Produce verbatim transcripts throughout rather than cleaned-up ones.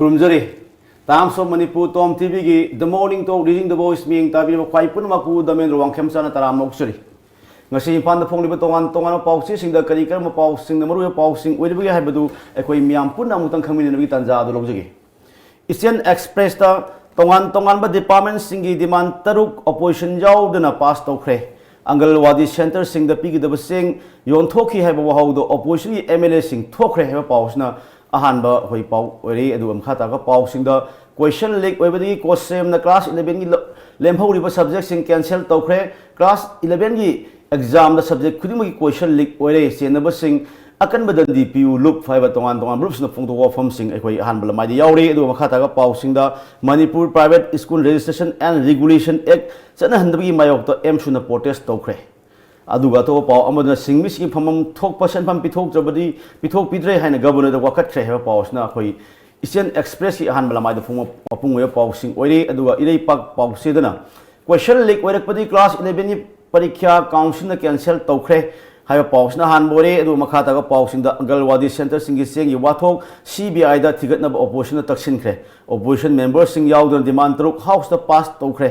ꯈꯨꯔꯨꯝꯖꯔꯤ꯫ Times of Manipur, Tom ꯇꯤꯚꯤꯒꯤ The Morning Talk, Reading the Voice ꯃꯤꯠꯌꯦꯡ ꯇꯥꯕꯤꯔꯤꯕ ꯈ꯭ꯋꯥꯏ ꯄꯨꯝꯅꯃꯛꯄꯨ ꯗꯃꯦꯟꯗ꯭ꯔ ꯋꯥꯡꯈꯦꯝꯆꯥꯅ ꯇꯔꯥꯝꯅ ꯑꯣꯛꯆꯔꯤ꯫ ꯉꯁꯤ ꯏꯝꯐꯥꯜꯗ ꯐꯣꯡꯂꯤꯕ ꯇꯣꯉꯥꯟ ꯇꯣꯉꯥꯟꯕ ꯄꯥꯎꯆꯦꯁꯤꯡꯗ ꯀꯔꯤ ꯀꯔꯝꯕ ꯄꯥꯎꯁꯤꯡꯅ ꯃꯔꯨꯑꯣꯏꯕ ꯄꯥꯎꯁꯤꯡ ꯑꯣꯏꯔꯤꯕꯒꯦ ꯍꯥꯏꯕꯗꯨ ꯑꯩꯈꯣꯏ ꯃꯤꯌꯥꯝ ꯄꯨꯟꯅ ꯑꯃꯨꯛꯇꯪ ꯈꯪꯃꯤꯟꯅꯅꯕꯒꯤ ꯇꯥꯟꯖꯥ ꯑꯗꯨ ꯂꯧꯖꯒꯦ꯫ Eastern Expressꯇ ꯇꯣꯉꯥꯟ ꯇꯣꯉꯥꯟꯕ departmentꯁꯤꯡꯒꯤ demand ꯇꯔꯨꯛ opposition ꯌꯥꯎꯗꯅ pass ꯇꯧꯈ꯭ꯔꯦ꯫ ꯑꯪꯒꯜꯋꯥꯗꯤ centreꯁꯤꯡꯗ ꯄꯤꯒꯗꯕ ꯆꯦꯡ ꯌꯣꯟꯊꯣꯛꯈꯤ ꯍꯥꯏꯕ ꯋꯥꯍꯧꯗꯣ oppositionꯒꯤ MLAꯁꯤꯡ ꯊꯣꯛꯈ꯭ꯔꯦ ꯍꯥꯏꯕ ꯄꯥꯎꯁꯤꯅ ꯑꯍꯥꯟꯕ ꯑꯩꯈꯣꯏ ꯄꯥꯎ ꯑꯣꯏꯔꯦ꯫ ꯑꯗꯨꯒ ꯃꯈꯥ ꯇꯥꯔꯒ ꯄꯥꯎꯁꯤꯡꯗ question leak ꯑꯣꯏꯕꯗꯒꯤ ꯀꯣꯁꯦꯝꯅ class elevenꯒꯤ ꯂ-, ꯂꯦꯝꯍꯧꯔꯤꯕ subjectꯁꯤꯡ cancel ꯇꯧꯈ꯭ꯔꯦ꯫ Class elevenꯒꯤ examꯗ subject ꯈꯨꯗꯤꯡꯃꯛꯀꯤ question leak ꯑꯣꯏꯔꯦ꯫ ꯆꯦꯟꯅꯕꯁꯤꯡ ꯑꯀꯟꯕ ꯗꯟꯗꯤ ꯄꯤꯌꯨ ꯂꯨꯞ ꯍꯥꯏꯕ ꯇꯣꯉꯥꯟ ꯇꯣꯉꯥꯟꯕ ꯂꯨꯞꯁꯤꯡꯅ ꯐꯣꯡꯗꯣꯛꯄ ꯋꯥꯐꯝꯁꯤꯡ ꯑꯩꯈꯣꯏ ꯑꯍꯥꯟꯕ ꯂꯃꯥꯏꯗ ꯌꯥꯎꯔꯤ꯫ ꯑꯗꯨꯒ ꯃꯈꯥ ꯇꯥꯔꯒ ꯄꯥꯎꯁꯤꯡꯗ Manipur Private School Registration and Regulation Act ꯆꯠꯅꯍꯟꯗꯕꯒꯤ ꯃꯥꯌꯣꯛꯇ ꯑꯦꯝꯁꯨꯅ protest ꯇꯧꯈ꯭ꯔꯦ꯫ ꯑꯗꯨꯒ ꯑꯇꯣꯞꯄ ꯄꯥꯎ ꯑꯃꯗꯅ ꯁꯤꯟꯃꯤꯁꯤꯡꯒꯤ ꯐꯝꯐꯝ ꯊꯣꯛꯄ ꯁꯦꯟꯐꯝ ꯄꯤꯊꯣꯛꯇ꯭ꯔꯕꯗꯤ, ꯄꯤꯊꯣꯛꯄꯤꯗ꯭ꯔꯦ ꯍꯥꯏꯅ Governorꯗ ꯋꯥꯀꯠꯈ꯭ꯔꯦ ꯍꯥꯏꯕ ꯄꯥꯎ ꯑꯁꯤꯅ ꯑꯩꯈꯣꯏ Eastern Expressꯀꯤ ꯑꯍꯥꯟꯕ ꯂꯃꯥꯏꯗ ꯐꯣꯡꯕ ꯃꯄꯨꯡ ꯑꯣꯏꯕ ꯄꯥꯎꯁꯤꯡ ꯑꯣꯏꯔꯤ꯫ ꯑꯗꯨꯒ ꯏꯔꯩꯄꯥꯛ ꯄꯥꯎꯆꯦꯗꯅ question leak ꯑꯣꯏꯔꯛꯄꯗꯤ class elevenꯒꯤ ꯄꯔꯤꯈ꯭ꯌꯥ councilꯅ cancel ꯇꯧꯈ꯭ꯔꯦ ꯍꯥꯏꯕ ꯄꯥꯎꯁꯤꯅ ꯑꯍꯥꯟꯕ ꯑꯣꯏꯔꯦ꯫ ꯑꯗꯨꯒ ꯃꯈꯥ ꯇꯥꯕ ꯄꯥꯎꯁꯤꯡꯗ ꯑꯪꯒꯜꯋꯥꯗꯤ centreꯁꯤꯡꯒꯤ ꯆꯦꯡꯒꯤ ꯋꯥꯊꯣꯛ CBIꯗ ꯊꯤꯒꯠꯅꯕ oppositionꯅ ꯇꯛꯁꯤꯟꯈ꯭ꯔꯦ꯫ Opposition memberꯁꯤꯡ ꯌꯥꯎꯗꯅ demand ꯇꯔꯨꯛ Houseꯇ pass ꯇꯧꯈ꯭ꯔꯦ꯫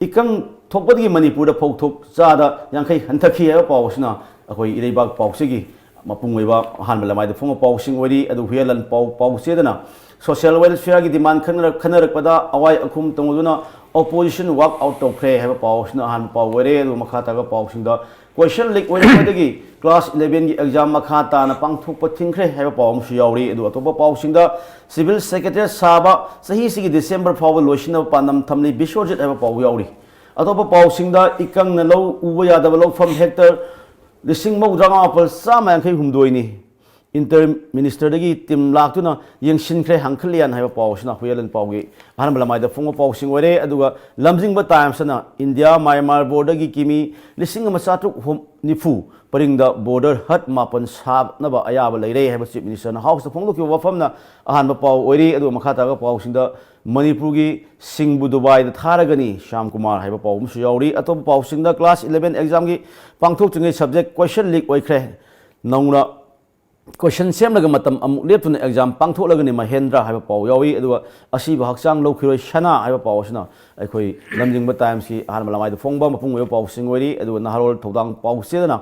ꯏꯀꯪ ꯊꯣꯛꯄꯗꯒꯤ ꯃꯅꯤꯄꯨꯔꯗ ꯐꯧ ꯊꯣꯛ ꯆꯥꯗ ꯌꯥꯡꯈꯩ ꯍꯟꯊꯈꯤ ꯍꯥꯏꯕ ꯄꯥꯎ ꯑꯁꯤꯅ ꯑꯩꯈꯣꯏ ꯏꯔꯩꯕꯥꯛ ꯄꯥꯎꯆꯦꯒꯤ ꯃꯄꯨꯡ ꯑꯣꯏꯕ ꯑꯍꯥꯟꯕ ꯂꯃꯥꯏꯗ ꯐꯣꯡꯕ ꯄꯥꯎꯁꯤꯡ ꯑꯣꯏꯔꯤ꯫ ꯑꯗꯨ ꯍꯨꯌꯦꯟꯂꯟ ꯄꯥꯎ, ꯄꯥꯎꯆꯦꯗꯅ social welfareꯒꯤ demand ꯈꯟꯅꯔꯛ-, ꯈꯟꯅꯔꯛꯄꯗ ꯑꯋꯥꯏ ꯑꯈꯨꯝ ꯇꯧꯅꯗꯨꯅ opposition walk out ꯇꯧꯈ꯭ꯔꯦ ꯍꯥꯏꯕ ꯄꯥꯎ ꯑꯁꯤꯅ ꯑꯍꯥꯟꯕ ꯄꯥꯎ ꯑꯣꯏꯔꯦ꯫ ꯑꯗꯨꯒ ꯃꯈꯥ ꯇꯥꯕ ꯄꯥꯎꯁꯤꯡꯗ question leak ꯑꯣꯏꯔꯛꯄꯗꯒꯤ class elevenꯒꯤ exam ꯃꯈꯥ ꯇꯥꯅ ꯄꯥꯡꯊꯣꯛꯄ ꯊꯤꯡꯈ꯭ꯔꯦ ꯍꯥꯏꯕ ꯄꯥꯎ ꯑꯃꯁꯨ ꯌꯥꯎꯔꯤ꯫ ꯑꯗꯨ ꯑꯇꯣꯞꯄ ꯄꯥꯎꯁꯤꯡꯗ civil secretariat ꯁꯥꯕ ꯆꯍꯤꯁꯤꯒꯤ December ꯐꯥꯎꯕ ꯂꯣꯏꯁꯤꯟꯅꯕ ꯄꯥꯟꯗꯝ ꯊꯝꯂꯤ ꯕꯤꯁ꯭ꯋꯖꯤꯠ ꯍꯥꯏꯕ ꯄꯥꯎ ꯌꯥꯎꯔꯤ꯫ ꯑꯇꯣꯞꯄ ꯄꯥꯎꯁꯤꯡꯗ ꯏꯀꯪꯅ ꯂꯧ ꯎꯕ ꯌꯥꯗꯕ ꯂꯧꯐꯝ hectare ꯂꯤꯁꯤꯡ ꯃꯧꯗ꯭ꯔꯥ ꯃꯥꯄꯜ ꯆꯥꯝꯃ ꯌꯥꯡꯈꯩ ꯍꯨꯝꯗꯣꯏꯅꯤ꯫ Inter ministerꯗꯒꯤ team ꯂꯥꯛꯇꯨꯅ ꯌꯦꯡꯁꯤꯟꯈ꯭ꯔꯦ ꯍꯥꯡꯈꯠꯂꯤꯌꯥꯟ ꯍꯥꯏꯕ ꯄꯥꯎ ꯑꯁꯤꯅ ꯍꯨꯌꯦꯟꯂꯟ ꯄꯥꯎꯒꯤ ꯑꯍꯥꯟꯕ ꯂꯃꯥꯏꯗ ꯐꯣꯡꯕ ꯄꯥꯎꯁꯤꯡ ꯑꯣꯏꯔꯦ꯫ ꯑꯗꯨꯒ ꯂꯝꯖꯤꯡꯕ Timesꯅ ꯏꯟꯗꯤꯌꯥ ꯃ꯭ꯌꯥꯟꯃꯥꯔ borderꯒꯤ ꯀꯤꯃꯤ ꯂꯤꯁꯤꯡ ꯑꯃ ꯆꯥꯇ꯭ꯔꯨꯛ ꯅꯤꯐꯨ ꯄꯔꯤꯡꯗ border hut ꯃꯥꯄꯟ ꯁꯥꯅꯕ ꯑꯌꯥꯕ ꯂꯩꯔꯦ ꯍꯥꯏꯕ Chief Ministerꯅ Houseꯇ ꯐꯣꯡꯗꯣꯛꯈꯤꯕ ꯋꯥꯐꯝꯅ ꯑꯍꯥꯟꯕ ꯄꯥꯎ ꯑꯣꯏꯔꯤ꯫ ꯑꯗꯨꯒ ꯃꯈꯥ ꯇꯥꯔꯒ ꯄꯥꯎꯁꯤꯡꯗ ꯃꯅꯤꯄꯨꯔꯒꯤ ꯁꯤꯡꯕꯨ ꯗꯨꯕꯥꯏꯗ ꯊꯥꯔꯒꯅꯤ ꯁ꯭ꯌꯥꯝ ꯀꯨꯃꯥꯔ ꯍꯥꯏꯕ ꯄꯥꯎ ꯑꯃꯁꯨ ꯌꯥꯎꯔꯤ꯫ ꯑꯇꯣꯞꯄ ꯄꯥꯎꯁꯤꯡꯗ class eleven examꯒꯤ ꯄꯥꯡꯊꯣꯛꯇ꯭ꯔꯤꯉꯩ subject question leak ꯑꯣꯏꯈ꯭ꯔꯦ꯫ ꯅꯧꯅ ꯀꯣꯏꯁꯟ ꯁꯦꯝꯂꯒ ꯃꯇꯝ ꯑꯃꯨꯛ ꯂꯦꯞꯇꯨꯅ ꯑꯦꯛꯖꯥꯝ ꯄꯥꯡꯊꯣꯛꯂꯒꯅꯤ ꯃꯍꯦꯟꯗ꯭ꯔ ꯍꯥꯏꯕ ꯄꯥꯎ ꯌꯥꯎꯏ꯫ ꯑꯗꯨꯒ ꯑꯁꯤꯕ ꯍꯛꯆꯥꯡ ꯂꯧꯈꯤꯔꯣꯏ ꯁꯅꯥ ꯍꯥꯏꯕ ꯄꯥꯎ ꯑꯁꯤꯅ ꯑꯩꯈꯣꯏ ꯂꯝꯖꯤꯡꯕ ꯇꯥꯏꯝꯁꯀꯤ ꯑꯍꯥꯟꯕ ꯂꯃꯥꯏꯗ ꯐꯣꯡꯕ ꯃꯄꯨꯡ ꯑꯣꯏꯕ ꯄꯥꯎꯁꯤꯡ ꯑꯣꯏꯔꯤ꯫ ꯑꯗꯨꯒ ꯅꯍꯥꯔꯣꯜ ꯊꯧꯗꯥꯡ ꯄꯥꯎꯆꯦꯗꯅ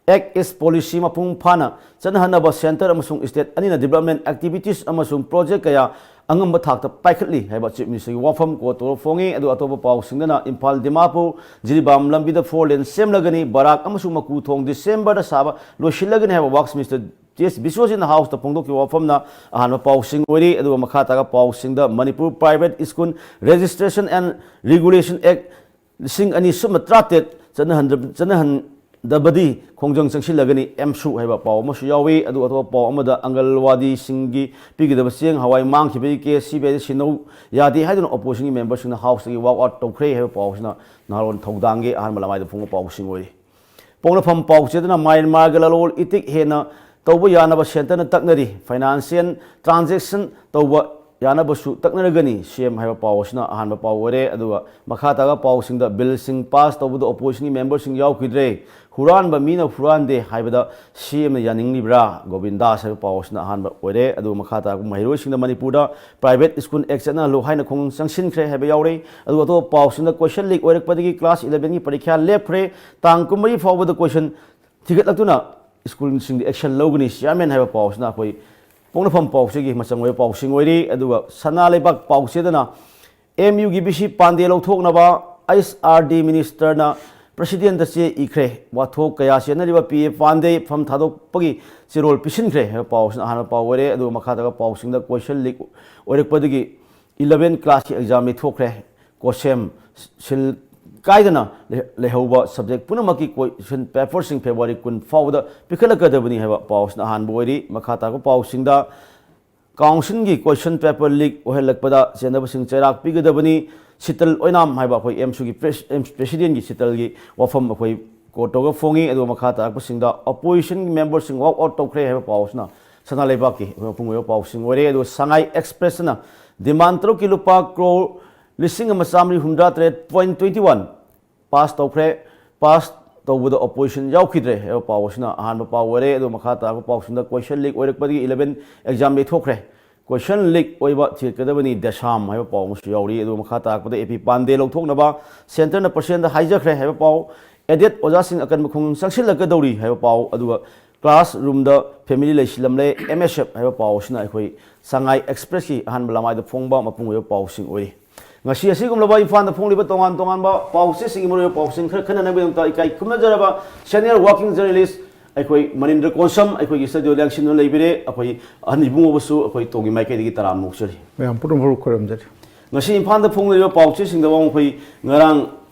Act East Policy ꯃꯄꯨꯡ ꯐꯥꯅ ꯆꯠꯅꯍꯟꯅꯕ ꯁꯦꯟꯇꯔ ꯑꯃꯁꯨꯡ ꯁ꯭ꯇꯦꯠ ꯑꯅꯤꯅ ꯗꯤꯕꯂꯞꯃꯦꯟ ꯑꯦꯛꯇꯤꯚꯤꯇꯤꯁ ꯑꯃꯁꯨꯡ ꯄ꯭ꯔꯣꯖꯦꯛ ꯀꯌꯥ ꯑꯉꯝꯕ ꯊꯥꯛꯇ ꯄꯥꯏꯈꯠꯂꯤ ꯍꯥꯏꯕ ꯆꯤꯐ ꯃꯤꯅꯤꯁꯇꯔꯒꯤ ꯋꯥꯐꯝ ꯀꯣꯠ ꯇꯧꯔ ꯐꯣꯡꯉꯤ꯫ ꯑꯗꯨ ꯑꯇꯣꯞꯄ ꯄꯥꯎꯁꯤꯡꯗꯅ ꯏꯝꯐꯥꯜ ꯗꯤꯃꯥꯄꯨꯔ ꯖꯤꯔꯤꯕꯥꯝ ꯂꯝꯕꯤꯗ ꯐꯣꯔ ꯂꯦꯟ ꯁꯦꯝꯂꯒꯅꯤ, ꯕꯔꯥꯛ ꯑꯃꯁꯨꯡ ꯃꯀꯨ ꯊꯣꯡ ꯗꯤꯁꯦꯝꯕꯔꯗ ꯁꯥꯕ ꯂꯣꯏꯁꯤꯜꯂꯒꯅꯤ ꯍꯥꯏꯕ ꯋꯥꯛꯁ ꯃꯤꯅꯤꯁꯇꯔ ꯇꯤ ꯑꯦꯁ ꯕꯤꯁ꯭ꯋꯖꯤꯠꯅ ꯍꯥꯎꯁꯇ ꯐꯣꯡꯗꯣꯛꯈꯤꯕ ꯋꯥꯐꯝꯅ ꯑꯍꯥꯟꯕ ꯄꯥꯎꯁꯤꯡ ꯑꯣꯏꯔꯤ꯫ ꯑꯗꯨꯒ ꯃꯈꯥ ꯇꯥꯕ ꯄꯥꯎꯁꯤꯡꯗ Manipur Private School Registration and Regulation Act ꯂꯤꯁꯤꯡ ꯑꯅꯤ ꯁꯨꯞꯅ ꯇꯔꯥꯇꯔꯦꯠ ꯆꯠꯅꯍꯟꯗ-, ꯆꯠꯅꯍꯟꯗꯕꯗꯤ ꯈꯣꯡꯖꯪ ꯆꯪꯁꯤꯜꯂꯒꯅꯤ ꯑꯦꯝꯁꯨ ꯍꯥꯏꯕ ꯄꯥꯎ ꯑꯃꯁꯨ ꯌꯥꯎꯏ꯫ ꯑꯗꯨꯒ ꯑꯇꯣꯞꯄ ꯄꯥꯎ ꯑꯃꯗ ꯑꯪꯒꯜꯋꯥꯗꯤꯁꯤꯡꯒꯤ ꯄꯤꯒꯗꯕ ꯆꯦꯡ ꯍꯋꯥꯏ ꯃꯥꯡꯈꯤꯕꯒꯤ ꯀꯦ ꯑꯦꯁ ꯁꯤ ꯕꯤ ꯑꯥꯏꯗ ꯁꯤꯟꯅꯧ ꯌꯥꯗꯦ ꯍꯥꯏꯗꯨꯅ ꯑꯣꯄꯣꯖꯤꯁꯟꯒꯤ ꯃꯦꯝꯕꯔꯁꯤꯡꯅ ꯍꯥꯎꯁꯇꯒꯤ ꯋꯥꯛ ꯑꯥꯎꯠ ꯇꯧꯈ꯭ꯔꯦ ꯍꯥꯏꯕ ꯄꯥꯎꯁꯤꯅ ꯅꯍꯥꯔꯣꯜ ꯊꯧꯗꯥꯡꯒꯤ ꯑꯍꯥꯟꯕ ꯂꯃꯥꯏꯗ ꯐꯣꯡꯕ ꯄꯥꯎꯁꯤꯡ ꯑꯣꯏꯔꯤ꯫ ꯄꯣꯛꯅꯐꯝ ꯄꯥꯎꯆꯦꯗꯅ ꯃ꯭ꯌꯥꯟꯃꯥꯔꯒ ꯂꯂꯣꯜ ꯏꯇꯤꯛ ꯍꯦꯟꯅ ꯇꯧꯕ ꯌꯥꯅꯕ ꯁꯦꯟꯇꯔꯅ ꯇꯛꯅꯔꯤ, ꯐꯥꯏꯅꯥꯟꯁꯤꯌꯦꯜ ꯇ꯭ꯔꯥꯟꯖꯦꯛꯁꯟ ꯇꯧꯕ ꯌꯥꯅꯕꯁꯨ ꯇꯛꯅꯔꯒꯅꯤ, ꯁꯤ ꯑꯦꯝ ꯍꯥꯏꯕ ꯄꯥꯎ ꯑꯁꯤꯅ ꯑꯍꯥꯟꯕ ꯄꯥꯎ ꯑꯣꯏꯔꯦ꯫ ꯑꯗꯨꯒ ꯃꯈꯥ ꯇꯥꯕ ꯄꯥꯎꯁꯤꯡꯗ ꯕꯤꯜꯁꯤꯡ ꯄꯥꯁ ꯇꯧꯕꯗ ꯑꯣꯄꯣꯖꯤꯁꯟꯒꯤ ꯃꯦꯝꯕꯔꯁꯤꯡ ꯌꯥꯎꯈꯤꯗ꯭ꯔꯦ, ꯍꯨꯔꯥꯟꯕ ꯃꯤꯅ ꯍꯨꯔꯥꯟꯗꯦ ꯍꯥꯏꯕꯗ ꯁꯤ ꯑꯦꯝꯅ ꯌꯥꯅꯤꯡꯂꯤꯕ꯭ꯔꯥ, ꯒꯣꯕꯤꯟꯗꯥꯁ ꯍꯥꯏꯕ ꯄꯥꯎ ꯑꯁꯤꯅ ꯑꯍꯥꯟꯕ ꯑꯣꯏꯔꯦ꯫ ꯑꯗꯨꯒ ꯃꯈꯥ ꯇꯥꯔꯛꯄ ꯃꯍꯩꯔꯣꯏꯁꯤꯡꯅ ꯃꯅꯤꯄꯨꯔꯗ Private School Act ꯆꯠꯅꯍꯜꯂꯨ ꯍꯥꯏꯅ ꯈꯣꯡ ꯆꯪꯁꯤꯟꯈ꯭ꯔꯦ ꯍꯥꯏꯕ ꯌꯥꯎꯔꯦ꯫ ꯑꯗꯨꯒ ꯑꯇꯣꯞꯄ ꯄꯥꯎꯁꯤꯡꯗ ꯀꯣꯏꯁꯟ ꯂꯤꯛ ꯑꯣꯏꯔꯛꯄꯗꯒꯤ ꯀ꯭ꯂꯥꯁ ꯏꯂꯚꯦꯟꯒꯤ ꯄꯔꯤꯈ꯭ꯌꯥ ꯂꯦꯞꯈ꯭ꯔꯦ, ꯇꯥꯡ ꯀꯨꯟꯃꯔꯤ ꯐꯥꯎꯕꯗ ꯀꯣꯏꯁꯟ ꯊꯤꯒꯠꯂꯛꯇꯨꯅ ꯁ꯭ꯀꯨꯜꯁꯤꯡꯗ ꯑꯦꯛꯁꯟ ꯂꯧꯒꯅꯤ ꯆꯤꯌꯥꯔꯃꯦꯟ ꯍꯥꯏꯕ ꯄꯥꯎꯁꯤꯅ ꯑꯩꯈꯣꯏ ꯄꯣꯛꯅꯐꯝ ꯄꯥꯎꯆꯦꯒꯤ ꯃꯆꯪ ꯑꯣꯏꯕ ꯄꯥꯎꯁꯤꯡ ꯑꯣꯏꯔꯤ꯫ ꯑꯗꯨꯒ ꯁꯅꯥ ꯂꯩꯕꯥꯛ ꯄꯥꯎꯆꯦꯗꯅ ꯑꯦꯝ ꯌꯨꯒꯤ ꯚꯤ ꯁꯤ ꯄꯥꯟꯗꯦ ꯂꯧꯊꯣꯛꯅꯕ ꯑꯩꯆ ꯑꯥꯔ ꯗꯤ ꯃꯤꯅꯤꯁꯇꯔꯅ ꯄ꯭ꯔꯁꯤꯗꯦꯟꯗ ꯆꯦ ꯏꯈ꯭ꯔꯦ꯫ ꯋꯥꯊꯣꯛ ꯀꯌꯥ ꯆꯦꯟꯅꯔꯤꯕ ꯄꯤ ꯑꯦ ꯄꯥꯟꯗꯦ ꯐꯝ ꯊꯥꯗꯣꯛꯄꯒꯤ ꯆꯦꯔꯣꯜ ꯄꯤꯁꯤꯟꯈ꯭ꯔꯦ ꯍꯥꯏꯕ ꯄꯥꯎꯁꯤꯅ ꯑꯍꯥꯟꯕ ꯄꯥꯎ ꯑꯣꯏꯔꯦ꯫ ꯑꯗꯨꯒ ꯃꯈꯥ ꯇꯥꯕ ꯄꯥꯎꯁꯤꯡꯗ ꯀꯣꯏꯁꯟ ꯂꯤꯛ ꯑꯣꯏꯔꯛꯄꯗꯒꯤ ꯏꯂꯚꯦꯟ ꯀ꯭ꯂꯥꯁꯀꯤ ꯑꯦꯛꯖꯥꯝ ꯌꯩꯊꯣꯛꯈ꯭ꯔꯦ꯫ ꯀꯣꯁꯦꯝ ꯁꯤꯜ ꯀꯥꯏꯗꯅ ꯂꯩ-, ꯂꯩꯍꯧꯕ ꯁꯕꯖꯦꯛ ꯄꯨꯝꯅꯃꯛꯀꯤ ꯀꯣꯏꯁꯟ ꯄꯦꯄꯔꯁꯤꯡ ꯐꯦꯕ꯭ꯔꯨꯋꯥꯔꯤ ꯀꯨꯟ ꯐꯥꯎꯕꯗ ꯄꯤꯈꯠꯂꯛꯀꯗꯕꯅꯤ ꯍꯥꯏꯕ ꯄꯥꯎꯁꯤꯅ ꯑꯍꯥꯟꯕ ꯑꯣꯏꯔꯤ꯫ ꯃꯈꯥ ꯇꯥꯔꯛꯄ ꯄꯥꯎꯁꯤꯡꯗ ꯀꯥꯎꯟꯁꯤꯜꯒꯤ ꯀꯣꯏꯁꯟ ꯄꯦꯄꯔ ꯂꯤꯛ ꯑꯣꯏꯍꯜꯂꯛꯄꯗ ꯆꯦꯟꯅꯕꯁꯤꯡ ꯆꯩꯔꯥꯛ ꯄꯤꯒꯗꯕꯅꯤ꯫ ꯁꯤꯇꯜ ꯑꯣꯏꯅꯥꯝ ꯍꯥꯏꯕ ꯑꯩꯈꯣꯏ ꯑꯦꯝꯁꯨꯒꯤ ꯄ꯭ꯔꯦꯁ-, ꯑꯦꯝꯁ ꯄ꯭ꯔꯦꯁꯤꯗꯦꯟꯒꯤ ꯁꯤꯇꯜꯒꯤ ꯋꯥꯐꯝ ꯑꯩꯈꯣꯏ ꯀꯣꯔꯠ ꯇꯧꯔꯒ ꯐꯣꯡꯉꯤ꯫ ꯑꯗꯨꯒ ꯃꯈꯥ ꯇꯥꯔꯛꯄꯁꯤꯡꯗ ꯑꯣꯄꯣꯖꯤꯁꯟꯒꯤ ꯃꯦꯝꯕꯔꯁꯤꯡ ꯋꯥꯛ ꯑꯥꯎꯠ ꯇꯧꯈ꯭ꯔꯦ ꯍꯥꯏꯕ ꯄꯥꯎ ꯑꯁꯤꯅ ꯁꯅꯥ ꯂꯩꯕꯥꯛꯀꯤ ꯑꯩꯈꯣꯏ ꯃꯄꯨꯡ ꯑꯣꯏꯕ ꯄꯥꯎꯁꯤꯡ ꯑꯣꯏꯔꯦ꯫ ꯑꯗꯨꯒ ꯁꯉꯥꯏ ꯑꯦꯛꯁꯄ꯭ꯔꯦꯁꯅ ꯗꯤꯃꯥꯟ ꯇꯔꯨꯛꯀꯤ ꯂꯨꯄꯥ ꯀ꯭ꯔꯣꯔ ꯂꯤꯁꯤꯡ ꯑꯃ ꯆꯥꯃꯔꯤ ꯍꯨꯝꯗ꯭ꯔꯥ ꯇꯔꯦꯠ ꯄꯣꯏꯟ ꯇ꯭ꯋꯦꯟꯇꯤ ꯋꯥꯟ ꯄꯥꯁ ꯇꯧꯈ꯭ꯔꯦ꯫ ꯄꯥꯁ ꯇꯧꯕꯗ ꯑꯣꯄꯣꯖꯤꯁꯟ ꯌꯥꯎꯈꯤꯗ꯭ꯔꯦ ꯍꯥꯏꯕ ꯄꯥꯎ ꯑꯁꯤꯅ ꯑꯍꯥꯟꯕ ꯄꯥꯎ ꯑꯣꯏꯔꯦ꯫ ꯑꯗꯨꯒ ꯃꯈꯥ ꯇꯥꯔꯛꯄ ꯄꯥꯎꯁꯤꯡꯗ ꯀꯣꯏꯁꯟ ꯂꯤꯛ ꯑꯣꯏꯔꯛꯄꯗꯒꯤ ꯏꯂꯚꯦꯟ ꯑꯦꯛꯖꯥꯝ ꯌꯩꯊꯣꯛꯈ꯭ꯔꯦ, ꯀꯣꯏꯁꯟ ꯂꯤꯛ ꯑꯣꯏꯕ ꯊꯤꯒꯠꯀꯗꯕꯅꯤ ꯗꯦꯁꯥꯝ ꯍꯥꯏꯕ ꯄꯥꯎ ꯑꯃꯁꯨ ꯌꯥꯎꯔꯤ꯫ ꯑꯗꯨꯒ ꯃꯈꯥ ꯇꯥꯔꯛꯄꯗ ꯑꯦ ꯄꯤ ꯄꯥꯟꯗꯦ ꯂꯧꯊꯣꯛꯅꯕ ꯁꯦꯟꯇꯔꯅ ꯄꯔꯁꯦꯟꯗ ꯍꯥꯏꯖꯈ꯭ꯔꯦ ꯍꯥꯏꯕ ꯄꯥꯎ, ꯑꯦꯗꯦꯠ ꯑꯣꯖꯥꯁꯤꯡ ꯑꯀꯟꯕ ꯈꯣꯡꯖꯪ ꯆꯪꯁꯤꯜꯂꯛꯀꯗꯧꯔꯤ ꯍꯥꯏꯕ ꯄꯥꯎ, ꯑꯗꯨꯒ ꯀ꯭ꯂꯥꯁ ꯔꯨꯝꯗ ꯐꯦꯃꯤꯂꯤ ꯂꯩꯁꯤꯜꯂꯝꯂꯦ, ꯑꯦꯝ ꯑꯦꯁ ꯑꯦꯐ ꯍꯥꯏꯕ ꯄꯥꯎ ꯑꯁꯤꯅ ꯑꯩꯈꯣꯏ ꯁꯉꯥꯏ ꯑꯦꯛꯁꯄ꯭ꯔꯦꯁꯀꯤ ꯑꯍꯥꯟꯕ ꯂꯃꯥꯏꯗ ꯐꯣꯡꯕ ꯃꯄꯨꯡ ꯑꯣꯏꯕ ꯄꯥꯎꯁꯤꯡ ꯑꯣꯏꯔꯤ꯫ ꯉꯁꯤ ꯑꯁꯤꯒꯨꯝꯂꯕ ꯏꯝꯐꯥꯜꯗ ꯐꯣꯡꯂꯤꯕ ꯇꯣꯉꯥꯟ ꯇꯣꯉꯥꯟꯕ ꯄꯥꯎ ꯆꯦꯁꯤꯡꯒꯤ ꯃꯔꯨꯑꯣꯏꯕ ꯄꯥꯎꯁꯤꯡ ꯈꯔ ꯈꯟꯅꯅꯕꯒꯤꯗꯃꯛꯇ ꯏꯀꯥꯏ ꯈꯨꯝꯅꯖꯔꯕ ꯁꯦꯅꯤꯌꯔ ꯋꯥꯔꯀꯤꯡ ꯖꯔꯅꯦꯂꯤꯁ ꯑꯩꯈꯣꯏ ꯃꯅꯤꯟꯗ꯭ꯔ ꯀꯣꯟꯁꯝ ꯑꯩꯈꯣꯏꯒꯤ ꯁ꯭ꯇꯨꯗꯤꯑꯣꯗ ꯂꯦꯡꯁꯤꯟꯗꯨꯅ ꯂꯩꯕꯤꯔꯦ꯫ ꯑꯩꯈꯣꯏ ꯑꯍꯟ ꯏꯕꯨꯡꯉꯣꯕꯨꯁꯨ ꯑꯩꯈꯣꯏ ꯇꯣꯡꯒꯤ ꯃꯥꯏꯀꯩꯗꯒꯤ ꯇꯔꯥꯝꯅ ꯑꯣꯛꯆꯔꯤ꯫ ꯃꯌꯥꯝ ꯄꯨꯝꯅꯃꯛ ꯈꯨꯔꯨꯝꯖꯔꯤ꯫ ꯉꯁꯤ ꯏꯝꯐꯥꯜꯗ ꯐꯣꯡꯂꯤꯕ ꯄꯥꯎ ꯆꯦꯁꯤꯡꯗ ꯑꯩꯈꯣꯏ ꯉꯔꯥꯡ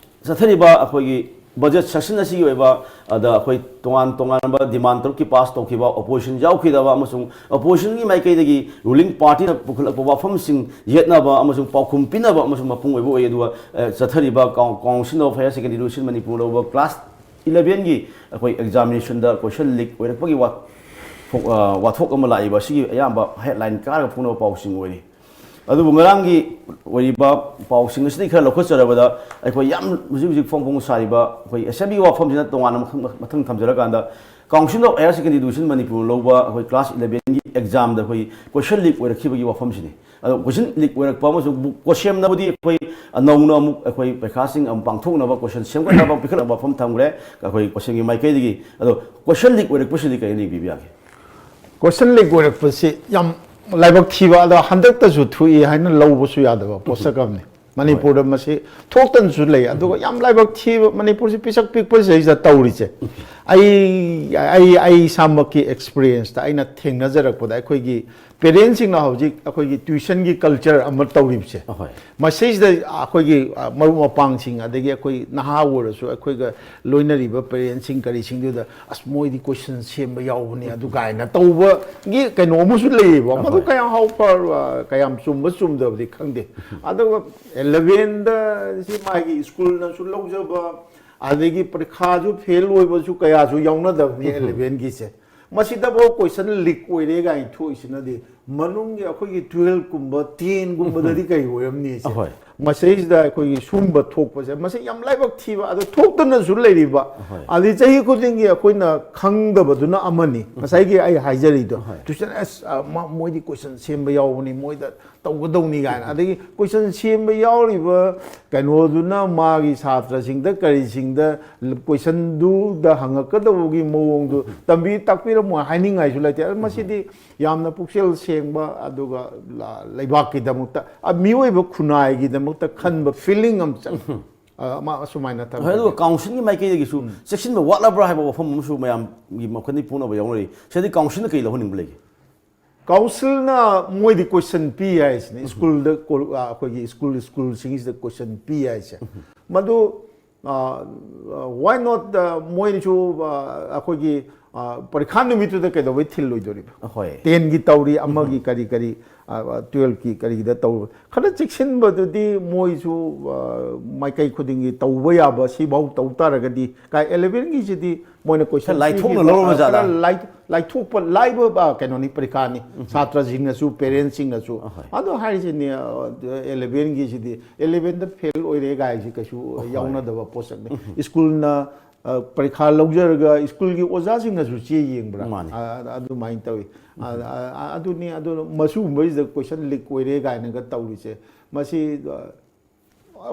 ꯆꯠꯊꯔꯤꯕ ꯑꯩꯈꯣꯏꯒꯤ ꯕꯖꯦꯠ ꯁꯦꯁꯟ ꯑꯁꯤꯒꯤ ꯑꯣꯏꯕ ꯑꯗ ꯑꯩꯈꯣꯏ ꯇꯣꯉꯥꯟ ꯇꯣꯉꯥꯟꯕ ꯗꯤꯃꯥꯟ ꯇꯔꯨꯛꯀꯤ ꯄꯥꯁ ꯇꯧꯈꯤꯕ, ꯑꯣꯄꯣꯖꯤꯁꯟ ꯌꯥꯎꯈꯤꯗꯕ ꯑꯃꯁꯨꯡ ꯑꯣꯄꯣꯖꯤꯁꯟꯒꯤ ꯃꯥꯏꯀꯩꯗꯒꯤ ꯔꯨꯂꯤꯡ ꯄꯥꯔꯇꯤꯅ ꯄꯨꯈꯠꯂꯛꯄ ꯋꯥꯐꯝꯁꯤꯡ ꯌꯦꯠꯅꯕ ꯑꯃꯁꯨꯡ ꯄꯥꯎꯈꯨꯝ ꯄꯤꯅꯕ ꯑꯃꯁꯨꯡ ꯃꯄꯨꯡ ꯑꯣꯏꯕ ꯑꯣꯏ꯫ ꯑꯗꯨꯒ, ꯑ, ꯆꯠꯊꯔꯤꯕ Coun-, Council of Higher Secondary Education Manipur ꯂꯧꯕ ꯀ꯭ꯂꯥꯁ ꯏꯂꯚꯦꯟꯒꯤ ꯑꯩꯈꯣꯏ ꯑꯦꯛꯖꯥꯃꯤꯅꯦꯁꯟꯗ ꯀꯣꯏꯁꯟ ꯂꯤꯛ ꯑꯣꯏꯔꯛꯄꯒꯤ ꯋꯥ-, ꯐꯣ-, ꯑ, ꯋꯥꯊꯣꯛ ꯑꯃ ꯂꯥꯛꯏꯕ ꯑꯁꯤꯒꯤ ꯑꯌꯥꯝꯕ ꯍꯦꯗꯂꯥꯏꯟ ꯀꯥꯔꯒ ꯐꯣꯡꯅꯕ ꯄꯥꯎꯁꯤꯡ ꯑꯣꯏꯔꯤ꯫ ꯑꯗꯨꯕꯨ ꯉꯔꯥꯡꯒꯤ ꯑꯣꯏꯔꯤꯕ ꯄꯥꯎꯁꯤꯡ ꯑꯁꯤꯗꯒꯤ ꯈꯔ ꯂꯧꯈꯠꯆꯔꯕꯗ, ꯑꯩꯈꯣꯏ ꯌꯥꯝ ꯍꯧꯖꯤꯛ ꯍꯧꯖꯤꯛ ꯐꯣꯡ ꯐꯣꯡ ꯁꯥꯔꯤꯕ ꯑꯩꯈꯣꯏ ꯑꯦꯁꯦꯝꯕ꯭ꯂꯤꯒꯤ ꯋꯥꯐꯝꯁꯤꯅ ꯇꯣꯉꯥꯟꯅ ꯃꯊꯪ, ꯃꯊꯪ ꯊꯝꯖꯔꯀꯥꯟꯗ, Council of Higher Secondary Education Manipur ꯂꯧꯕ ꯑꯩꯈꯣꯏ ꯀ꯭ꯂꯥꯁ ꯏꯂꯚꯦꯟꯒꯤ ꯑꯦꯛꯖꯥꯝꯗ ꯑꯩꯈꯣꯏ ꯀꯣꯏꯁꯟ ꯂꯤꯛ ꯑꯣꯏꯔꯛꯈꯤꯕꯒꯤ ꯋꯥꯐꯝꯁꯤꯅꯤ꯫ ꯑꯗꯣ ꯀꯣꯏꯁꯟ ꯂꯤꯛ ꯑꯣꯏꯔꯛꯄ ꯑꯃꯁꯨꯡ ꯕꯨ-, ꯀꯣꯁꯦꯝꯅꯕꯨꯗꯤ ꯑꯩꯈꯣꯏ ꯅꯧꯅ ꯑꯃꯨꯛ ꯑꯩꯈꯣꯏ ꯄꯩꯈꯥꯁꯤꯡ ꯑꯃꯨꯛ ꯄꯥꯡꯊꯣꯛꯅꯕ ꯀꯣꯏꯁꯟ ꯁꯦꯝꯒꯠꯅꯕ ꯄꯤꯈꯠꯅꯕ ꯋꯥꯐꯝ ꯊꯝꯈ꯭ꯔꯦ ꯑꯩꯈꯣꯏ ꯀꯣꯁꯦꯝꯒꯤ ꯃꯥꯏꯀꯩꯗꯒꯤ꯫ ꯑꯗꯣ ꯀꯣꯏꯁꯟ ꯂꯤꯛ ꯑꯣꯏꯔꯛꯄꯁꯤꯗꯤ ꯀꯔꯤ ꯂꯤꯡꯕꯤꯕ ꯌꯥꯒꯦ? ꯀꯣꯏꯁꯟ ꯂꯤꯛ ꯑꯣꯏꯔꯛꯄꯁꯤ ꯌꯥꯝ ꯂꯥꯏꯕꯛ ꯊꯤꯕ, ꯑꯗꯣ ꯍꯟꯗꯛꯇꯁꯨ ꯊꯣꯛꯏ ꯍꯥꯏꯅ ꯂꯧꯕꯁꯨ ꯌꯥꯗꯕ ꯄꯣꯠꯁꯛ ꯑꯃꯅꯤ꯫ ꯃꯅꯤꯄꯨꯔꯗ ꯃꯁꯤ ꯊꯣꯛꯇꯅꯁꯨ ꯂꯩ꯫ ꯑꯗꯨꯒ ꯌꯥꯝ ꯂꯥꯏꯕꯛ ꯊꯤꯕ, ꯃꯅꯤꯄꯨꯔꯁꯤ ꯄꯤꯁꯛ ꯄꯤꯛꯄꯁꯤꯗꯩꯁꯤꯗ ꯇꯧꯔꯤꯁꯦ, ꯑꯩ, ꯑꯩ, ꯑꯩ ꯏꯁꯥꯃꯛꯀꯤ ꯑꯦꯛꯁꯄꯤꯔꯤꯌꯦꯟꯁꯇ ꯑꯩꯅ ꯊꯦꯡꯅꯖꯔꯛꯄꯗ, ꯑꯩꯈꯣꯏꯒꯤ ꯄꯦꯔꯦꯟꯁꯁꯤꯡꯅ ꯍꯧꯖꯤꯛ ꯑꯩꯈꯣꯏꯒꯤ ꯇ꯭ꯋꯤꯁꯟꯒꯤ ꯀꯜꯆꯔ ꯑꯃ ꯇꯧꯔꯤꯕꯁꯦ, ꯑꯍꯣꯏ꯫ ꯃꯁꯤꯁꯤꯗ ꯑꯩꯈꯣꯏꯒꯤ, ꯑ, ꯃꯔꯨꯞ ꯃꯄꯥꯡꯁꯤꯡ, ꯑꯗꯒꯤ ꯑꯩꯈꯣꯏ ꯅꯍꯥ ꯑꯣꯏꯔꯁꯨ, ꯑꯩꯈꯣꯏꯒ ꯂꯣꯏꯅꯔꯤꯕ ꯄꯦꯔꯦꯟꯁꯁꯤꯡ ꯀꯔꯤꯁꯤꯡꯗꯨꯗ, "ꯑꯁ, ꯃꯣꯏꯗꯤ ꯀꯣꯏꯁꯟ ꯁꯦꯝꯕ ꯌꯥꯎꯕꯅꯤ" ꯑꯗꯨ ꯀꯥꯏꯅ ꯇꯧꯕꯒꯤ ꯀꯩꯅꯣ ꯑꯃꯁꯨ ꯂꯩꯌꯦꯕ꯫ ꯃꯗꯨ ꯑꯍꯣꯏ꯫ ꯀꯌꯥꯝ ꯍꯥꯎ ꯐ-, ꯀꯌꯥꯝ ꯆꯨꯝꯕ ꯆꯨꯝꯗꯕꯗꯤ ꯈꯪꯗꯦ꯫ ꯑꯗꯨꯒ ꯑꯦꯂꯚꯦꯟꯗ ꯁꯤ ꯃꯥꯒꯤ ꯁ꯭ꯀꯨꯜꯅꯁꯨ ꯂꯧꯖꯕ, ꯑꯗꯒꯤ ꯄꯔꯤꯈꯥꯁꯨ ꯐꯦꯜ ꯑꯣꯏꯕꯁꯨ ꯀꯌꯥꯁꯨ ꯌꯥꯎꯅꯗꯕꯅꯤ ꯑꯦꯂꯚꯦꯟꯒꯤꯁꯦ꯫ ꯃꯁꯤꯗꯐꯥꯎ ꯀꯣꯏꯁꯟ ꯂꯤꯛ ꯑꯣꯏꯔꯦ ꯀꯥꯏꯅ ꯊꯣꯛꯏꯁꯤꯅꯗꯤ ꯃꯅꯨꯡꯒꯤ ꯑꯩꯈꯣꯏꯒꯤ ꯇꯨꯋꯦꯜꯐꯀꯨꯝꯕ, ꯇꯦꯟꯒꯨꯝꯕꯗꯗꯤ ꯀꯩ ꯑꯣꯏꯔꯝꯅꯤ ꯁꯦ? ꯑꯍꯣꯏ꯫ ꯃꯁꯤꯗꯩꯁꯤꯗ ꯑꯩꯈꯣꯏꯒꯤ ꯁꯨꯝꯕ ꯊꯣꯛꯄꯁꯦ, ꯃꯁꯤ ꯌꯥꯝ ꯂꯥꯏꯕꯛ ꯊꯤꯕ, ꯑꯗꯣ ꯊꯣꯛꯇꯅꯁꯨ ꯂꯩꯔꯤꯕ꯫ ꯍꯣꯏ꯫ ꯑꯗꯩ ꯆꯍꯤ ꯈꯨꯗꯤꯡꯒꯤ ꯑꯩꯈꯣꯏꯅ ꯈꯪꯗꯕꯗꯨꯅ ꯑꯃꯅꯤ, ꯉꯁꯥꯏꯒꯤ ꯑꯩ ꯍꯥꯏꯖꯔꯤꯗꯣ, ꯍꯣꯏ꯫ ꯇꯨꯏꯁꯟ ꯑꯁ, ꯑ, ꯃ-, ꯃꯣꯏꯗꯤ ꯀꯣꯏꯁꯟ ꯁꯦꯝꯕ ꯌꯥꯎꯕꯅꯤ, ꯃꯣꯏꯗ ꯇꯧꯒꯗꯧꯅꯤ ꯀꯥꯏꯅ꯫ ꯑꯗꯒꯤ ꯀꯣꯏꯁꯟ ꯁꯦꯝꯕ ꯌꯥꯎꯔꯤꯕ ꯀꯩꯅꯣꯗꯨꯅ ꯃꯥꯒꯤ ꯁꯥꯇ꯭ꯔꯁꯤꯡꯗ, ꯀꯔꯤꯁꯤꯡꯗ ꯀꯣꯏꯁꯟꯗꯨꯗ ꯍꯪꯉꯛꯀꯗꯧꯕꯒꯤ ꯃꯑꯣꯡꯗꯨ ꯇꯝꯕꯤ ꯇꯥꯛꯄꯤꯔꯝꯃꯣ ꯍꯥꯏꯅꯤꯡꯉꯥꯏꯁꯨ ꯂꯩꯇꯦ꯫ ꯑꯗꯨ ꯃꯁꯤꯗꯤ ꯌꯥꯝꯅ ꯄꯨꯛꯆꯦꯜ ꯁꯦꯡꯕ, ꯑꯗꯨꯒ ꯂ-, ꯂꯩꯕꯥꯛꯀꯤꯗꯃꯛꯇ, ꯑ, ꯃꯤꯑꯣꯏꯕ ꯈꯨꯟꯅꯥꯏꯒꯤꯗꯃꯛꯇ ꯈꯟꯕ feeling ꯑꯃ ꯆꯪꯉꯤ꯫ ꯑ, ꯑꯃ ꯑꯁꯨꯃꯥꯏꯅ ꯊꯝꯖꯒꯦ꯫ ꯍꯣꯏ, ꯑꯗꯨꯒ ꯀꯥꯎꯟꯁꯤꯜꯒꯤ ꯃꯥꯏꯀꯩꯗꯒꯤꯁꯨ ꯆꯦꯛꯁꯤꯟꯕ ꯋꯥꯠꯂꯕ꯭ꯔꯥ ꯍꯥꯏꯕ ꯋꯥꯐꯝ ꯑꯃꯁꯨ ꯃꯌꯥꯝꯒꯤ ꯃꯈꯜꯒꯤ ꯄꯣꯛꯅꯕ ꯌꯥꯎꯅꯔꯤ꯫ ꯁꯤꯗꯤ ꯀꯥꯎꯟꯁꯤꯜꯅ ꯀꯔꯤ ꯂꯧꯍꯟꯅꯤꯡꯕ ꯂꯩꯒꯦ? ꯀꯥꯎꯟꯁꯤꯜꯅ ꯃꯣꯏꯗꯤ ꯀꯣꯏꯁꯟ ꯄꯤ ꯍꯥꯏꯁꯤꯅꯦ, ꯁ꯭ꯀꯨꯜꯗ ꯀꯣ-, ꯑ, ꯑꯩꯈꯣꯏꯒꯤ ꯁ꯭ꯀꯨꯜ, ꯁ꯭ꯀꯨꯜꯁꯤꯡꯁꯤꯗ ꯀꯣꯏꯁꯟ ꯄꯤ ꯍꯥꯏꯁꯦ꯫ ꯃꯗꯨ, ꯑ, why not, ꯑ, ꯃꯣꯏꯅꯁꯨ, ꯑ, ꯑꯩꯈꯣꯏꯒꯤ, ꯑ, ꯄꯔꯤꯈꯥ ꯅꯨꯃꯤꯠꯇꯨꯗ ꯀꯩꯗꯧꯕꯩ ꯊꯤꯜꯂꯣꯏꯗꯣꯔꯤꯕ? ꯍꯣꯏ꯫ ꯇꯦꯟꯒꯤ ꯇꯧꯔꯤ, ꯑꯃꯒꯤ ꯀꯔꯤ ꯀꯔꯤ, ꯑ, ꯇꯨꯌꯦꯜꯐꯀꯤ ꯀꯔꯤꯒꯤꯗ ꯇꯧꯕ? ꯈꯔ ꯆꯦꯛꯁꯤꯟꯕꯗꯨꯗꯤ ꯃꯣꯏꯁꯨ, ꯑ, ꯃꯥꯏꯀꯩ ꯈꯨꯗꯤꯡꯒꯤ ꯇꯧꯕ ꯌꯥꯕ, ꯁꯤꯐꯥꯎ ꯇꯧ ꯇꯥꯔꯒꯗꯤ, ꯀꯥꯏ ꯑꯦꯂꯦꯚꯦꯟꯒꯤꯁꯤꯗꯤ ꯃꯣꯏꯅ ꯀꯣꯏꯁꯟ ꯈꯔ ꯂꯥꯏꯊꯣꯛꯅ ꯄꯤꯈꯤꯕ, ꯂꯧꯔꯝꯕ ꯖꯥꯠꯂꯥ? ꯈꯔ ꯂꯥꯏ-, ꯂꯥꯏꯊꯣꯛꯄ, ꯂꯥꯏꯕ, ꯑ, ꯀꯩꯅꯣꯅꯤ, ꯄꯔꯤꯈꯥꯅꯤ꯫ ꯁꯥꯇ꯭ꯔꯁꯤꯡꯅꯁꯨ, ꯄꯦꯔꯦꯟꯁꯁꯤꯡꯅꯁꯨ꯫ ꯑꯍꯣꯏ꯫ ꯑꯗꯣ ꯍꯥꯏꯔꯤꯁꯤꯅꯦ, ꯑ, ꯑꯦꯂꯦꯚꯦꯟꯒꯤꯁꯤꯗꯤ, ꯑꯦꯂꯦꯚꯦꯟꯗ ꯐꯦꯜ ꯑꯣꯏꯔꯦ ꯀꯥꯏꯁꯤ ꯀꯩꯁꯨ ꯌꯥꯎꯅꯗꯕ ꯄꯣꯠꯁꯛꯅꯤ꯫ ꯁ꯭ꯀꯨꯜꯅ, ꯑ, ꯄꯔꯤꯈꯥ ꯂꯧꯖꯔꯒ ꯁ꯭ꯀꯨꯜꯒꯤ ꯑꯣꯖꯥꯁꯤꯡꯅꯁꯨ ꯆꯦ ꯌꯦꯡꯕ꯭ꯔꯥ? ꯃꯥꯅꯤ꯫ ꯑ, ꯑꯗꯨꯃꯥꯏꯅ ꯇꯧꯋꯤ꯫ ꯑ, ꯑ, ꯑ, ꯑꯗꯨꯅꯤ, ꯑꯗꯨꯅ ꯃꯁꯤꯒꯨꯝꯕꯁꯤꯗ ꯀꯣꯏꯁꯟ ꯂꯤꯛ ꯑꯣꯏꯔꯦ ꯀꯥꯏꯅꯒ ꯇꯧꯔꯤꯁꯦ, ꯃꯁꯤ, ꯑ,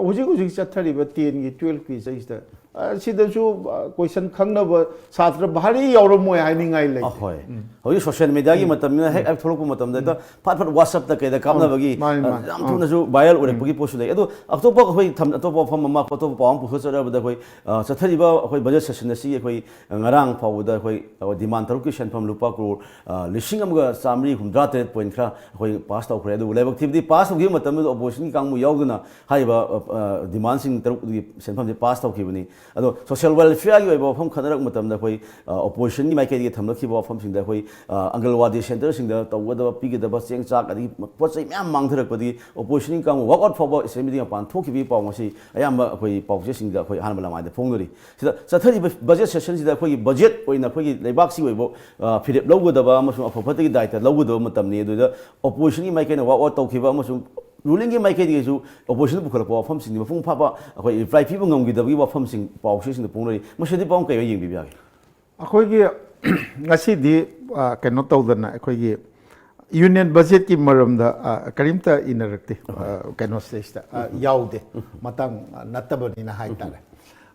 ꯍꯧꯖꯤꯛ ꯍꯧꯖꯤꯛ ꯆꯠꯊꯔꯤꯕ ꯇꯦꯟꯒꯤ, ꯇꯨꯌꯦꯜꯐꯀꯤ ꯆꯍꯤꯁꯤꯗ, ꯑ, ꯁꯤꯗꯁꯨ, ꯑ, ꯀꯣꯏꯁꯟ ꯈꯪꯅꯕ ꯁꯥꯇ꯭ꯔ ꯚꯥꯔꯤ ꯌꯥꯎꯔꯝꯃꯣꯏ ꯍꯥꯏꯅꯤꯡꯉꯥꯏ ꯂꯩꯇꯦ꯫ ꯑꯍꯣꯏ꯫ ꯍꯧꯖꯤꯛ ꯁꯣꯁꯤꯌꯦꯜ ꯃꯦꯗꯤꯌꯥꯒꯤ ꯃꯇꯝꯅꯤꯅ ꯍꯦꯛ ꯍꯦꯛ ꯊꯣꯛꯂꯛꯄ ꯃꯇꯝꯗ ꯍꯦꯛꯇ ꯐꯠ ꯐꯠ ꯋꯥꯆꯞꯇ ꯀꯩꯗ ꯀꯥꯞꯅꯕꯒꯤ, ꯃꯥꯅꯤ, ꯑ, ꯃꯥꯅꯤ꯫ ꯌꯥꯝ ꯊꯨꯅꯁꯨ ꯚꯥꯏꯔꯦꯜ ꯑꯣꯏꯔꯛꯄꯒꯤ ꯄꯣꯠꯁꯨ ꯂꯩ꯫ ꯑꯗꯣ ꯑꯇꯣꯞꯄ ꯑꯩꯈꯣꯏ ꯊꯝ-, ꯑꯇꯣꯞꯄ ꯋꯥꯐꯝ ꯑꯃ, ꯑꯇꯣꯞꯄ ꯄꯥꯎ ꯑꯃ ꯄꯨꯈꯠꯆꯔꯕꯗ ꯑꯩꯈꯣꯏ, ꯑ, ꯆꯠꯊꯔꯤꯕ ꯑꯩꯈꯣꯏ ꯕꯖꯦꯠ ꯁꯦꯁꯟ ꯑꯁꯤꯒꯤ ꯑꯩꯈꯣꯏ, ꯑ, ꯉꯔꯥꯡ ꯐꯥꯎꯕꯗ ꯑꯩꯈꯣꯏ, ꯑ, ꯗꯤꯃꯥꯟ ꯇꯔꯨꯛꯀꯤ ꯁꯦꯟꯐꯝ ꯂꯨꯄꯥ ꯀ꯭ꯔꯣꯔ, ꯑ, ꯂꯤꯁꯤꯡ ꯑꯃꯒ ꯆꯥꯃꯔꯤ ꯍꯨꯝꯗ꯭ꯔꯥ ꯇꯔꯦꯠ ꯄꯣꯏꯟ ꯈꯔ ꯑꯩꯈꯣꯏ ꯄꯥꯁ ꯇꯧꯈ꯭ꯔꯦ꯫ ꯑꯗꯨꯕꯨ ꯂꯥꯏꯕꯛ ꯊꯤꯕꯗꯤ ꯄꯥꯁ ꯇꯧꯈꯤꯕ ꯃꯇꯝꯗꯨꯗ ꯑꯣꯄꯣꯖꯤꯁꯟꯒꯤ ꯀꯥꯡꯕꯨ ꯌꯥꯎꯗꯨꯅ ꯍꯥꯏꯔꯤꯕ, ꯑ, ꯑ, ꯗꯤꯃꯥꯟꯁꯤꯡ ꯇꯔꯨꯛ ꯑꯗꯨꯒꯤ ꯁꯦꯟꯐꯝꯁꯦ ꯄꯥꯁ ꯇꯧꯈꯤꯕꯅꯤ꯫ ꯑꯗꯣ ꯁꯣꯁꯤꯌꯦꯜ ꯋꯦꯜꯐꯤꯌꯔꯒꯤ ꯑꯣꯏꯕ ꯋꯥꯐꯝ ꯈꯟꯅꯔꯛꯄ ꯃꯇꯝꯗ ꯑꯩꯈꯣꯏ, ꯑ, ꯑꯣꯄꯣꯖꯤꯁꯟꯒꯤ ꯃꯥꯏꯀꯩꯗꯒꯤ ꯊꯝꯂꯛꯈꯤꯕ ꯋꯥꯐꯝꯁꯤꯡꯗ ꯑꯩꯈꯣꯏ, ꯑ, ꯑꯪꯒꯜꯋꯥꯗꯤ ꯁꯦꯟꯇꯔꯁꯤꯡꯗ ꯇꯧꯒꯗꯕ, ꯄꯤꯒꯗꯕ ꯆꯦꯡ ꯆꯥꯛ ꯑꯗꯒꯤ ꯄꯣꯠ ꯆꯩ ꯃꯌꯥꯝ ꯃꯥꯡꯊꯔꯛꯄꯗꯒꯤ ꯑꯣꯄꯣꯖꯤꯁꯟꯒꯤ ꯀꯥꯡꯕꯨ ꯋꯥꯛ ꯑꯥꯎꯠ ꯐꯥꯎꯕ ꯑꯦꯁꯦꯝꯕ꯭ꯂꯤꯗꯒꯤ ꯃꯄꯥꯟ ꯊꯣꯛꯈꯤꯕꯒꯤ ꯄꯥꯎ ꯉꯁꯤ ꯑꯌꯥꯝꯕ ꯑꯩꯈꯣꯏ ꯄꯥꯎꯆꯦꯁꯤꯡꯗ ꯑꯩꯈꯣꯏ ꯑꯍꯥꯟꯕ ꯂꯃꯥꯏꯗ ꯐꯣꯡꯅꯔꯤ꯫ ꯁꯤꯗ ꯆꯠꯊꯔꯤꯕ ꯕꯖꯦꯠ ꯁꯦꯁꯟꯁꯤꯗ ꯑꯩꯈꯣꯏꯒꯤ ꯕꯖꯦꯠ ꯑꯣꯏꯅ ꯑꯩꯈꯣꯏꯒꯤ ꯂꯩꯕꯥꯛꯁꯤ ꯑꯣꯏꯕ, ꯑ, ꯐꯤꯔꯦꯞ ꯂꯧꯒꯗꯕ ꯑꯃꯁꯨꯡ ꯑꯐ ꯐꯠꯇꯒꯤ ꯗꯥꯏꯇ ꯂꯧꯒꯗꯕ ꯃꯇꯝꯅꯤ꯫ ꯑꯗꯨꯗ ꯑꯣꯄꯣꯖꯤꯁꯟꯒꯤ ꯃꯥꯏꯀꯩꯅ ꯋꯥꯛ ꯑꯥꯎꯠ ꯇꯧꯈꯤꯕ ꯑꯃꯁꯨꯡ ꯔꯨꯂꯤꯡꯒꯤ ꯃꯥꯏꯀꯩꯗꯒꯤꯁꯨ ꯑꯣꯄꯣꯖꯤꯁꯟꯗ ꯄꯨꯈꯠꯂꯛꯄ ꯋꯥꯐꯝꯁꯤꯡꯗꯤ ꯃꯄꯨꯡ ꯐꯥꯕ ꯑꯩꯈꯣꯏ ꯔꯤꯄ꯭ꯂꯥꯏ ꯄꯤꯕ ꯉꯝꯈꯤꯗꯕꯒꯤ ꯋꯥꯐꯝꯁꯤꯡ ꯄꯥꯎꯆꯦꯁꯤꯡꯗ ꯐꯣꯡꯅꯔꯤ꯫ ꯃꯁꯤꯗꯤ ꯄꯥꯎ ꯀꯩ ꯑꯣꯏꯅ ꯌꯦꯡꯕꯤꯕ ꯌꯥꯒꯦ? ꯑꯩꯈꯣꯏꯒꯤ ꯉꯁꯤꯗꯤ ꯑ, ꯀꯩꯅꯣ ꯇꯧꯗꯅ ꯑꯩꯈꯣꯏꯒꯤ ꯌꯨꯅꯤꯌꯟ ꯕꯖꯦꯠꯀꯤ ꯃꯔꯝꯗ ꯑ, ꯀꯔꯤꯝꯇ ꯏꯅꯔꯛꯇꯦ꯫ ꯑ, ꯀꯩꯅꯣ ꯁꯤꯗꯩꯁꯤꯗ ꯑ, ꯌꯥꯎꯗꯦ꯫ ꯃꯇꯥꯡ ꯑ, ꯅꯠꯇꯕꯅꯤꯅ ꯍꯥꯏꯇꯥꯔꯦ꯫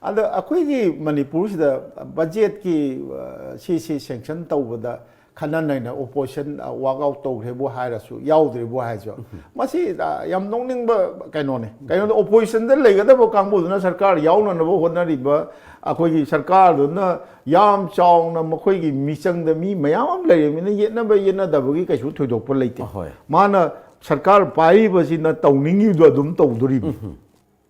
ꯑꯗ ꯑꯩꯈꯣꯏꯒꯤ ꯃꯅꯤꯄꯨꯔꯁꯤꯗ ꯕꯖꯦꯠꯀꯤ ꯑ, ꯁꯤꯁꯤ ꯁꯦꯡꯁꯟ ꯇꯧꯕꯗ ꯈꯟꯅ ꯅꯩꯅ ꯑꯣꯄꯣꯖꯤꯁꯟ ꯋꯥꯛ ꯑꯥꯎꯠ ꯇꯧꯈ꯭ꯔꯦꯕꯨ ꯍꯥꯏꯔꯁꯨ, ꯌꯥꯎꯗ꯭ꯔꯦꯕꯨ ꯍꯥꯏꯔꯁꯨ, ꯃꯁꯤ ꯑ, ꯌꯥꯝ ꯅꯣꯛꯅꯤꯡꯕ ꯀꯩꯅꯣꯅꯦ꯫ ꯀꯩꯅꯣꯗ ꯑꯣꯄꯣꯖꯤꯁꯟꯗ ꯂꯩꯒꯗꯕ ꯀꯥꯡꯕꯨꯗꯨꯅ ꯁꯔꯀꯥꯔ ꯌꯥꯎꯅꯅꯕ ꯍꯣꯠꯅꯔꯤꯕ, ꯑꯩꯈꯣꯏꯒꯤ ꯁꯔꯀꯥꯔꯗꯨꯅ ꯌꯥꯝ ꯆꯥꯎꯅ ꯃꯈꯣꯏꯒꯤ ꯃꯤꯆꯪꯗ ꯃꯤ ꯃꯌꯥꯝ ꯑꯃ ꯂꯩꯔꯤꯕꯅꯤꯅ ꯌꯦꯠꯅꯕ ꯌꯦꯠꯅꯗꯕꯒꯤ ꯀꯩꯁꯨ ꯊꯣꯏꯗꯣꯛꯄ ꯂꯩꯇꯦ꯫ ꯑꯍꯣꯏ꯫ ꯃꯥꯅ ꯁꯔꯀꯥꯔ ꯄꯥꯏꯔꯤꯕꯁꯤꯅ ꯇꯧꯅꯤꯡꯉꯤꯗꯣ ꯑꯗꯨꯝ ꯇꯧꯗꯣꯔꯤꯕꯅꯤ꯫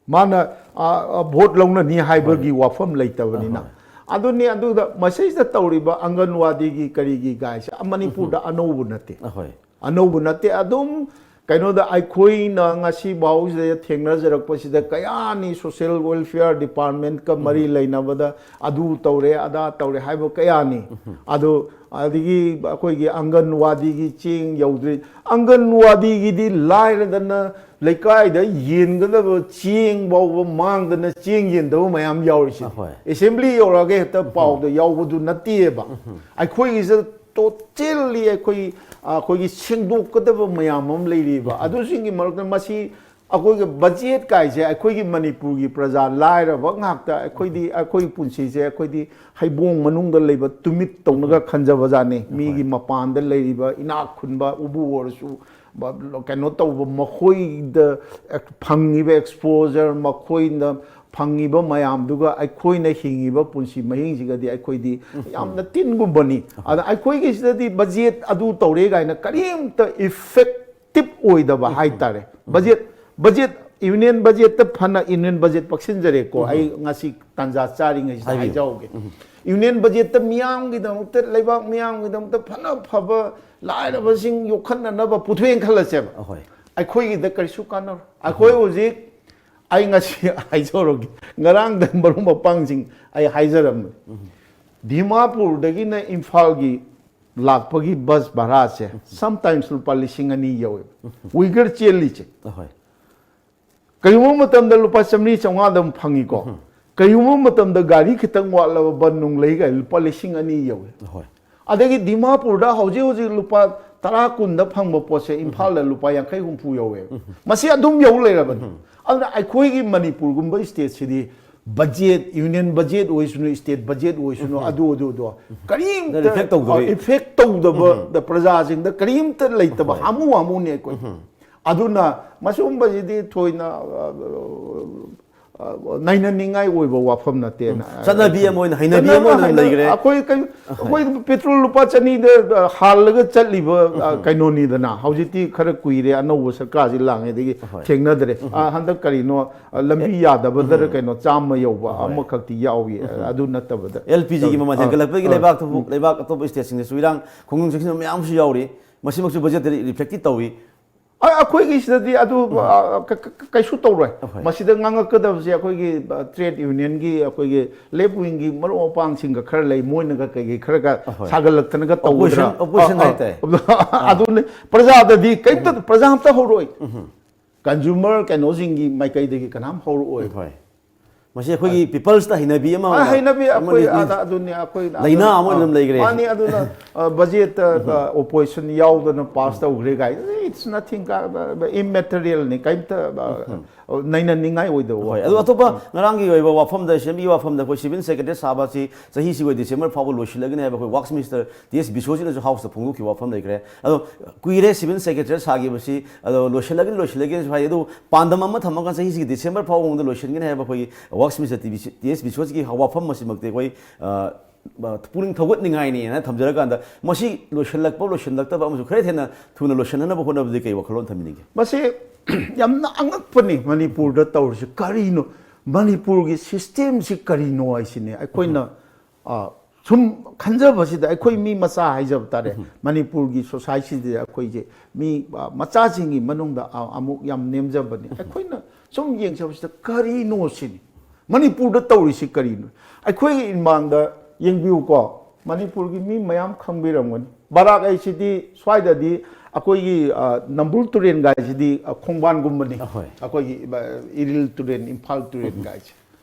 ꯃꯥꯅ ꯑ, ꯑ, ꯚꯣꯠ ꯂꯧꯅꯅꯤ ꯍꯥꯏꯕꯒꯤ ꯋꯥꯐꯝ ꯂꯩꯇꯕꯅꯤꯅ꯫ ꯑꯗꯨꯅꯤ꯫ ꯑꯗꯨꯗ ꯃꯁꯤꯗ ꯇꯧꯔꯤꯕ ꯑꯪꯒꯟꯋꯥꯗꯤꯒꯤ ꯀꯔꯤꯒꯤ ꯒꯥꯏꯁꯦ ꯃꯅꯤꯄꯨꯔꯗ ꯑꯅꯧꯕ ꯅꯠꯇꯦ꯫ ꯑꯍꯣꯏ꯫ ꯑꯅꯧꯕ ꯅꯠꯇꯦ꯫ ꯑꯗꯨꯝ ꯀꯩꯅꯣꯗ ꯑꯩꯈꯣꯏꯅ ꯉꯁꯤ ꯐꯥꯎꯁꯤꯗ ꯊꯦꯡꯅꯖꯔꯛꯄꯁꯤꯗ ꯀꯌꯥꯅꯤ ꯁꯣꯁꯤꯌꯦꯜ ꯋꯦꯜꯐꯤꯌꯔ ꯗꯤꯄꯥꯔꯠꯃꯦꯟꯠꯀ ꯃꯔꯤ ꯂꯩꯅꯕꯗ ꯑꯗꯨ ꯇꯧꯔꯦ, ꯑꯗꯥ ꯇꯧꯔꯦ ꯍꯥꯏꯕ ꯀꯌꯥꯅꯤ꯫ ꯑꯗꯣ ꯑꯗꯒꯤ ꯑꯩꯈꯣꯏꯒꯤ ꯑꯪꯒꯟꯋꯥꯗꯤꯒꯤ ꯆꯦꯡ ꯌꯧꯗ꯭ꯔꯤ꯫ ꯑꯪꯒꯟꯋꯥꯗꯤꯒꯤꯗꯤ ꯂꯥꯏꯔꯗꯅ ꯂꯩꯀꯥꯏꯗ ꯌꯦꯟꯒꯗꯕ ꯆꯦꯡ ꯐꯥꯎꯕ ꯃꯥꯡꯗꯅ ꯆꯦꯡ ꯌꯦꯟꯗꯕ ꯃꯌꯥꯝ ꯌꯥꯎꯔꯤꯁꯤꯗꯤ꯫ ꯑꯍꯣꯏ꯫ ꯑꯦꯁꯦꯝꯕ꯭ꯂꯤ ꯌꯧꯔꯛꯑꯒ ꯍꯦꯛꯇ ꯄꯥꯎꯗ ꯌꯥꯎꯕꯗꯨ ꯅꯠꯇꯦꯕ꯫ ꯑꯩꯈꯣꯏꯒꯤꯁꯤꯗ ꯇꯣꯇꯦꯜꯂꯤ ꯑꯩꯈꯣꯏ, ꯑꯩꯈꯣꯏꯒꯤ ꯁꯦꯡꯗꯣꯛꯀꯗꯕ ꯃꯌꯥꯝ ꯑꯃ ꯂꯩꯔꯤꯕ꯫ ꯑꯗꯨꯁꯤꯡꯒꯤ ꯃꯔꯛꯇ ꯃꯁꯤ ꯑꯩꯈꯣꯏꯒꯤ ꯕꯖꯦꯠ ꯀꯥꯏꯁꯦ ꯑꯩꯈꯣꯏꯒꯤ ꯃꯅꯤꯄꯨꯔꯒꯤ ꯄ꯭ꯔꯖꯥ ꯂꯥꯏꯔꯕ ꯉꯥꯛꯇ꯫ ꯑꯩꯈꯣꯏꯗꯤ, ꯑꯩꯈꯣꯏꯒꯤ ꯄꯨꯟꯁꯤꯁꯦ ꯑꯩꯈꯣꯏꯗꯤ ꯍꯩꯕꯣꯡ ꯃꯅꯨꯡꯗ ꯂꯩꯕ ꯇꯨꯃꯤꯠ ꯇꯧꯅꯒ ꯈꯟꯖꯕ ꯖꯥꯠꯅꯤ꯫ ꯃꯤꯒꯤ ꯃꯄꯥꯟꯗ ꯂꯩꯔꯤꯕ ꯏꯅꯥꯛ ꯈꯨꯟꯕ ꯎꯕꯨ ꯑꯣꯏꯔꯁꯨ, ꯕ-, ꯀꯩꯅꯣ ꯇꯧꯕ, ꯃꯈꯣꯏꯗ ꯐꯪꯉꯤꯕ ꯑꯦꯛꯁꯄꯣꯖꯔ, ꯃꯈꯣꯏꯅ ꯐꯪꯉꯤꯕ ꯃꯌꯥꯝꯗꯨꯒ ꯑꯩꯈꯣꯏꯅ ꯍꯤꯡꯉꯤꯕ ꯄꯨꯟꯁꯤ ꯃꯍꯤꯡꯁꯤꯒꯗꯤ ꯑꯩꯈꯣꯏꯗꯤ ꯌꯥꯝꯅ ꯇꯤꯟꯒꯨꯝꯕꯅꯤ꯫ ꯑꯗ ꯑꯩꯈꯣꯏꯒꯤꯁꯤꯗꯗꯤ ꯕꯖꯦꯠ ꯑꯗꯨ ꯇꯧꯔꯦ ꯀꯥꯏꯅ ꯀꯔꯤꯝꯇ ꯏꯐꯦꯛꯇꯤꯞ ꯑꯣꯏꯗꯕ ꯍꯥꯏꯇꯥꯔꯦ꯫ ꯕꯖꯦꯠ, ꯕꯖꯦꯠ, ꯌꯨꯅꯤꯌꯟ ꯕꯖꯦꯠꯇ ꯐꯅ, ꯌꯨꯅꯤꯌꯟ ꯕꯖꯦꯠ ꯄꯛꯁꯤꯟꯖꯔꯦꯀꯣ꯫ ꯑꯩ ꯉꯁꯤ ꯇꯥꯟꯖꯥ ꯆꯥꯔꯤꯉꯩꯁꯤꯗ ꯍꯥꯏꯖꯍꯧꯒꯦ꯫ ꯌꯨꯅꯤꯌꯟ ꯕꯖꯦꯠꯇ ꯃꯤꯌꯥꯝꯒꯤꯗꯃꯛꯇ, ꯂꯩꯕꯥꯛ ꯃꯤꯌꯥꯝꯒꯤꯗꯃꯛꯇ ꯐꯅ ꯐꯕ ꯂꯥꯏꯔꯕꯁꯤꯡ ꯌꯣꯛꯈꯠꯅꯅꯕ ꯄꯨꯊꯣꯛꯑꯦꯅ ꯈꯜꯂꯁꯦꯕ꯫ ꯑꯍꯣꯏ꯫ ꯑꯩꯈꯣꯏꯒꯤꯗ ꯀꯔꯤꯁꯨ ꯀꯥꯟꯅꯔꯣꯏ꯫ ꯑꯩꯈꯣꯏ ꯍꯧꯖꯤꯛ, ꯑꯩ ꯉꯁꯤ ꯍꯥꯏꯖꯍꯧꯔꯒꯦ, ꯉꯔꯥꯡꯗ ꯃꯔꯨꯞ ꯃꯄꯥꯡꯁꯤꯡ ꯑꯩ ꯍꯥꯏꯖꯔꯝꯕꯅꯤ꯫ ꯗꯤꯃꯥꯄꯨꯔꯗꯒꯤꯅ ꯏꯝꯐꯥꯜꯒꯤ ꯂꯥꯛꯄꯒꯤ ꯕꯁ ꯚꯔꯥꯁꯦ sometimes ꯂꯨꯄꯥ ꯂꯤꯁꯤꯡ ꯑꯅꯤ ꯌꯧꯋꯦꯕ꯫ ꯋꯤꯒꯔ ꯆꯦꯜꯂꯤꯁꯦ ꯑꯍꯣꯏ꯫ ꯀꯔꯤꯒꯨꯝꯕ ꯃꯇꯝꯗ ꯂꯨꯄꯥ ꯆꯥꯝꯃꯔꯤ ꯆꯥꯝꯃꯉꯥꯗ ꯑꯃꯨꯛ ꯐꯪꯉꯤꯀꯣ꯫ ꯀꯔꯤꯒꯨꯝꯕ ꯃꯇꯝꯗ ꯒꯥꯔꯤ ꯈꯤꯇꯪ ꯋꯥꯠꯂꯕ ꯕꯟ ꯅꯨꯡ ꯂꯩꯒ ꯂꯨꯄꯥ ꯂꯤꯁꯤꯡ ꯑꯅꯤ ꯌꯧꯋꯦ꯫ ꯍꯣꯏ꯫ ꯑꯗꯒꯤ ꯗꯤꯃꯥꯄꯨꯔꯗ ꯍꯧꯖꯤꯛ ꯍꯧꯖꯤꯛ ꯂꯨꯄꯥ ꯇꯔꯥ ꯀꯨꯟꯗ ꯐꯪꯕ ꯄꯣꯠꯁꯦ ꯏꯝꯐꯥꯜꯗ ꯂꯨꯄꯥ ꯌꯥꯡꯈꯩ ꯍꯨꯝꯐꯨ ꯌꯧꯋꯦꯕ꯫ ꯃꯁꯤ ꯑꯗꯨꯝ ꯌꯧ ꯂꯩꯔꯕꯅꯤ꯫ ꯑꯗꯨꯅ ꯑꯩꯈꯣꯏꯒꯤ ꯃꯅꯤꯄꯨꯔꯒꯨꯝꯕ ꯁ꯭ꯇꯦꯠꯁꯤꯗꯤ ꯕꯖꯦꯠ, ꯌꯨꯅꯤꯌꯟ ꯕꯖꯦꯠ ꯑꯣꯏꯁꯅꯨ, ꯁ꯭ꯇꯦꯠ ꯕꯖꯦꯠ ꯑꯣꯏꯁꯅꯨ, ꯑꯗꯨ ꯑꯗꯨ ꯑꯗꯣ ꯀꯔꯤꯝꯇ Reflect ꯇꯧꯗꯕꯩ꯫ ꯏꯐꯦꯛ ꯇꯧꯗꯕꯗ ꯄ꯭ꯔꯖꯥꯁꯤꯡꯗ ꯀꯔꯤꯝꯇ ꯂꯩꯇꯕ ꯍꯥꯃꯨ ꯍꯥꯃꯨꯅꯤ ꯑꯩꯈꯣꯏ꯫ ꯑꯗꯨꯅ ꯃꯁꯤꯒꯨꯝꯕꯁꯤꯗꯤ ꯊꯣꯏꯅ ꯑ, ꯑ, ꯅꯩꯅꯅꯤꯡꯉꯥꯏ ꯑꯣꯏꯕ ꯋꯥꯐꯝ ꯅꯠꯇꯦꯅ ꯆꯠꯅꯕꯤ ꯑꯃ ꯑꯣꯏꯅ, ꯍꯩꯅꯕꯤ ꯑꯃ ꯑꯣꯏꯅ ꯑꯗꯨꯝ ꯂꯩꯈ꯭ꯔꯦ꯫ ꯑꯩꯈꯣꯏ ꯀꯩ-, ꯑꯩꯈꯣꯏ ꯄꯦꯇ꯭ꯔꯣꯜ ꯂꯨꯄꯥ ꯆꯅꯤꯗ, ꯑ, ꯍꯥꯜꯂꯒ ꯆꯠꯂꯤꯕ, ꯑ, ꯀꯩꯅꯣꯅꯤꯗꯅ꯫ ꯍꯧꯖꯤꯛꯇꯤ ꯈꯔ ꯀꯨꯏꯔꯦ ꯑꯅꯧꯕ ꯁꯔꯀꯥꯔꯁꯤ ꯂꯥꯡꯉꯩꯗꯒꯤ ꯊꯦꯡꯅꯗ꯭ꯔꯦ꯫ ꯑ, ꯍꯟꯗꯛ ꯀꯔꯤꯅꯣ, ꯑ, ꯂꯝꯕꯤ ꯌꯥꯗꯕꯗꯔ ꯀꯩꯅꯣ ꯆꯥꯝꯃ ꯌꯧꯕ ꯑꯃꯈꯛꯇꯤ ꯌꯥꯎꯏ꯫ ꯑꯗꯨ ꯅꯠꯇꯕꯗ ꯑꯦꯜ ꯄꯤ ꯖꯤꯒꯤ ꯃꯃꯜ ꯑ, ꯍꯦꯟꯒꯠꯂꯛꯄꯒꯤ ꯑ, ꯂꯩꯕꯥꯛꯇꯨꯕꯨ, ꯂꯩꯕꯥꯛ ꯑꯇꯣꯞꯄ ꯁ꯭ꯇꯦꯠꯁꯤꯡꯗꯁꯨ ꯏꯔꯥꯡ ꯈꯣꯡꯖꯪ ꯆꯪꯁꯤꯟꯕ ꯃꯌꯥꯝ ꯑꯃꯁꯨ ꯌꯥꯎꯔꯤ꯫ ꯃꯁꯤꯃꯛꯁꯨ ꯕꯖꯦꯠꯇ ꯔꯤꯐ꯭ꯂꯦꯛꯇꯤ ꯇꯧꯏ꯫ ꯑ-, ꯑꯩꯈꯣꯏꯒꯤ ꯁꯤꯗꯗꯤ ꯑꯗꯨ, ꯑ, ꯀ-, ꯀ-, ꯀꯩꯁꯨ ꯇꯧꯔꯣꯏ꯫ ꯑꯍꯣꯏ꯫ ꯃꯁꯤꯗ ꯉꯥꯡꯉꯛꯀꯗꯕꯁꯦ ꯑꯩꯈꯣꯏꯒꯤ, ꯑ, ꯇ꯭ꯔꯦꯗ ꯌꯨꯅꯤꯌꯟꯒꯤ, ꯑꯩꯈꯣꯏꯒꯤ ꯂꯦꯐ ꯋꯤꯡꯒꯤ ꯃꯔꯨꯞ ꯃꯄꯥꯡꯁꯤꯡꯒ ꯈꯔ ꯂꯩ, ꯃꯣꯏꯅꯒ ꯀꯩꯀꯩ ꯈꯔꯒ ꯑꯍꯣꯏ꯫ ꯁꯥꯒꯠꯂꯛꯇꯅꯒ ꯇꯧꯒꯗ꯭ꯔꯥ? Opposition, opposition ꯑ, ꯑ, ꯍꯥꯏꯇꯥꯔꯦ꯫ ꯑꯗꯨꯅꯦ, ꯄ꯭ꯔꯖꯥꯗꯗꯤ ꯀꯩꯝꯇ, ꯄ꯭ꯔꯖꯥ ꯑꯝꯇ ꯍꯧꯔꯛꯑꯣꯏ꯫ ꯀꯟꯖꯨꯃꯔ ꯀꯩꯅꯣꯁꯤꯡꯒꯤ ꯃꯥꯏꯀꯩꯗꯒꯤ ꯀꯅꯥꯝ ꯍꯧꯔꯛꯑꯣꯏ꯫ ꯍꯣꯏ꯫ ꯃꯁꯤ ꯑꯩꯈꯣꯏꯒꯤ ꯄꯤꯄꯜꯁꯇ ꯍꯩꯅꯕꯤ ꯑꯃ ꯑ, ꯑꯣꯏꯅ, ꯍꯩꯅꯕꯤ ꯑꯩꯈꯣꯏ ꯑꯃꯗꯤ ꯑꯗ-, ꯑꯗꯨꯅꯤ ꯑꯩꯈꯣꯏ ꯂꯥꯏꯅꯥ ꯑꯗꯨꯅ-, ꯑꯃ ꯑꯣꯏꯅ ꯑꯗꯨꯝ ꯑ, ꯂꯩꯈ꯭ꯔꯦ꯫ ꯃꯥꯅꯤ꯫ ꯑꯗꯨꯅ, ꯑ, ꯕꯖꯦꯠꯇ, ꯑ, ꯑꯣꯄꯣꯖꯤꯁꯟ ꯌꯥꯎꯗꯅ ꯄꯥꯁ ꯇꯧꯈ꯭ꯔꯦ ꯀꯥꯏ, it's nothing, ꯑ, immaterialꯅꯤ, ꯀꯩꯝꯇ, ꯑ, ꯅꯩꯅꯅꯤꯡꯉꯥꯏ ꯑꯣꯏꯗꯕ ꯍꯣꯏ꯫ ꯋꯥꯐꯝ꯫ ꯑꯗꯣ ꯑꯇꯣꯞꯄ ꯉꯔꯥꯡꯒꯤ ꯑꯣꯏꯕ ꯋꯥꯐꯝꯗ, ꯑꯦꯁꯦꯝꯕ꯭ꯂꯤꯒꯤ ꯋꯥꯐꯝꯗ ꯑꯩꯈꯣꯏ ꯁꯤꯚꯤꯜ ꯁꯦꯀ꯭ꯔꯦꯇꯔꯤ ꯁꯥꯕ ꯑꯁꯤ ꯆꯍꯤꯁꯤꯒꯤ ꯑꯣꯏ ꯗꯤꯁꯦꯝꯕꯔ ꯐꯥꯎꯕ ꯂꯣꯏꯁꯤꯜꯂꯒꯅꯤ ꯍꯥꯏꯕ ꯑꯩꯈꯣꯏ ꯋꯥꯔꯛꯁ ꯃꯤꯅꯤꯁꯇꯔ ꯇꯤ ꯑꯦꯁ ꯕꯤꯁꯣꯖꯤꯠꯅꯁꯨ ꯍꯥꯎꯁꯇ ꯐꯣꯡꯗꯣꯛꯈꯤꯕ ꯋꯥꯐꯝ ꯂꯩꯈ꯭ꯔꯦ꯫ ꯑꯗꯣ ꯀꯨꯏꯔꯦ ꯁꯤꯚꯤꯜ ꯁꯦꯀ꯭ꯔꯦꯇꯔꯤ ꯁꯥꯈꯤꯕꯁꯤ, ꯑꯗꯣ ꯂꯣꯏꯁꯤꯜꯂꯒꯅꯤ, ꯂꯣꯏꯁꯤꯜꯂꯒꯅꯤꯁꯨ ꯍꯥꯏ꯫ ꯑꯗꯨꯕꯨ ꯄꯥꯟꯗꯝ ꯑꯃ ꯊꯝꯃꯒ ꯆꯍꯤꯁꯤꯒꯤ ꯗꯤꯁꯦꯝꯕꯔ ꯐꯥꯎꯕ ꯃꯅꯨꯡꯗ ꯂꯣꯏꯁꯤꯟꯒꯅꯤ ꯍꯥꯏꯕ ꯑꯩꯈꯣꯏꯒꯤ works minister T B C, T S ꯕꯤꯁꯣꯖꯤꯠꯀꯤ ꯋꯥꯐꯝ ꯑꯁꯤꯃꯛꯇꯤ ꯑꯩꯈꯣꯏ, ꯑ, ꯄꯨꯛꯅꯤꯡ ꯊꯧꯒꯠꯅꯤꯡꯉꯥꯏꯅꯦꯅ ꯊꯝꯖꯔꯀꯥꯟꯗ, ꯃꯁꯤ ꯂꯣꯏꯁꯤꯜꯂꯛꯄ ꯂꯣꯏꯁꯤꯜꯂꯛꯇꯕ ꯑꯃꯁꯨꯡ ꯈꯔ ꯍꯦꯟꯅ ꯊꯨꯅ ꯂꯣꯏꯁꯤꯟꯅꯅꯕ ꯍꯣꯠꯅꯕꯗꯤ ꯀꯩ ꯋꯥꯈꯜꯂꯣꯟ ꯊꯝꯕꯤꯅꯤꯡꯒꯦ? ꯃꯁꯤ ꯌꯥꯝꯅ ꯑꯉꯛꯄꯅꯤ ꯃꯅꯤꯄꯨꯔꯗ ꯇꯧꯔꯤꯁꯤ꯫ ꯀꯔꯤꯅꯣ? ꯃꯅꯤꯄꯨꯔꯒꯤ ꯁꯤꯁꯇꯦꯝꯁꯤ ꯀꯔꯤꯅꯣ ꯍꯥꯏꯁꯤꯅꯦ ꯑꯩꯈꯣꯏꯅ, ꯑ, ꯁꯨꯝ ꯈꯟꯖꯕꯁꯤꯗ, ꯑꯩꯈꯣꯏ ꯃꯤ ꯃꯆꯥ ꯍꯥꯏꯖꯕ ꯇꯥꯔꯦ, ꯃꯅꯤꯄꯨꯔꯒꯤ ꯁꯣꯁꯥꯏꯇꯤꯗ ꯑꯩꯈꯣꯏꯁꯦ ꯃꯤ, ꯑ, ꯃꯆꯥꯁꯤꯡꯒꯤ ꯃꯅꯨꯡꯗ, ꯑ, ꯑꯃꯨꯛ ꯌꯥꯝ ꯅꯦꯝꯖꯕꯅꯤ꯫ ꯑꯩꯈꯣꯏꯅ ꯁꯨꯝ ꯌꯦꯡꯖꯕꯁꯤꯗ ꯀꯔꯤꯅꯣ ꯁꯤꯅꯤ, ꯃꯅꯤꯄꯨꯔꯗ ꯇꯧꯔꯤꯁꯤ ꯀꯔꯤꯅꯣ? ꯑꯩꯈꯣꯏꯒꯤ ꯏꯃꯥꯡꯗ ꯌꯦꯡꯕꯤꯌꯨꯀꯣ, ꯃꯅꯤꯄꯨꯔꯒꯤ ꯃꯤ ꯃꯌꯥꯝ ꯈꯪꯕꯤꯔꯝꯒꯅꯤ꯫ ꯕꯔꯥꯛ ꯍꯥꯏꯁꯤꯗꯤ ꯁ꯭ꯋꯥꯏꯗꯗꯤ ꯑꯩꯈꯣꯏꯒꯤ, ꯑ, ꯅꯝꯕꯨꯜ ꯇꯨꯔꯦꯟꯒꯥꯏꯁꯤꯗꯤ, ꯑ, ꯈꯣꯡꯕꯥꯟꯒꯨꯝꯕꯅꯤ꯫ ꯑꯍꯣꯏ꯫ ꯑꯩꯈꯣꯏꯒꯤ, ꯑ, ꯏꯔꯤꯜ ꯇꯨꯔꯦꯟ, ꯏꯝꯐꯥꯜ ꯇꯨꯔꯦꯟꯒꯥꯏꯁꯦ꯫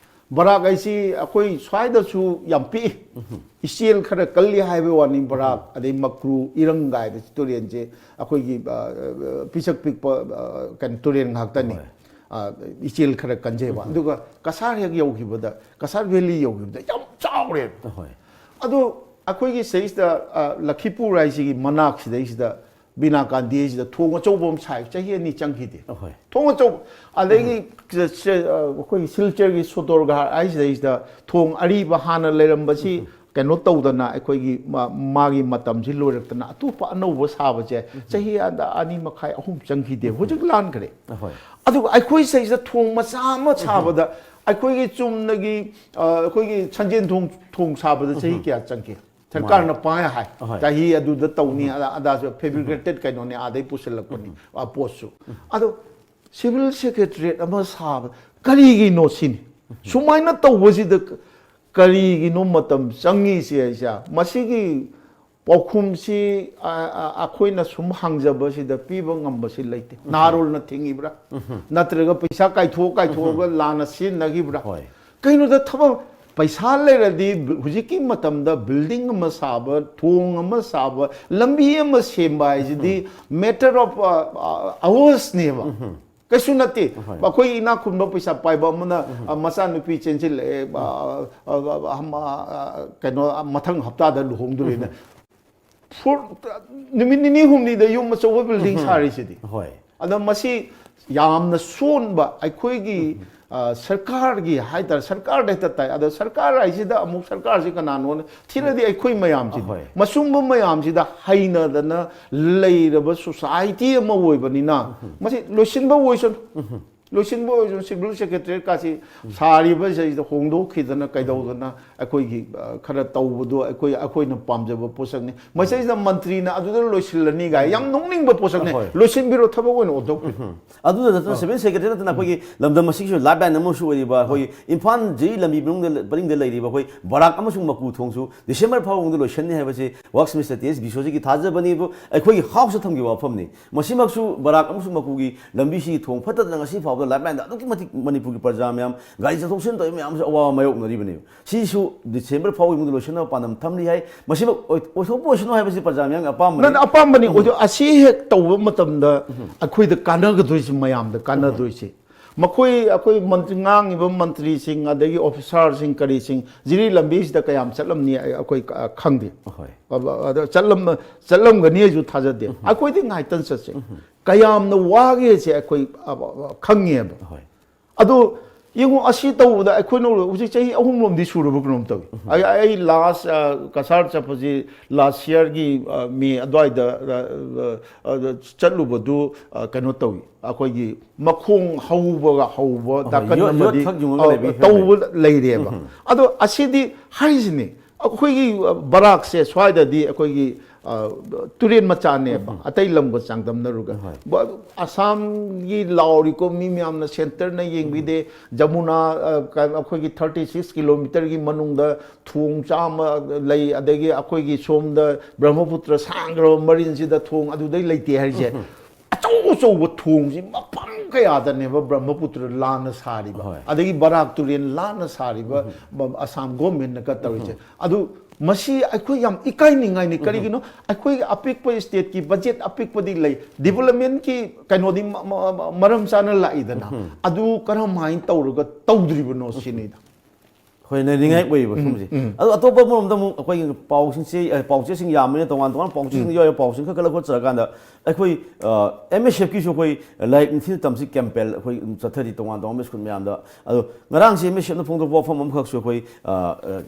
ꯕꯔꯥꯛ ꯍꯥꯏꯁꯤ ꯑꯩꯈꯣꯏ ꯁ꯭ꯋꯥꯏꯗꯁꯨ ꯌꯥꯝ ꯄꯤꯛꯏ꯫ ꯏꯆꯦꯜ ꯈꯔ ꯀꯜꯂꯤ ꯍꯥꯏꯕ ꯋꯥꯅꯤ꯫ ꯕꯔꯥꯛ, ꯑꯗꯩ ꯃꯀ꯭ꯔꯨ, ꯏꯔꯪꯒꯥꯏꯗ ꯇꯨꯔꯦꯟꯁꯦ ꯑꯩꯈꯣꯏꯒꯤ, ꯑ, ꯄꯤꯁꯛ ꯄꯤꯛꯄ, ꯑ, ꯀꯩꯅꯣ, ꯇꯨꯔꯦꯟ ꯉꯥꯛꯇꯅꯤ꯫ ꯍꯣꯏ꯫ ꯑ, ꯏꯆꯦꯜ ꯈꯔ ꯀꯟꯖꯩꯕ꯫ ꯑꯗꯨꯒ ꯀꯁꯥꯔ ꯍꯦꯛ ꯌꯧꯈꯤꯕꯗ, ꯀꯁꯥꯔ ꯚꯦꯂꯤ ꯌꯧꯈꯤꯕꯗ ꯌꯥꯝ ꯆꯥꯎꯔꯦ꯫ ꯑꯍꯣꯏ꯫ ꯑꯗꯣ ꯑꯩꯈꯣꯏꯒꯤ ꯁꯤꯗꯩꯁꯤꯗ, ꯑ, ꯂꯈꯤꯄꯨꯔ ꯍꯥꯏꯁꯤꯒꯤ ꯃꯅꯥꯛꯁꯤꯗꯩꯁꯤꯗ ꯕꯤꯅꯥ ꯀꯥꯟꯗꯤ ꯍꯥꯏꯁꯤꯗ ꯊꯣꯡ ꯑꯆꯧꯕ ꯑꯃ ꯁꯥꯏ, ꯆꯍꯤ ꯑꯅꯤ ꯆꯪꯈꯤꯗꯦ꯫ ꯑꯍꯣꯏ꯫ ꯊꯣꯡ ꯑꯆꯧꯕ, ꯑꯗꯒꯤ ꯁꯦ-, ꯁꯦ-, ꯑ, ꯑꯩꯈꯣꯏꯒꯤ ꯁꯤꯜꯆꯔꯒꯤ ꯁꯣꯇꯣꯔꯒꯥꯔ ꯍꯥꯏꯁꯤꯗꯩꯁꯤꯗ ꯊꯣꯡ ꯑꯔꯤꯕ ꯍꯥꯟꯅ ꯂꯩꯔꯝꯕꯁꯤ ꯀꯩꯅꯣ ꯇꯧꯗꯅ, ꯑꯩꯈꯣꯏꯒꯤ ꯃꯥ-, ꯃꯥꯒꯤ ꯃꯇꯝꯁꯤ ꯂꯣꯏꯔꯛꯇꯅ ꯑꯇꯣꯞꯄ ꯑꯅꯧꯕ ꯁꯥꯕꯁꯦ ꯆꯍꯤ ꯑꯗ ꯑꯅꯤ ꯃꯈꯥꯏ, ꯑꯍꯨꯝ ꯆꯪꯈꯤꯗꯦ, ꯍꯧꯖꯤꯛ ꯂꯥꯟꯈ꯭ꯔꯦ꯫ ꯑꯍꯣꯏ꯫ ꯑꯗꯨꯒ ꯑꯩꯈꯣꯏ ꯁꯤꯗꯩꯁꯤꯗ ꯊꯣꯡ ꯃꯆꯥ ꯑꯃ ꯁꯥꯕꯗ ꯑꯩꯈꯣꯏꯒꯤ ꯆꯨꯝꯅꯒꯤ, ꯑ, ꯑꯩꯈꯣꯏꯒꯤ ꯁꯟꯖꯦꯟ ꯊꯣꯡ, ꯊꯣꯡ ꯁꯥꯕꯗ ꯆꯍꯤ ꯀꯌꯥ ꯆꯪꯈꯤ? ꯁꯔꯀꯥꯔꯅ ꯄꯥꯏ ꯍꯥꯏ, ꯑꯍꯣꯏ꯫ ꯆꯍꯤ ꯑꯗꯨꯗ ꯇꯧꯅꯤ, ꯑꯗꯥ, ꯑꯗꯥꯁꯨ ꯐꯦꯕ꯭ꯔꯤꯀꯦꯇꯦꯠ ꯀꯩꯅꯣꯅꯤ, ꯑꯥꯗꯩ ꯄꯨꯁꯤꯜꯂꯛꯄꯅꯤ, ꯑ, ꯄꯣꯠꯁꯨ꯫ ꯑꯗꯣ ꯁꯤꯚꯤꯜ ꯁꯦꯀ꯭ꯔꯦꯇꯔꯤꯌꯦꯠ ꯑꯃ ꯁꯥꯕ ꯀꯔꯤꯒꯤꯅꯣ ꯁꯤꯅꯤ꯫ ꯁꯨꯃꯥꯏꯅ ꯇꯧꯕꯁꯤꯗ ꯀ-, ꯀꯔꯤꯒꯤꯅꯣ ꯃꯇꯝ ꯆꯪꯉꯤꯁꯦ ꯍꯥꯏꯁꯦ? ꯃꯁꯤꯒꯤ ꯄꯥꯎꯈꯨꯝꯁꯤ, ꯑ, ꯑ, ꯑꯩꯈꯣꯏꯅ ꯁꯨꯝ ꯍꯪꯖꯕꯁꯤꯗ ꯄꯤꯕ ꯉꯝꯕꯁꯤ ꯂꯩꯇꯦ꯫ ꯅꯍꯥꯔꯣꯜꯅ ꯊꯤꯡꯉꯤꯕ꯭ꯔꯥ? ꯅꯠꯇ꯭ꯔꯒ ꯄꯩꯁꯥ ꯀꯥꯏꯊꯣꯛ ꯀꯥꯏꯊꯣꯛꯑꯒ ꯂꯥꯟꯅ ꯁꯤꯖꯤꯟꯅꯈꯤꯕ꯭ꯔꯥ? ꯍꯣꯏ꯫ ꯀꯩꯅꯣꯗ ꯊꯕꯛ, ꯄꯩꯁꯥ ꯂꯩꯔꯗꯤ ꯕꯤ-, ꯍꯧꯖꯤꯛꯀꯤ ꯃꯇꯝꯗ ꯕꯤꯜꯗꯤꯡ ꯑꯃ ꯁꯥꯕ, ꯊꯣꯡ ꯑꯃ ꯁꯥꯕ, ꯂꯝꯕꯤ ꯑꯃ ꯁꯦꯝꯕ ꯍꯥꯏꯁꯤꯗꯤ matter of, ꯑ, ꯑ, hours ꯅꯦꯕ꯫ ꯀꯩꯁꯨ ꯅꯠꯇꯦ꯫ ꯍꯣꯏ꯫ ꯑꯩꯈꯣꯏ ꯏꯅꯥꯛ ꯈꯨꯟꯕ ꯄꯩꯁꯥ ꯄꯥꯏꯕ ꯑꯃꯅ, ꯑ, ꯃꯆꯥꯅꯨꯄꯤ ꯆꯦꯟꯁꯤꯜꯂꯛꯑꯦ, ꯑ, ꯑ, ꯑ, ꯑꯃ, ꯑ, ꯀꯩꯅꯣ, ꯑ, ꯃꯊꯪ ꯍꯞꯇꯥꯗ ꯂꯨꯍꯣꯡꯗꯣꯔꯦꯅ꯫ ꯐꯣꯔ-, ꯅꯨꯃꯤꯠ ꯅꯤꯅꯤ ꯍꯨꯝꯅꯤꯗ ꯌꯨꯝ ꯑꯆꯧꯕ ꯕꯤꯜꯗꯤꯡ ꯁꯥꯔꯤꯁꯤꯗꯤ꯫ ꯍꯣꯏ꯫ ꯑꯗꯣ ꯃꯁꯤ ꯌꯥꯝꯅ ꯁꯣꯟꯕ ꯑꯩꯈꯣꯏꯒꯤ, ꯑ, ꯁꯔꯀꯥꯔꯒꯤ ꯍꯥꯏꯇꯥꯔꯦ, ꯁꯔꯀꯥꯔꯗ ꯍꯦꯛꯇ ꯇꯥꯏ꯫ ꯑꯗꯣ ꯁꯔꯀꯥꯔ ꯍꯥꯏꯁꯤꯗ ꯑꯃꯨꯛ ꯁꯔꯀꯥꯔꯁꯤ ꯀꯅꯥꯅꯣꯅ ꯊꯤꯔꯗꯤ ꯑꯩꯈꯣꯏ ꯃꯌꯥꯝꯁꯤꯅꯤ꯫ ꯑꯍꯣꯏ꯫ ꯃꯁꯨꯝꯕ ꯃꯌꯥꯝꯁꯤꯗ ꯍꯩꯅꯗꯅ ꯂꯩꯔꯕ ꯁꯣꯁꯥꯏꯇꯤ ꯑꯃ ꯑꯣꯏꯕꯅꯤꯅ ꯃꯁꯤ ꯂꯣꯏꯁꯤꯟꯕ ꯑꯣꯏꯁꯅꯨ꯫ ꯂꯣꯏꯁꯤꯟꯕ ꯑꯣꯏꯔꯁꯨ ꯁꯤꯚꯤꯜ ꯁꯦꯀ꯭ꯔꯦꯇꯔꯤꯌꯦꯠꯀꯥꯁꯤ ꯁꯥꯔꯤꯕꯁꯤꯗꯩꯁꯤꯗ ꯍꯣꯡꯗꯣꯛꯈꯤꯗꯅ ꯀꯩꯗꯧꯗꯅ ꯑꯩꯈꯣꯏꯒꯤ ꯑ, ꯈꯔ ꯇꯧꯕꯗꯣ ꯑꯩꯈꯣꯏ ꯑꯩꯈꯣꯏꯅ ꯄꯥꯝꯖꯕ ꯄꯣꯠꯁꯛꯅꯤ꯫ ꯃꯁꯤꯗꯩꯁꯤꯗ ꯃꯟꯇ꯭ꯔꯤꯅ ꯑꯗꯨꯗ ꯂꯣꯏꯁꯤꯜꯂꯅꯤ ꯀꯥꯏ ꯌꯥꯝ ꯅꯣꯛꯅꯤꯡꯕ ꯄꯣꯠꯁꯛꯅꯤ꯫ ꯍꯣꯏ꯫ ꯂꯣꯏꯁꯤꯟꯕꯤꯔꯣ, ꯊꯕꯛ ꯑꯣꯏꯅ ꯑꯣꯟꯊꯣꯛꯄꯤꯔꯣ꯫ ꯑꯗꯨꯗ ꯅꯠꯇꯅ ꯁꯤꯚꯤꯜ ꯁꯦꯀ꯭ꯔꯦꯇꯔꯤ ꯅꯠꯇꯅ ꯑꯩꯈꯣꯏꯒꯤ ꯂꯝꯗꯝ ꯑꯁꯤꯒꯤꯁꯨ ꯂꯥꯏꯐ ꯂꯥꯏꯟ ꯑꯃꯁꯨ ꯑꯣꯏꯔꯤꯕ ꯑꯩꯈꯣꯏꯒꯤ ꯏꯝꯐꯥꯜ ꯖꯤꯔꯤ ꯂꯝꯕꯤ ꯃꯅꯨꯡꯗ ꯄꯔꯤꯡꯗ ꯂꯩꯔꯤꯕ ꯑꯩꯈꯣꯏ ꯕꯔꯥꯛ ꯑꯃꯁꯨꯡ ꯃꯀꯨ ꯊꯣꯡꯁꯨ ꯗꯤꯁꯦꯝꯕꯔ ꯐꯥꯎꯕ ꯃꯅꯨꯡꯗ ꯂꯣꯏꯁꯤꯟꯅꯤ ꯍꯥꯏꯕꯁꯤ ꯋꯥꯔꯛꯁ ꯃꯤꯅꯤꯁꯇꯔ ꯇꯤ ꯑꯦꯁ ꯕꯤꯁꯣꯖꯤꯠꯀꯤ ꯊꯥꯖꯕꯅꯤ꯫ ꯑꯗꯨ ꯑꯩꯈꯣꯏꯒꯤ ꯍꯥꯎꯁꯇ ꯊꯝꯈꯤꯕ ꯋꯥꯐꯝꯅꯤ꯫ ꯃꯁꯤꯃꯛꯁꯨ ꯕꯔꯥꯛ ꯑꯃꯁꯨꯡ ꯃꯀꯨꯒꯤ ꯂꯝꯕꯤꯁꯤꯒꯤ ꯊꯣꯡ ꯐꯠꯇꯗꯅ ꯉꯁꯤ ꯐꯥꯎꯕꯗ ꯂꯥꯏꯐ ꯂꯥꯏꯟꯗ ꯑꯗꯨꯛꯀꯤ ꯃꯇꯤꯛ ꯃꯅꯤꯄꯨꯔꯒꯤ ꯄ꯭ꯔꯖꯥ ꯃꯌꯥꯝ ꯒꯥꯔꯤ ꯆꯠꯊꯣꯛ ꯆꯠꯁꯤꯟ ꯇꯧꯔꯤꯕ ꯃꯌꯥꯝꯁꯨ ꯑꯋꯥꯕ ꯃꯥꯌꯣꯛꯅꯔꯤꯕꯅꯦꯕ꯫ ꯁꯤꯁꯨ ꯗꯤꯁꯦꯝꯕꯔ ꯐꯥꯎꯒꯤ ꯃꯅꯨꯡꯗ ꯂꯣꯏꯁꯤꯟꯅꯕ ꯄꯥꯟꯗꯝ ꯊꯝꯂꯤ ꯍꯥꯏ꯫ ꯃꯁꯤꯃꯛ ꯑꯣꯏ-, ꯑꯣꯏꯊꯣꯛꯄ ꯑꯣꯏꯁꯅꯨ ꯍꯥꯏꯕꯁꯤ ꯄ꯭ꯔꯖꯥ ꯃꯤꯌꯥꯝꯒꯤ ꯑꯄꯥꯝꯕꯅꯤ꯫ ꯅꯪ ꯑꯄꯥꯝꯕꯅꯤ꯫ ꯑꯣꯏꯊꯣꯛ-, ꯑꯁꯤ ꯍꯦꯛ ꯇꯧꯕ ꯃꯇꯝꯗ ꯑꯩꯈꯣꯏꯗ ꯀꯥꯟꯅꯒꯗꯣꯏꯁꯤ, ꯃꯌꯥꯝꯗ ꯀꯥꯟꯅꯗꯣꯏꯁꯤ꯫ ꯃꯈꯣꯏ, ꯑꯩꯈꯣꯏ ꯃꯟꯇ꯭ꯔꯤ, ꯉꯥꯡꯉꯤꯕ ꯃꯟꯇ꯭ꯔꯤꯁꯤꯡ, ꯑꯗꯒꯤ ꯑꯣꯐꯤꯁꯥꯔꯁꯤꯡ, ꯀꯔꯤꯁꯤꯡ, ꯖꯤꯔꯤ ꯂꯝꯕꯤꯁꯤꯗ ꯀꯌꯥꯝ ꯆꯠꯂꯝꯅꯤ ꯑꯩ-, ꯑꯩꯈꯣꯏ ꯈ-, ꯈꯪꯗꯦ꯫ ꯍꯣꯏ꯫ ꯑꯕ-, ꯑꯗ ꯆꯠꯂꯝ-, ꯆꯠꯂꯝꯒꯅꯤ ꯍꯥꯏꯁꯨ ꯊꯥꯖꯗꯦ꯫ ꯑꯩꯈꯣꯏꯗꯤ ꯉꯥꯏꯇꯪ ꯆꯠꯁꯦ꯫ ꯀꯌꯥꯝꯅ ꯋꯥꯒꯦꯁꯦ ꯑꯩꯈꯣꯏ, ꯑꯕ-, ꯑꯕ-, ꯈꯪꯉꯦꯕ꯫ ꯍꯣꯏ꯫ ꯑꯗꯣ ꯌꯦꯡꯉꯣ, ꯑꯁꯤ ꯇꯧꯕꯗ ꯑꯩꯈꯣꯏꯅ ꯍꯧꯖꯤꯛ ꯆꯍꯤ ꯑꯍꯨꯝ ꯂꯣꯝꯗꯤ ꯁꯨꯔꯕ ꯀꯩꯅꯣꯝ ꯇꯧꯏ꯫ ꯑꯩ, ꯑꯩ ꯂꯥꯁ, ꯑ, ꯀꯁꯥꯔ ꯆꯠꯄꯁꯤ ꯂꯥꯁ ꯌꯔꯒꯤ, ꯑ, ꯃꯦ ꯑꯗꯨꯋꯥꯏꯗ, ꯑ, ꯑ, ꯑ, ꯆꯠꯂꯨꯕꯗꯨ, ꯑ, ꯀꯩꯅꯣ ꯇꯧꯏ, ꯑꯩꯈꯣꯏꯒꯤ ꯃꯈꯣꯡ ꯍꯧꯕꯒ ꯍꯧꯕ, ꯑꯍꯣꯏ, ꯗꯥꯀꯟ ꯌꯣꯠ-, ꯑꯃꯗꯤ, ꯌꯣꯠꯈꯛ ꯌꯨꯡꯉꯒ ꯑ, ꯂꯩꯕꯒꯤ ꯐꯤꯕꯝ ꯇꯧꯕ ꯂꯩꯔꯦꯕ꯫ ꯑꯗꯣ ꯑꯁꯤꯗꯤ ꯍꯥꯏꯔꯤꯁꯤꯅꯤ, ꯑꯩꯈꯣꯏꯒꯤ, ꯑ, ꯕꯔꯥꯛꯁꯦ ꯁ꯭ꯋꯥꯏꯗꯗꯤ ꯑꯩꯈꯣꯏꯒꯤ, ꯑ, ꯇꯨꯔꯦꯟ ꯃꯆꯥꯅꯦꯕ, ꯑꯇꯩ ꯂꯝꯒ ꯆꯥꯡꯗꯝꯅꯔꯨꯒ꯫ ꯍꯣꯏ꯫ ꯕ-, ꯑꯁꯥꯝꯒꯤ ꯂꯥꯎꯔꯤꯀꯣ ꯃꯤ ꯃꯌꯥꯝꯅ, ꯁꯦꯟꯇꯔꯅ ꯌꯦꯡꯕꯤꯗꯦ꯫ ꯖꯃꯨꯅꯥ, ꯑ, ꯀ-, ꯑꯩꯈꯣꯏꯒꯤ ꯊꯥꯔꯇꯤ ꯁꯤꯛꯁ ꯀꯤꯂꯣꯃꯤꯇꯔꯒꯤ ꯃꯅꯨꯡꯗ ꯊꯣꯡ ꯆꯥꯝꯃ ꯂꯩ, ꯑꯗꯒꯤ ꯑꯩꯈꯣꯏꯒꯤ ꯁꯣꯝꯗ ꯕ꯭ꯔꯍ꯭ꯃꯄꯨꯇ꯭ꯔ ꯁꯥꯡꯈ꯭ꯔꯕ ꯃꯔꯤꯟꯁꯤꯗ ꯊꯣꯡ ꯑꯗꯨꯗꯩ ꯂꯩꯇꯦ ꯍꯥꯏꯔꯤꯁꯦ꯫ ꯑꯆꯧ ꯑꯆꯧꯕ ꯊꯣꯡꯁꯤ ꯃꯐꯝ ꯀꯌꯥꯗꯅꯦꯕ ꯕ꯭ꯔꯍ꯭ꯃꯄꯨꯇ꯭ꯔ ꯂꯥꯟꯅ ꯁꯥꯔꯤꯕ, ꯍꯣꯏ꯫ ꯑꯗꯒꯤ ꯕꯔꯥꯛ ꯇꯨꯔꯦꯜ ꯂꯥꯟꯅ ꯁꯥꯔꯤꯕ, ꯕ-, ꯑꯁꯥꯝ ꯒꯣꯔꯃꯦꯟꯅꯒ ꯇꯧꯔꯤꯁꯦ꯫ ꯑꯗꯨ ꯃꯁꯤ ꯑꯩꯈꯣꯏ ꯌꯥꯝ ꯏꯀꯥꯏꯅꯤꯡꯉꯥꯏꯅꯤ꯫ ꯀꯔꯤꯒꯤꯅꯣ? ꯑꯩꯈꯣꯏꯒꯤ ꯑꯄꯤꯛꯄ ꯁ꯭ꯇꯦꯠꯀꯤ ꯕꯖꯦꯠ ꯑꯄꯤꯛꯄꯗꯤ ꯂꯩ, ꯗꯤꯕꯂꯞꯃꯦꯟꯀꯤ ꯀꯩꯅꯣꯗꯤ ꯃ-, ꯃ-, ꯃ-, ꯃꯔꯝ ꯆꯥꯅ ꯂꯥꯛꯏꯗꯅ꯫ ꯑꯗꯨ ꯀꯔꯝꯍꯥꯏꯅ ꯇꯧꯔꯒ ꯇꯧꯗ꯭ꯔꯤꯕꯅꯣ ꯁꯤꯅꯤꯗ꯫ ꯍꯣꯏ, ꯅꯩꯅꯤꯡꯉꯥꯏ ꯑꯣꯏꯌꯦꯕ ꯁꯨꯝꯕꯁꯦ꯫ ꯑꯗꯣ ꯑꯇꯣꯞꯄ ꯑꯃꯔꯣꯝꯗ ꯑꯃꯨꯛ ꯑꯩꯈꯣꯏꯒꯤ ꯄꯥꯎꯁꯤꯡꯁꯦ, ꯑ, ꯄꯥꯎꯆꯦꯁꯤꯡ ꯌꯥꯝꯕꯅꯤꯅ ꯇꯣꯉꯥꯟ ꯇꯣꯉꯥꯟꯕ ꯄꯥꯎꯆꯦꯁꯤꯡꯗ ꯌꯥꯎꯔꯤꯕ ꯄꯥꯎꯁꯤꯡ ꯈꯔ ꯈꯜꯂ ꯈꯣꯠꯆꯔꯀꯥꯟꯗ ꯑꯩꯈꯣꯏ, ꯑ, ꯑꯦꯝ ꯑꯦꯁ ꯑꯦꯐꯀꯤꯁꯨ ꯑꯩꯈꯣꯏ ꯂꯥꯏꯔꯤꯛ ꯅꯤꯡꯊꯤꯅ ꯇꯝꯁꯤ ꯀꯦꯝꯄꯦꯟ ꯑꯩꯈꯣꯏ ꯆꯠꯊꯔꯤ ꯇꯣꯉꯥꯟ ꯇꯣꯉꯥꯟꯕ ꯁ꯭ꯀꯨꯜ ꯃꯌꯥꯝꯗ꯫ ꯑꯗꯣ ꯉꯔꯥꯡꯁꯦ ꯑꯦꯝ ꯑꯦꯁ ꯑꯦꯐꯅ ꯐꯣꯡꯗꯣꯛꯄ ꯋꯥꯐꯝ ꯑꯃꯈꯛꯁꯨ ꯑꯩꯈꯣꯏ, ꯑ, ꯑ,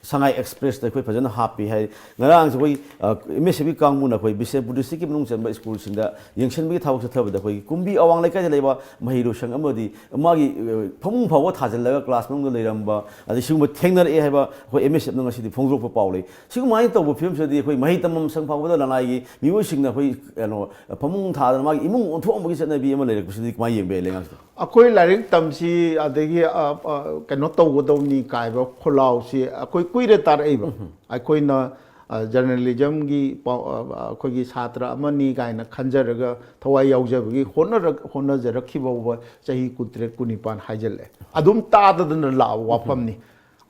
ꯁꯉꯥꯏ ꯑꯦꯛꯁꯄ꯭ꯔꯦꯁꯇ ꯑꯩꯈꯣꯏ ꯐꯖꯅ ꯍꯥꯞꯄꯤ ꯍꯥꯏ꯫ ꯉꯔꯥꯡꯁꯦ ꯑꯩꯈꯣꯏ ꯑꯦꯝ ꯑꯦꯁ ꯑꯦꯐꯀꯤ ꯀꯥꯡꯕꯨꯅ ꯑꯩꯈꯣꯏ ꯕꯤꯁꯦꯝꯄꯨꯔ ꯗꯤꯁꯇ꯭ꯔꯤꯛꯀꯤ ꯃꯅꯨꯡ ꯆꯟꯕ ꯁ꯭ꯀꯨꯜꯁꯤꯡꯗ ꯌꯦꯡꯁꯤꯟꯕꯒꯤ ꯊꯕꯛ ꯆꯠꯊꯕꯗ ꯑꯩꯈꯣꯏꯒꯤ ꯀꯨꯝꯕꯤ ꯑꯋꯥꯡ ꯂꯩꯀꯥꯏꯗ ꯂꯩꯕ ꯃꯍꯩꯔꯣꯏꯁꯪ ꯑꯃꯗꯤ ꯃꯥꯒꯤ ꯐꯃꯨꯡ ꯐꯥꯎꯕ ꯊꯥꯖꯤꯜꯂꯒ ꯀ꯭ꯂꯥꯁ ꯃꯅꯨꯡꯗ ꯂꯩꯔꯝꯕ, ꯑꯗꯩ ꯁꯤꯒꯨꯝꯕ ꯊꯦꯡꯅꯔꯛꯑꯦ ꯍꯥꯏꯕ ꯑꯩꯈꯣꯏ ꯑꯦꯝ ꯑꯦꯁ ꯑꯦꯐꯅ ꯉꯁꯤꯗꯤ ꯐꯣꯡꯗꯣꯔꯛꯄ ꯄꯥꯎ ꯂꯩ꯫ ꯁꯤꯒꯨꯃꯥꯏꯅ ꯇꯧꯕ ꯐꯤꯕꯝꯁꯤꯗꯗꯤ ꯑꯩꯈꯣꯏ ꯃꯍꯩ ꯇꯝꯐꯝ ꯁꯪ ꯐꯥꯎꯕꯗ ꯂꯅꯥꯏꯒꯤ ꯃꯤꯑꯣꯏꯁꯤꯡꯅ ꯑꯩꯈꯣꯏ ꯀꯩꯅꯣ ꯐꯃꯨꯡ ꯊꯥꯗꯅ ꯃꯥꯒꯤ ꯏꯃꯨꯡ ꯑꯣꯟꯊꯣꯛꯑꯝꯕꯒꯤ ꯆꯠꯅꯕꯤ ꯑꯃ ꯂꯩꯔꯛꯄꯁꯤꯗꯤ ꯀꯃꯥꯏꯅ ꯌꯦꯡꯕ ꯌꯥꯏ ꯂꯩꯉꯥꯛꯁꯤꯗ? ꯑꯩꯈꯣꯏ ꯂꯥꯏꯔꯤꯛ ꯇꯝꯁꯤ ꯑꯗꯒꯤ, ꯑ, ꯑ, ꯀꯩꯅꯣ ꯇꯧꯒꯗꯧꯅꯤ ꯀꯥꯏꯕ ꯈꯣꯜꯂꯥꯎꯁꯤ ꯑꯩꯈꯣꯏ ꯀꯨꯏꯔꯦ ꯇꯥꯔꯛꯏꯕ꯫ ꯑꯩꯈꯣꯏꯅ, ꯑ, ꯖꯔꯅꯦꯂꯤꯖꯝꯒꯤ ꯄꯥꯎ-, ꯑ, ꯑ, ꯑꯩꯈꯣꯏꯒꯤ ꯁꯥꯇ꯭ꯔ ꯑꯃꯅꯤ ꯀꯥꯏꯅ ꯈꯟꯖꯔꯒ ꯊꯋꯥꯏ ꯌꯥꯎꯖꯕꯒꯤ ꯍꯣꯠꯅꯔꯛ-, ꯍꯣꯠꯅꯖꯔꯛꯈꯤꯕ ꯐꯥꯎꯕ ꯆꯍꯤ ꯀꯨꯟꯇꯔꯦꯠ, ꯀꯨꯟꯅꯤꯄꯥꯟ ꯍꯥꯏꯖꯜꯂꯛꯑꯦ꯫ ꯑꯗꯨꯝ ꯇꯥꯗꯗꯅ ꯂꯥꯛꯑꯕ ꯋꯥꯐꯝꯅꯤ꯫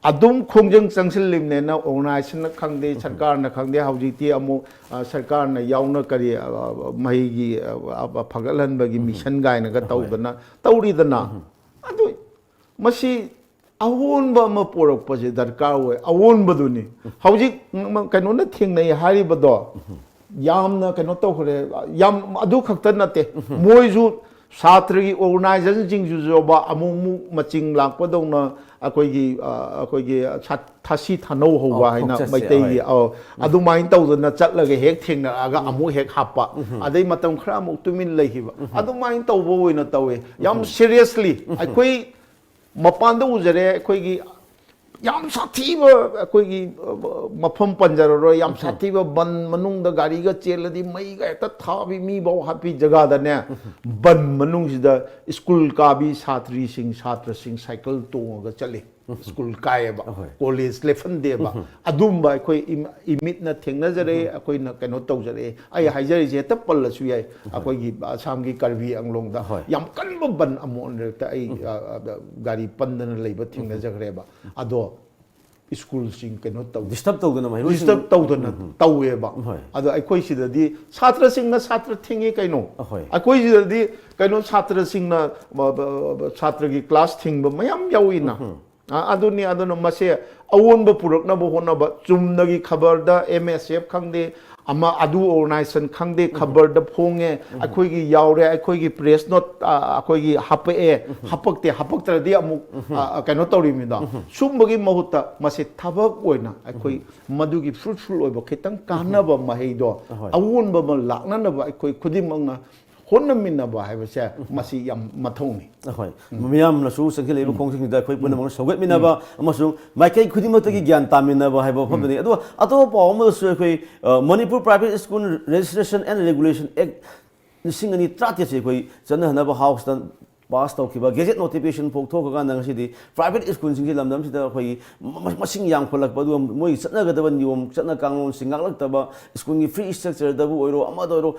ꯑꯗꯨꯝ ꯈꯣꯡꯖꯪ ꯆꯪꯁꯤꯜꯂꯤꯕꯅꯤꯅ ꯑꯣꯔꯒꯅꯥꯏꯖꯦꯁꯟꯅ ꯈꯪꯗꯦ, ꯁꯔꯀꯥꯔꯅ ꯈꯪꯗꯦ, ꯍꯧꯖꯤꯛꯇꯤ ꯑꯃꯨꯛ, ꯑ, ꯁꯔꯀꯥꯔꯅ ꯌꯥꯎꯅ ꯀꯔꯤ, ꯑ, ꯑ, ꯃꯍꯩꯒꯤ, ꯑ, ꯑ, ꯐꯒꯠꯍꯟꯕꯒꯤ ꯃꯤꯁꯟ ꯀꯥꯏꯅꯒ ꯇꯧꯗꯅ ꯇꯧꯔꯤꯗꯅ꯫ ꯑꯗꯨ ꯃꯁꯤ ꯑꯑꯣꯟꯕ ꯑꯃ ꯄꯣꯔꯛꯄꯁꯦ ꯗꯔꯀꯥꯔ ꯑꯣꯏ꯫ ꯑꯑꯣꯟꯕꯗꯨꯅꯤ꯫ ꯍꯧꯖꯤꯛ ꯀꯩꯅꯣꯅ ꯊꯦꯡꯅꯩ ꯍꯥꯏꯔꯤꯕꯗꯣ ꯌꯥꯝꯅ ꯀꯩꯅꯣ ꯇꯧꯈ꯭ꯔꯦ꯫ ꯌꯥꯝ ꯑꯗꯨ ꯈꯛꯇ ꯅꯠꯇꯦ, ꯃꯣꯏꯁꯨ ꯁꯥꯇ꯭ꯔꯒꯤ ꯑꯣꯔꯒꯅꯥꯏꯖꯦꯁꯟꯁꯤꯡꯁꯤꯁꯨꯕ ꯑꯃꯨꯛ ꯑꯃꯨꯛ ꯃꯆꯤꯡ ꯂꯥꯛꯄꯗꯧꯅ ꯑꯩꯈꯣꯏꯒꯤ, ꯑ, ꯑꯩꯈꯣꯏꯒꯤ ꯁꯥ-, ꯊꯥꯁꯤ ꯊꯥꯅꯧ ꯍꯧꯕ ꯑꯧ, ꯍꯥꯏꯅ ꯈꯣꯡꯆꯠꯁꯦ, ꯃꯩꯇꯩꯒꯤ, ꯍꯣꯏ꯫ ꯑꯧ, ꯑꯗꯨꯃꯥꯏꯅ ꯇꯧꯗꯅ ꯆꯠꯂꯒ ꯍꯦꯛ ꯊꯦꯡꯅꯔꯛꯑꯒ ꯑꯃꯨꯛ ꯍꯦꯛ ꯍꯥꯞꯄ, ꯑꯗꯩ ꯃꯇꯝ ꯈꯔ ꯑꯃꯨꯛ ꯇꯨꯃꯤꯟ ꯂꯩꯈꯤꯕ, ꯑꯗꯨꯃꯥꯏꯅ ꯇꯧꯕ ꯑꯣꯏꯅ ꯇꯧꯋꯦ꯫ ꯌꯥꯝ ꯁꯤꯔꯤꯌꯁꯂꯤ ꯑꯩꯈꯣꯏ ꯃꯄꯥꯟꯗ ꯎꯖꯔꯦ, ꯑꯩꯈꯣꯏꯒꯤ ꯌꯥꯝ ꯁꯥꯊꯤꯕ ꯑꯩꯈꯣꯏꯒꯤ, ꯑ, ꯃꯐꯝ ꯄꯟꯖꯔꯔꯣꯏ, ꯌꯥꯝ ꯁꯥꯊꯤꯕ ꯕꯟ ꯃꯅꯨꯡꯗ ꯒꯥꯔꯤꯒ ꯆꯦꯜꯂꯗꯤ ꯃꯩꯒ ꯍꯦꯛꯇ ꯊꯥꯕꯤ, ꯃꯤꯐꯥꯎ ꯍꯥꯠꯄꯤ ꯖꯒꯥꯗꯅꯦ, ꯕꯟ ꯃꯅꯨꯡꯁꯤꯗ ꯁ꯭ꯀꯨꯜ ꯀꯥꯕꯤ ꯁꯥꯇ꯭ꯔꯤꯁꯤꯡ, ꯁꯥꯇ꯭ꯔꯁꯤꯡ ꯁꯥꯏꯀꯜ ꯇꯣꯡꯉꯒ ꯆꯠꯂꯤ꯫ ꯁ꯭ꯀꯨꯜ ꯀꯥꯏꯌꯦꯕ, ꯑꯍꯣꯏ꯫ ꯀꯣꯂꯦꯖ ꯂꯦꯞꯍꯟꯗꯦꯕ꯫ ꯑꯗꯨꯝꯕ ꯑꯩꯈꯣꯏ ꯏꯝ-, ꯏꯃꯤꯠꯅ ꯊꯦꯡꯅꯖꯔꯦ, ꯑꯩꯈꯣꯏꯅ ꯀꯩꯅꯣ ꯇꯧꯖꯔꯦ꯫ ꯑꯩ ꯍꯥꯏꯖꯔꯤꯁꯦ ꯍꯦꯛꯇ ꯄꯜꯂꯁꯨ ꯌꯥꯏ꯫ ꯑꯩꯈꯣꯏꯒꯤ ꯑꯁꯥꯝꯒꯤ ꯀꯔꯕꯤ ꯑꯪꯂꯣꯡꯗ ꯍꯣꯏ꯫ ꯌꯥꯝ ꯀꯟꯕ ꯕꯟ ꯑꯃꯨꯛ ꯍꯟꯗꯛꯇ ꯑꯩ, ꯑ, ꯑ, ꯒꯥꯔꯤ ꯄꯟꯗꯅ ꯂꯩꯕ ꯊꯦꯡꯅꯖꯈ꯭ꯔꯦꯕ꯫ ꯑꯗꯣ ꯁ꯭ꯀꯨꯜꯁꯤꯡ ꯀꯩꯅꯣ ꯇꯧ-, ꯗꯤꯁꯇꯔꯕ ꯇꯧꯗꯅ ꯃꯍꯩꯔꯣꯏꯁꯤꯡ ꯗꯤꯁꯇꯔꯕ ꯇꯧꯗꯅ ꯇꯧꯋꯦꯕ꯫ ꯍꯣꯏ꯫ ꯑꯗꯣ ꯑꯩꯈꯣꯏ ꯁꯤꯗꯗꯤ ꯁꯥꯇ꯭ꯔꯁꯤꯡꯅ ꯁꯥꯇ꯭ꯔ ꯊꯤꯡꯉꯤ ꯀꯩꯅꯣ꯫ ꯑꯍꯣꯏ꯫ ꯑꯩꯈꯣꯏ ꯁꯤꯗꯗꯤ ꯀꯩꯅꯣ ꯁꯥꯇ꯭ꯔꯁꯤꯡꯅ, ꯕ-, ꯕ-, ꯕ-, ꯁꯥꯇ꯭ꯔꯒꯤ ꯀ꯭ꯂꯥꯁ ꯊꯤꯡꯕ ꯃꯌꯥꯝ ꯌꯥꯎꯏꯅ꯫ ꯑ, ꯑꯗꯨꯅꯤ꯫ ꯑꯗꯨꯅ ꯃꯁꯦ ꯑꯑꯣꯟꯕ ꯄꯨꯔꯛꯅꯕ ꯍꯣꯠꯅꯕ, ꯆꯨꯝꯅꯒꯤ ꯈꯕꯔꯗ ꯑꯦꯝ ꯑꯦꯁ ꯑꯦꯐ ꯈꯪꯗꯦ, ꯑꯃ ꯑꯗꯨ ꯑꯣꯔꯒꯅꯥꯏꯖꯦꯁꯟ ꯈꯪꯗꯦ, ꯈꯕꯔꯗ ꯐꯣꯡꯉꯦ, ꯑꯩꯈꯣꯏꯒꯤ ꯌꯥꯎꯔꯦ, ꯑꯩꯈꯣꯏꯒꯤ ꯄ꯭ꯔꯦꯁ ꯅꯣꯠ, ꯑ, ꯑꯩꯈꯣꯏꯒꯤ ꯍꯥꯄꯛꯑꯦ, ꯍꯥꯄꯛꯇꯦ, ꯍꯥꯄꯛꯇ꯭ꯔꯗꯤ ꯑꯃꯨꯛ, ꯑ, ꯑ, ꯀꯩꯅꯣ ꯇꯧꯔꯤꯃꯤꯗꯣ꯫ ꯁꯨꯝꯕꯒꯤ ꯃꯍꯨꯠꯇ ꯃꯁꯤ ꯊꯕꯛ ꯑꯣꯏꯅ ꯑꯩꯈꯣꯏ ꯃꯗꯨꯒꯤ ꯐ꯭ꯔꯨꯠꯐꯨꯜ ꯑꯣꯏꯕ, ꯈꯤꯇꯪ ꯀꯥꯟꯅꯕ ꯃꯍꯩꯗꯣ, ꯑꯍꯣꯏ꯫ ꯑꯑꯣꯟꯕ ꯑꯃ ꯂꯥꯛꯅꯅꯕ ꯑꯩꯈꯣꯏ ꯈꯨꯗꯤꯡꯃꯛꯅ ꯍꯣꯠꯅꯃꯤꯟꯅꯕ ꯍꯥꯏꯕꯁꯦ ꯃꯁꯤ ꯌꯥꯝ ꯃꯊꯧꯅꯤ꯫ ꯑꯍꯣꯏ꯫ ꯃꯤꯌꯥꯝꯅꯁꯨ ꯆꯪꯁꯤꯜꯂꯛꯏꯕ ꯈꯣꯡꯖꯪꯁꯤꯡꯗ ꯑꯩꯈꯣꯏ ꯄꯨꯝꯅꯃꯛꯅ ꯁꯧꯒꯠꯃꯤꯟꯅꯕ ꯑꯃꯁꯨꯡ ꯃꯥꯏꯀꯩ ꯈꯨꯗꯤꯡꯃꯛꯇꯒꯤ ꯒ꯭ꯌꯥꯟ ꯇꯥꯃꯤꯟꯅꯕ ꯍꯥꯏꯕ ꯋꯥꯐꯝꯗꯨꯅꯤ꯫ ꯑꯗꯨꯒ ꯑꯇꯣꯞꯄ ꯄꯥꯎ ꯑꯃꯗꯁꯨ ꯑꯩꯈꯣꯏ, ꯑ, Manipur private school registration and regulation act ꯂꯤꯁꯤꯡ ꯑꯅꯤ ꯇꯔꯥꯇꯔꯦꯠꯁꯦ ꯑꯩꯈꯣꯏ ꯆꯠꯅꯍꯟꯅꯕ ꯍꯥꯎꯁꯇ ꯄꯥꯁ ꯇꯧꯈꯤꯕ ꯒꯦꯖꯦꯠ ꯅꯣꯇꯤꯐꯤꯀꯦꯁꯟ ꯐꯣꯡꯊꯣꯛꯈ꯭ꯔꯀꯥꯟꯗ ꯉꯁꯤꯗꯤ ꯄ꯭ꯔꯥꯏꯚꯦꯠ ꯁ꯭ꯀꯨꯜꯁꯤꯡꯁꯤ ꯂꯝꯗꯝꯁꯤꯗ ꯑꯩꯈꯣꯏꯒꯤ ꯃ-, ꯃꯁꯤꯡ ꯌꯥꯝꯈꯠꯂꯛꯄ, ꯑꯗꯨꯒ ꯃꯣꯏꯒꯤ ꯆꯠꯅꯒꯗꯕ ꯅꯤꯌꯣꯝ ꯆꯠꯅ ꯀꯥꯡꯂꯣꯟꯁꯤꯡ ꯉꯥꯛꯂꯛꯇꯕ, ꯁ꯭ꯀꯨꯜꯒꯤ ꯐ꯭ꯔꯤ ꯁ꯭ꯇ꯭ꯔꯛꯆꯔꯗꯕꯨ ꯑꯣꯏꯔꯣ, ꯑꯃꯗ ꯑꯣꯏꯔꯣ,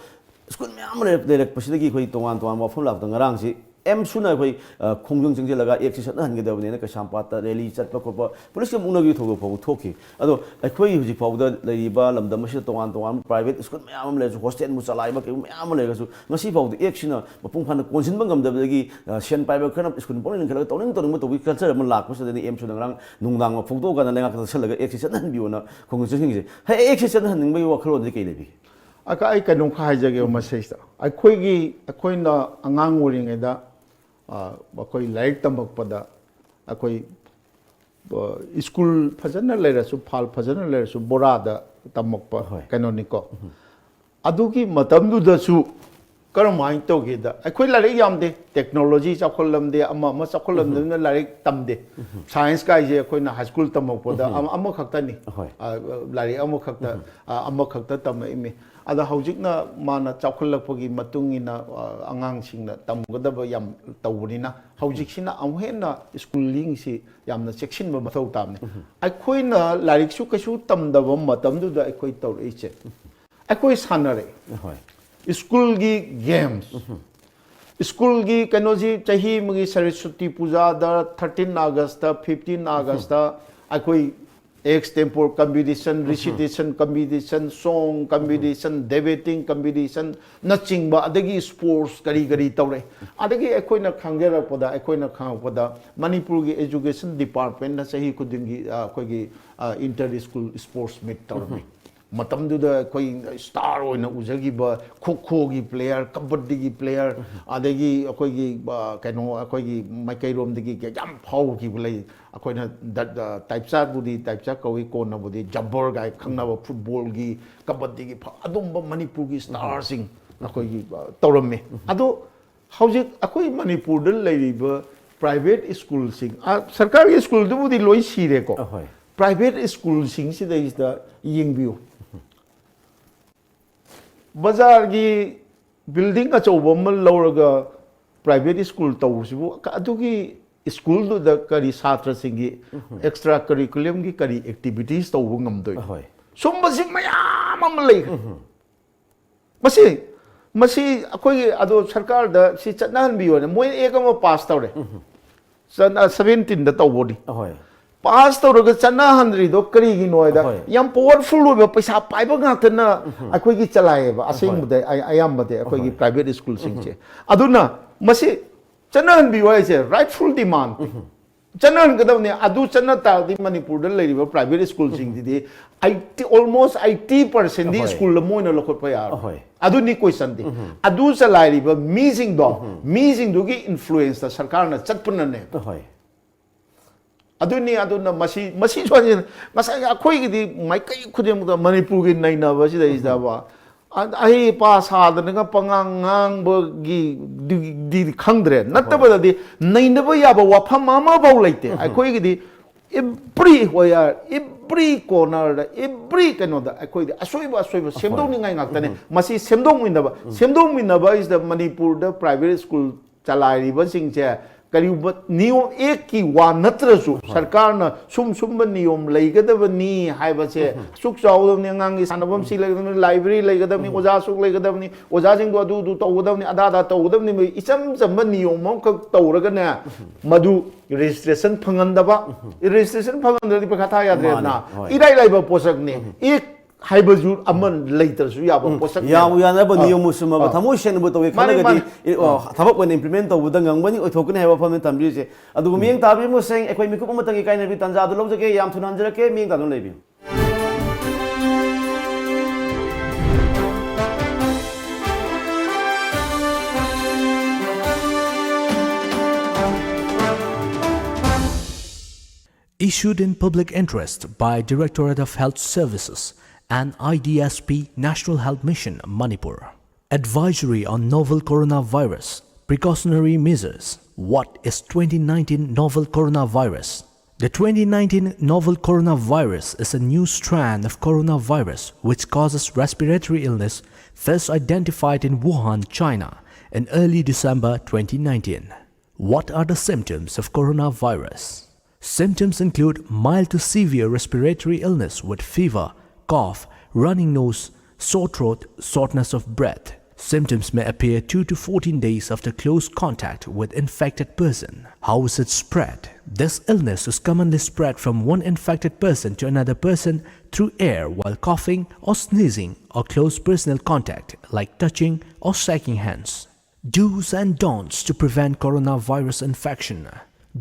ꯁ꯭ꯀꯨꯜ ꯃꯌꯥꯝ ꯑꯃ ꯂꯩꯔꯛ-, ꯂꯩꯔꯛꯄꯁꯤꯗꯒꯤ ꯑꯩꯈꯣꯏ ꯇꯣꯉꯥꯟ ꯇꯣꯉꯥꯟꯕ ꯋꯥꯐꯝ ꯂꯥꯛꯄꯗ ꯉꯔꯥꯡꯁꯤ ꯑꯦꯝꯁꯨꯅ ꯑꯩꯈꯣꯏ, ꯑ, ꯈꯣꯡꯖꯪ ꯆꯪꯁꯤꯜꯂꯒ ꯑꯦꯛꯁꯤ ꯆꯠꯅꯍꯟꯒꯗꯕꯅꯦꯅ ꯀꯩꯁꯥꯝꯄꯥꯠꯇ ꯔꯦꯂꯤ ꯆꯠꯄ ꯈꯣꯠꯄ, ꯄꯨꯂꯤꯁꯀ ꯃꯨꯛꯅꯕꯒꯤ ꯊꯧꯗꯣꯛ ꯐꯥꯎꯕ ꯊꯣꯛꯈꯤ꯫ ꯑꯗꯣ ꯑꯩꯈꯣꯏ ꯍꯧꯖꯤꯛ ꯐꯥꯎꯕꯗ ꯂꯩꯔꯤꯕ ꯂꯝꯗꯝ ꯑꯁꯤꯗ ꯇꯣꯉꯥꯟ ꯇꯣꯉꯥꯟꯕ ꯄ꯭ꯔꯥꯏꯚꯦꯠ ꯁ꯭ꯀꯨꯜ ꯃꯌꯥꯝ ꯑꯃ ꯂꯩꯔꯁꯨ, ꯍꯣꯁꯇꯦꯜꯕꯨ ꯆꯂꯥꯏꯕ ꯀꯩꯒꯨꯝꯕ ꯃꯌꯥꯝ ꯑꯃ ꯂꯩꯔꯒꯁꯨ, ꯉꯁꯤ ꯐꯥꯎꯕꯗ ꯑꯦꯛꯁꯤꯅ ꯃꯄꯨꯡ ꯐꯥꯅ ꯀꯣꯟꯁꯤꯟꯕ ꯉꯝꯗꯕꯗꯒꯤ, ꯑ, ꯁꯦꯟ ꯄꯥꯏꯕ ꯈꯔꯅ ꯁ꯭ꯀꯨꯜ ꯄꯪꯂꯤꯡ ꯂꯤꯡꯈꯠꯂꯒ ꯇꯧꯅꯤꯡ ꯇꯧꯅꯤꯡꯕ ꯇꯧꯕꯒꯤ ꯀꯜꯆꯔ ꯑꯃ ꯂꯥꯛꯄꯁꯤꯗꯅꯤ ꯑꯦꯝꯁꯨꯅ ꯉꯔꯥꯡ ꯅꯨꯡꯗꯥꯡ ꯐꯣꯡꯗꯣꯛꯑꯀꯥꯟꯗ ꯂꯩꯉꯥꯛꯇ ꯆꯠꯁꯤꯜꯂꯒ ꯑꯦꯛꯁꯤ ꯆꯠꯅꯍꯟꯕꯤꯌꯣꯅ ꯈꯣꯡꯖꯪ ꯆꯪꯁꯤꯟꯈꯤꯁꯦ꯫ ꯍꯦ, ꯑꯦꯛꯁꯤ ꯆꯠꯅꯍꯟꯅꯤꯡꯕꯒꯤ ꯋꯥꯈꯜꯂꯣꯟꯗꯤ ꯀꯩ ꯂꯩꯕꯤꯒꯦ? ꯑꯀ-, ꯑꯩ ꯀꯩꯅꯣꯝꯈꯛ ꯍꯥꯏꯖꯒꯦꯕ ꯃꯁꯤꯁꯤꯗ꯫ ꯑꯩꯈꯣꯏꯒꯤ, ꯑꯩꯈꯣꯏꯅ ꯑꯉꯥꯡ ꯑꯣꯏꯔꯤꯉꯩꯗ, ꯑ, ꯑꯩꯈꯣꯏ ꯂꯥꯏꯔꯤꯛ ꯇꯝꯃꯛꯄꯗ ꯑꯩꯈꯣꯏ, ꯑ, ꯁ꯭ꯀꯨꯜ ꯐꯖꯅ ꯂꯩꯔꯁꯨ, ꯐꯥꯜ ꯐꯖꯅ ꯂꯩꯔꯁꯨ, ꯕꯣꯔꯥꯗ ꯇꯝꯃꯛꯄ ꯍꯣꯏ꯫ ꯀꯩꯅꯣꯅꯤꯀꯣ꯫ ꯑꯗꯨꯒꯤ ꯃꯇꯝꯗꯨꯗꯁꯨ ꯀꯔꯝꯍꯥꯏꯅ ꯇꯧꯒꯦꯗ, ꯑꯩꯈꯣꯏ ꯂꯥꯏꯔꯤꯛ ꯌꯥꯝꯗꯦ, ꯇꯦꯛꯅꯣꯂꯣꯖꯤ ꯆꯥꯎꯈꯠꯂꯝꯗꯦ, ꯑꯃ ꯑꯃ ꯆꯥꯎꯈꯠꯂꯝꯗꯕꯅꯤꯅ ꯂꯥꯏꯔꯤꯛ ꯇꯝꯗꯦ꯫ ꯁꯥꯏꯟꯁ ꯀꯥꯏꯁꯦ ꯑꯩꯈꯣꯏꯅ ꯍꯥꯏ ꯁ꯭ꯀꯨꯜ ꯇꯝꯃꯛꯄꯗ ꯑꯃ-, ꯑꯃꯈꯛꯇꯅꯤ꯫ ꯍꯣꯏ꯫ ꯑ, ꯂꯥꯏꯔꯤꯛ ꯑꯃꯈꯛꯇ, ꯑ, ꯑꯃꯈꯛꯇ ꯇꯝꯃꯛꯏꯃꯤ꯫ ꯑꯗ ꯍꯧꯖꯤꯛꯅ ꯃꯥꯅ ꯆꯥꯎꯈꯠꯂꯛꯄꯒꯤ ꯃꯇꯨꯡ ꯏꯟꯅ, ꯑ, ꯑꯉꯥꯡꯁꯤꯡꯅ ꯇꯝꯒꯗꯕ ꯌꯥꯝ ꯇꯧꯕꯅꯤꯅ ꯍꯧꯖꯤꯛꯁꯤꯅ ꯑꯃꯨꯛ ꯍꯦꯟꯅ ꯁ꯭ꯀꯨꯜꯂꯤꯡꯁꯤ ꯌꯥꯝꯅ ꯆꯦꯛꯁꯤꯟꯕ ꯃꯊꯧ ꯇꯥꯕꯅꯤ꯫ ꯑꯩꯈꯣꯏꯅ ꯂꯥꯏꯔꯤꯛꯁꯨ ꯀꯩꯁꯨ ꯇꯝꯗꯕ ꯃꯇꯝꯗꯨꯗ ꯑꯩꯈꯣꯏ ꯇꯧꯔꯛꯏꯁꯦ, ꯑꯩꯈꯣꯏ ꯁꯥꯟꯅꯔꯛꯏ꯫ ꯍꯣꯏ꯫ ꯁ꯭ꯀꯨꯜꯒꯤ ꯒꯦꯝꯁ, ꯁ꯭ꯀꯨꯜꯒꯤ ꯀꯩꯅꯣꯁꯤ ꯆꯍꯤ ꯑꯃꯒꯤ ꯁꯔꯁ꯭ꯋꯇꯤ ꯄꯨꯖꯥꯗ, ꯊꯥꯔꯇꯤꯟ ꯑꯥꯒꯁꯇ, ꯐꯤꯐꯇꯤꯟ ꯑꯥꯒꯁꯇ ꯑꯩꯈꯣꯏ Extempore competition, recitation competition, song competition, debating competition ꯅꯆꯤꯡꯕ, ꯑꯗꯒꯤ sports ꯀꯔꯤ ꯀꯔꯤ ꯇꯧꯔꯦ꯫ ꯑꯗꯒꯤ ꯑꯩꯈꯣꯏꯅ ꯈꯪꯖꯔꯛꯄꯗ, ꯑꯩꯈꯣꯏꯅ ꯈꯪꯉꯛꯄꯗ, ꯃꯅꯤꯄꯨꯔꯒꯤ education department ꯅ ꯆꯍꯤ ꯈꯨꯗꯤꯡꯒꯤ ꯑ, ꯑꯩꯈꯣꯏꯒꯤ inter school sports meet ꯇꯧꯔꯝꯃꯤ꯫ ꯃꯇꯝꯗꯨꯗ ꯑꯩꯈꯣꯏ star ꯑꯣꯏꯅ ꯎꯖꯈꯤꯕ ꯈꯣꯈꯣꯒꯤ player, ꯀꯕꯗꯗꯤꯒꯤ player, ꯑꯗꯒꯤ ꯑꯩꯈꯣꯏꯒꯤ ꯑ, ꯀꯩꯅꯣ, ꯑꯩꯈꯣꯏꯒꯤ ꯃꯥꯏꯀꯩꯔꯣꯝꯗꯒꯤ ꯌꯥꯝ ꯐꯥꯎꯈꯤꯕ ꯂꯩ꯫ ꯑꯩꯈꯣꯏꯅ ꯗ- ꯗ- ꯇꯥꯏꯞꯆꯥꯠꯄꯨꯗꯤ ꯇꯥꯏꯞꯆꯥꯠ ꯀꯧꯏ, ꯀꯣꯟꯅꯕꯨꯗꯤ ꯖꯕꯔ ꯀꯥꯏ ꯈꯪꯅꯕ ꯐꯨꯠꯕꯣꯜꯒꯤ, ꯀꯕꯗꯤꯒꯤ ꯐ- ꯑꯗꯨꯝꯕ ꯃꯅꯤꯄꯨꯔꯒꯤ starꯁꯤꯡ ꯑꯩꯈꯣꯏꯒꯤ ꯑ, ꯇꯧꯔꯝꯃꯤ꯫ ꯑꯗꯣ ꯍꯧꯖꯤꯛ ꯑꯩꯈꯣꯏ ꯃꯅꯤꯄꯨꯔꯗ ꯂꯩꯔꯤꯕ private schoolꯁꯤꯡ, ꯑ, ꯁꯔꯀꯥꯔꯒꯤ schoolꯗꯨꯕꯨꯗꯤ ꯂꯣꯏ ꯁꯤꯔꯦꯀꯣ꯫ ꯑꯍꯣꯏ꯫ Private schoolꯁꯤꯡꯁꯤꯗꯩꯁꯤꯗ ꯌꯦꯡꯕꯤꯌꯨ꯫ ꯕꯖꯥꯔꯒꯤ building ꯑꯆꯧꯕ ꯑꯃ ꯂꯧꯔꯒ private school ꯇꯧꯕꯁꯤꯕꯨ ꯑꯗꯨꯒꯤ schoolꯗꯨꯗ ꯀꯔꯤ ꯁꯥꯇ꯭ꯔꯁꯤꯡꯒꯤ extra curriculumꯒꯤ ꯀꯔꯤ activities ꯇꯧꯕ ꯉꯝꯗꯣꯏꯅꯣ? ꯑꯍꯣꯏ꯫ ꯁꯨꯝꯕꯁꯤ ꯃꯌꯥꯝ ꯑꯃ ꯂꯩꯈ꯭ꯔꯦ꯫ ꯃꯁꯤ, ꯃꯁꯤ ꯑꯩꯈꯣꯏꯒꯤ ꯑꯗꯣ ꯁꯔꯀꯥꯔꯗ ꯁꯤ ꯆꯠꯅꯍꯟꯕꯤꯌꯣꯅ ꯃꯣꯏꯅ act ꯑꯃ pass ꯇꯧꯔꯦ꯫ ꯆꯠꯅ-, seventeenꯗ ꯇꯧꯕꯅꯤ꯫ ꯑꯍꯣꯏ꯫ Pass ꯇꯧꯔꯒ ꯆꯠꯅꯍꯟꯗ꯭ꯔꯤꯗꯣ ꯀꯔꯤꯒꯤꯅꯣ ꯍꯥꯏꯗ, ꯑꯍꯣꯏ꯫ ꯌꯥꯝ powerful ꯑꯣꯏꯕ, ꯄꯩꯁꯥ ꯄꯥꯏꯕ ꯉꯥꯛꯇꯅ ꯑꯩꯈꯣꯏꯒꯤ ꯆꯂꯥꯏꯌꯦꯕ꯫ ꯑꯁꯦꯡꯕꯗ ꯑꯩ-, ꯑꯌꯥꯝꯕꯗꯤ ꯑꯩꯈꯣꯏꯒꯤ private schoolꯁꯤꯡꯁꯦ꯫ ꯑꯗꯨꯅ ꯃꯁꯤ ꯆꯠꯅꯍꯟꯕꯤꯌꯨ ꯍꯥꯏꯁꯦ rightful demand꯫ ꯆꯠꯅꯍꯟꯒꯗꯕꯅꯤ꯫ ꯑꯗꯨ ꯆꯠꯅ ꯇꯥꯔꯗꯤ ꯃꯅꯤꯄꯨꯔꯗ ꯂꯩꯔꯤꯕ private schoolꯁꯤꯡꯁꯤꯗꯤ eighty, almost eighty percentꯗꯤ ꯑꯍꯣꯏ꯫ Schoolꯗ ꯃꯣꯏꯅ ꯂꯧꯈꯠꯄ ꯌꯥꯔꯣꯏ꯫ ꯑꯍꯣꯏ꯫ ꯑꯗꯨꯅꯤ questionꯗꯤ꯫ ꯑꯗꯨ ꯆꯂꯥꯏꯔꯤꯕ ꯃꯤꯁꯤꯡꯗꯣ, ꯃꯤꯁꯤꯡꯗꯨꯒꯤ influenceꯇ ꯁꯔꯀꯥꯔꯅ ꯆꯠꯄꯅꯅꯦ꯫ ꯑꯍꯣꯏ꯫ ꯑꯗꯨꯅꯤ, ꯑꯗꯨꯅ ꯃꯁꯤ, ꯃꯁꯤꯁꯨ ꯍꯥꯏꯁꯦ, ꯉꯁꯥꯏꯒꯤ ꯑꯩꯈꯣꯏꯒꯤꯗꯤ ꯃꯥꯏꯀꯩ ꯈꯨꯗꯤꯡꯃꯛꯇ ꯃꯅꯤꯄꯨꯔꯒꯤ ꯅꯩꯅꯕꯁꯤꯗꯩꯁꯤꯗꯕ, ꯑ-, ꯑꯍꯩ ꯑꯄꯥ ꯁꯥꯗꯅꯒ ꯄꯉꯥꯡ ꯉꯥꯡꯕꯒꯤ ꯗꯤ, ꯗꯤ ꯈꯪꯗ꯭ꯔꯦ꯫ ꯅꯠꯇꯕꯗꯗꯤ ꯅꯩꯅꯕ ꯌꯥꯕ ꯋꯥꯐꯝ ꯑꯃꯐꯥꯎ ꯂꯩꯇꯦ꯫ ꯑꯩꯈꯣꯏꯒꯤꯗꯤ every where, every cornerꯗ, every ꯀꯩꯅꯣꯗ ꯑꯩꯈꯣꯏꯗꯤ ꯑꯁꯣꯏꯕ, ꯑꯁꯣꯏꯕ ꯁꯦꯝꯗꯣꯛꯅꯤꯡꯉꯥꯏ ꯉꯥꯛꯇꯅꯦ꯫ ꯃꯁꯤ ꯁꯦꯝꯗꯣꯛꯃꯤꯟꯅꯕ, ꯁꯦꯝꯗꯣꯛꯃꯤꯟꯅꯕ ꯍꯥꯏꯁꯤꯗ ꯃꯅꯤꯄꯨꯔꯗ private school ꯆꯂꯥꯏꯔꯤꯕꯁꯤꯡꯁꯦ ꯀꯔꯤꯒꯨꯝꯕ ꯅꯤꯌꯣꯝ ꯑꯦꯛꯀꯤ ꯋꯥ ꯅꯠꯇ꯭ꯔꯁꯨ, ꯁꯔꯀꯥꯔꯅ ꯁꯨꯝ ꯁꯨꯝꯕ ꯅꯤꯌꯣꯝ ꯂꯩꯒꯗꯕꯅꯤ ꯍꯥꯏꯕꯁꯦ, ꯑꯁꯨꯛ ꯆꯥꯎꯒꯗꯕꯅꯤ, ꯑꯉꯥꯡꯒꯤ ꯁꯥꯟꯅꯐꯝ ꯁꯤ ꯂꯩꯒꯗꯕꯅꯤ, ꯂꯥꯏꯕ꯭ꯔꯦꯔꯤ ꯂꯩꯒꯗꯕꯅꯤ, ꯑꯣꯖꯥ ꯁꯨꯛ ꯂꯩꯒꯗꯕꯅꯤ, ꯑꯣꯖꯥꯁꯤꯡꯗꯣ ꯑꯗꯨ ꯑꯗꯨ ꯇꯧꯒꯗꯕꯅꯤ, ꯑꯗꯥ ꯑꯗꯥ ꯇꯧꯒꯗꯕꯅꯤ, ꯏꯆꯝ ꯆꯝꯕ ꯅꯤꯌꯣꯝ ꯑꯃꯈꯛ ꯇꯧꯔꯒꯅꯦ, ꯃꯗꯨ ꯔꯦꯖꯤꯁꯇ꯭ꯔꯦꯁꯟ ꯐꯪꯍꯟꯗꯕ, ꯔꯦꯖꯤꯁꯇ꯭ꯔꯦꯁꯟ ꯐꯪꯍꯟꯗ꯭ꯔꯗꯤ ꯄꯩꯈꯥ ꯊꯥ ꯌꯥꯗ꯭ꯔꯦꯗꯅ꯫ ꯃꯥꯅꯦ, ꯍꯣꯏ꯫ ꯏꯔꯥꯏ ꯂꯥꯏꯕ ꯄꯣꯠꯁꯛꯅꯤ꯫ ꯑꯦꯛ ꯍꯥꯏꯕꯁꯨ ꯑꯃ ꯂꯩꯇ꯭ꯔꯁꯨ ꯌꯥꯕ ꯄꯣꯠꯁꯛꯅꯦꯕ꯫ ꯌꯥꯎ ꯌꯥꯅꯕ ꯑꯥ꯫ ꯅꯤꯌꯣꯝ ꯆꯨꯝꯃꯕ ꯑꯥ꯫ ꯊꯃꯣꯏ ꯁꯦꯡꯅꯕ ꯇꯧꯒꯦ ꯃꯥꯅꯤ, ꯈꯜꯂꯒꯗꯤ ꯃꯥꯅꯤ꯫ ꯏ- ꯑ, ꯊꯕꯛ ꯑꯣꯏꯅ ꯏꯝꯄ꯭ꯂꯤꯃꯦꯟ ꯇꯧꯕꯗ ꯉꯝꯒꯅꯤ, ꯑꯣꯏꯊꯣꯛꯀꯅꯤ ꯍꯥꯏꯕ ꯋꯥꯐꯝꯅꯤ ꯊꯝꯕꯤꯔꯤꯁꯦ꯫ ꯑꯗꯨꯒ ꯃꯤꯠꯌꯦꯡ ꯇꯥꯕꯤꯕ ꯃꯁꯦꯡ, ꯑꯩꯈꯣꯏ ꯃꯤꯀꯨꯞ ꯑꯃꯇꯪꯒꯤ ꯀꯥꯏꯅꯕꯤ ꯇꯥꯟꯖꯥ ꯑꯗꯨ ꯂꯧꯖꯒꯦ꯫ ꯌꯥꯝ ꯊꯨꯅ ꯍꯟꯖꯔꯛꯀꯦ, ꯃꯤꯠꯌꯦꯡ ꯇꯥꯗꯨꯅ ꯂꯩꯕꯤꯌꯨ꯫ Issued in public interest by Directorate of Health Services and I D S P, National Health Mission, Manipur. Advisory on novel coronavirus precautionary measures. What is twenty nineteen novel coronavirus? The twenty nineteen novel coronavirus is a new strand of coronavirus which causes respiratory illness, first identified in Wuhan, China, in early December twenty nineteen. What are the symptoms of coronavirus? Symptoms include mild to severe respiratory illness with fever, cough, running nose, sore throat, shortness of breath. Symptoms may appear two to fourteen days after close contact with infected person. How is it spread? This illness is commonly spread from one infected person to another person through air while coughing or sneezing or close personal contact like touching or shaking hands. Do's and don'ts to prevent coronavirus infection.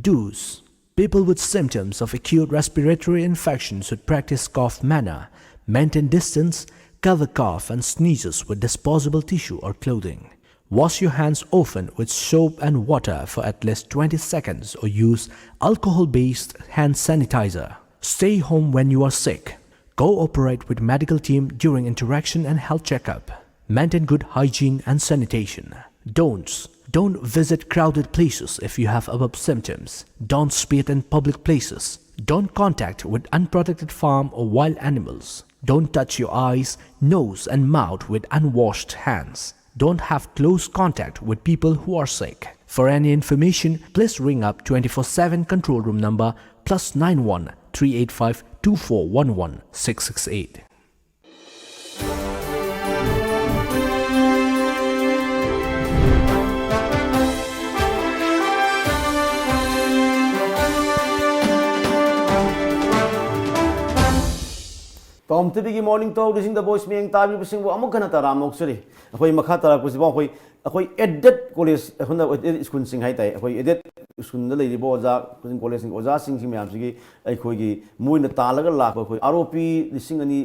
Do's. People with symptoms of acute respiratory infection should practice cough manner, maintain distance, cover cough and sneezes with disposable tissue or clothing. Wash your hands often with soap and water for at least twenty seconds or use alcohol-based hand sanitizer. Stay home when you are sick. Cooperate with medical team during interaction and health checkup. Maintain good hygiene and sanitation. Don'ts. Don't visit crowded places if you have above symptoms. Don't spit in public places. Don't contact with unprotected farm or wild animals. Don't touch your eyes, nose and mouth with unwashed hands. Don't have close contact with people who are sick. For any information, please ring up twenty-four seven control room number plus nine one three eight five two four one one six six eight. ꯄꯥꯎꯝ ꯇꯤꯚꯤꯒꯤ Morning Talk, Raising the Voice ꯃꯤꯠꯌꯦꯡ ꯇꯥꯕꯤꯕꯁꯤꯡꯕꯨ ꯑꯃꯨꯛ ꯍꯟꯅ ꯇꯔꯥꯝꯅ ꯑꯣꯛꯆꯔꯤ꯫ ꯑꯩꯈꯣꯏ ꯃꯈꯥ ꯇꯥꯔꯛꯄꯁꯤꯐꯥꯎ ꯑꯩꯈꯣꯏ, ꯑꯩꯈꯣꯏ aided college, ꯑꯩꯈꯣꯏꯅ aided ꯁ꯭ꯀꯨꯜꯁꯤꯡ ꯍꯥꯏ ꯇꯥꯏ, ꯑꯩꯈꯣꯏ aided ꯁ꯭ꯀꯨꯜꯗ ꯂꯩꯔꯤꯕ ꯑꯣꯖꯥ, ꯀꯣꯆꯤꯡ ꯀꯣꯂꯦꯖꯁꯤꯡꯒꯤ ꯑꯣꯖꯥꯁꯤꯡꯁꯤ ꯃꯌꯥꯝꯁꯤꯒꯤ ꯑꯩꯈꯣꯏꯒꯤ ꯃꯣꯏꯅ ꯇꯥꯜꯂꯒ ꯂꯥꯛꯄ ꯑꯩꯈꯣꯏ ꯑꯥꯔ ꯑꯣ ꯄꯤ ꯂꯤꯁꯤꯡ ꯑꯅꯤ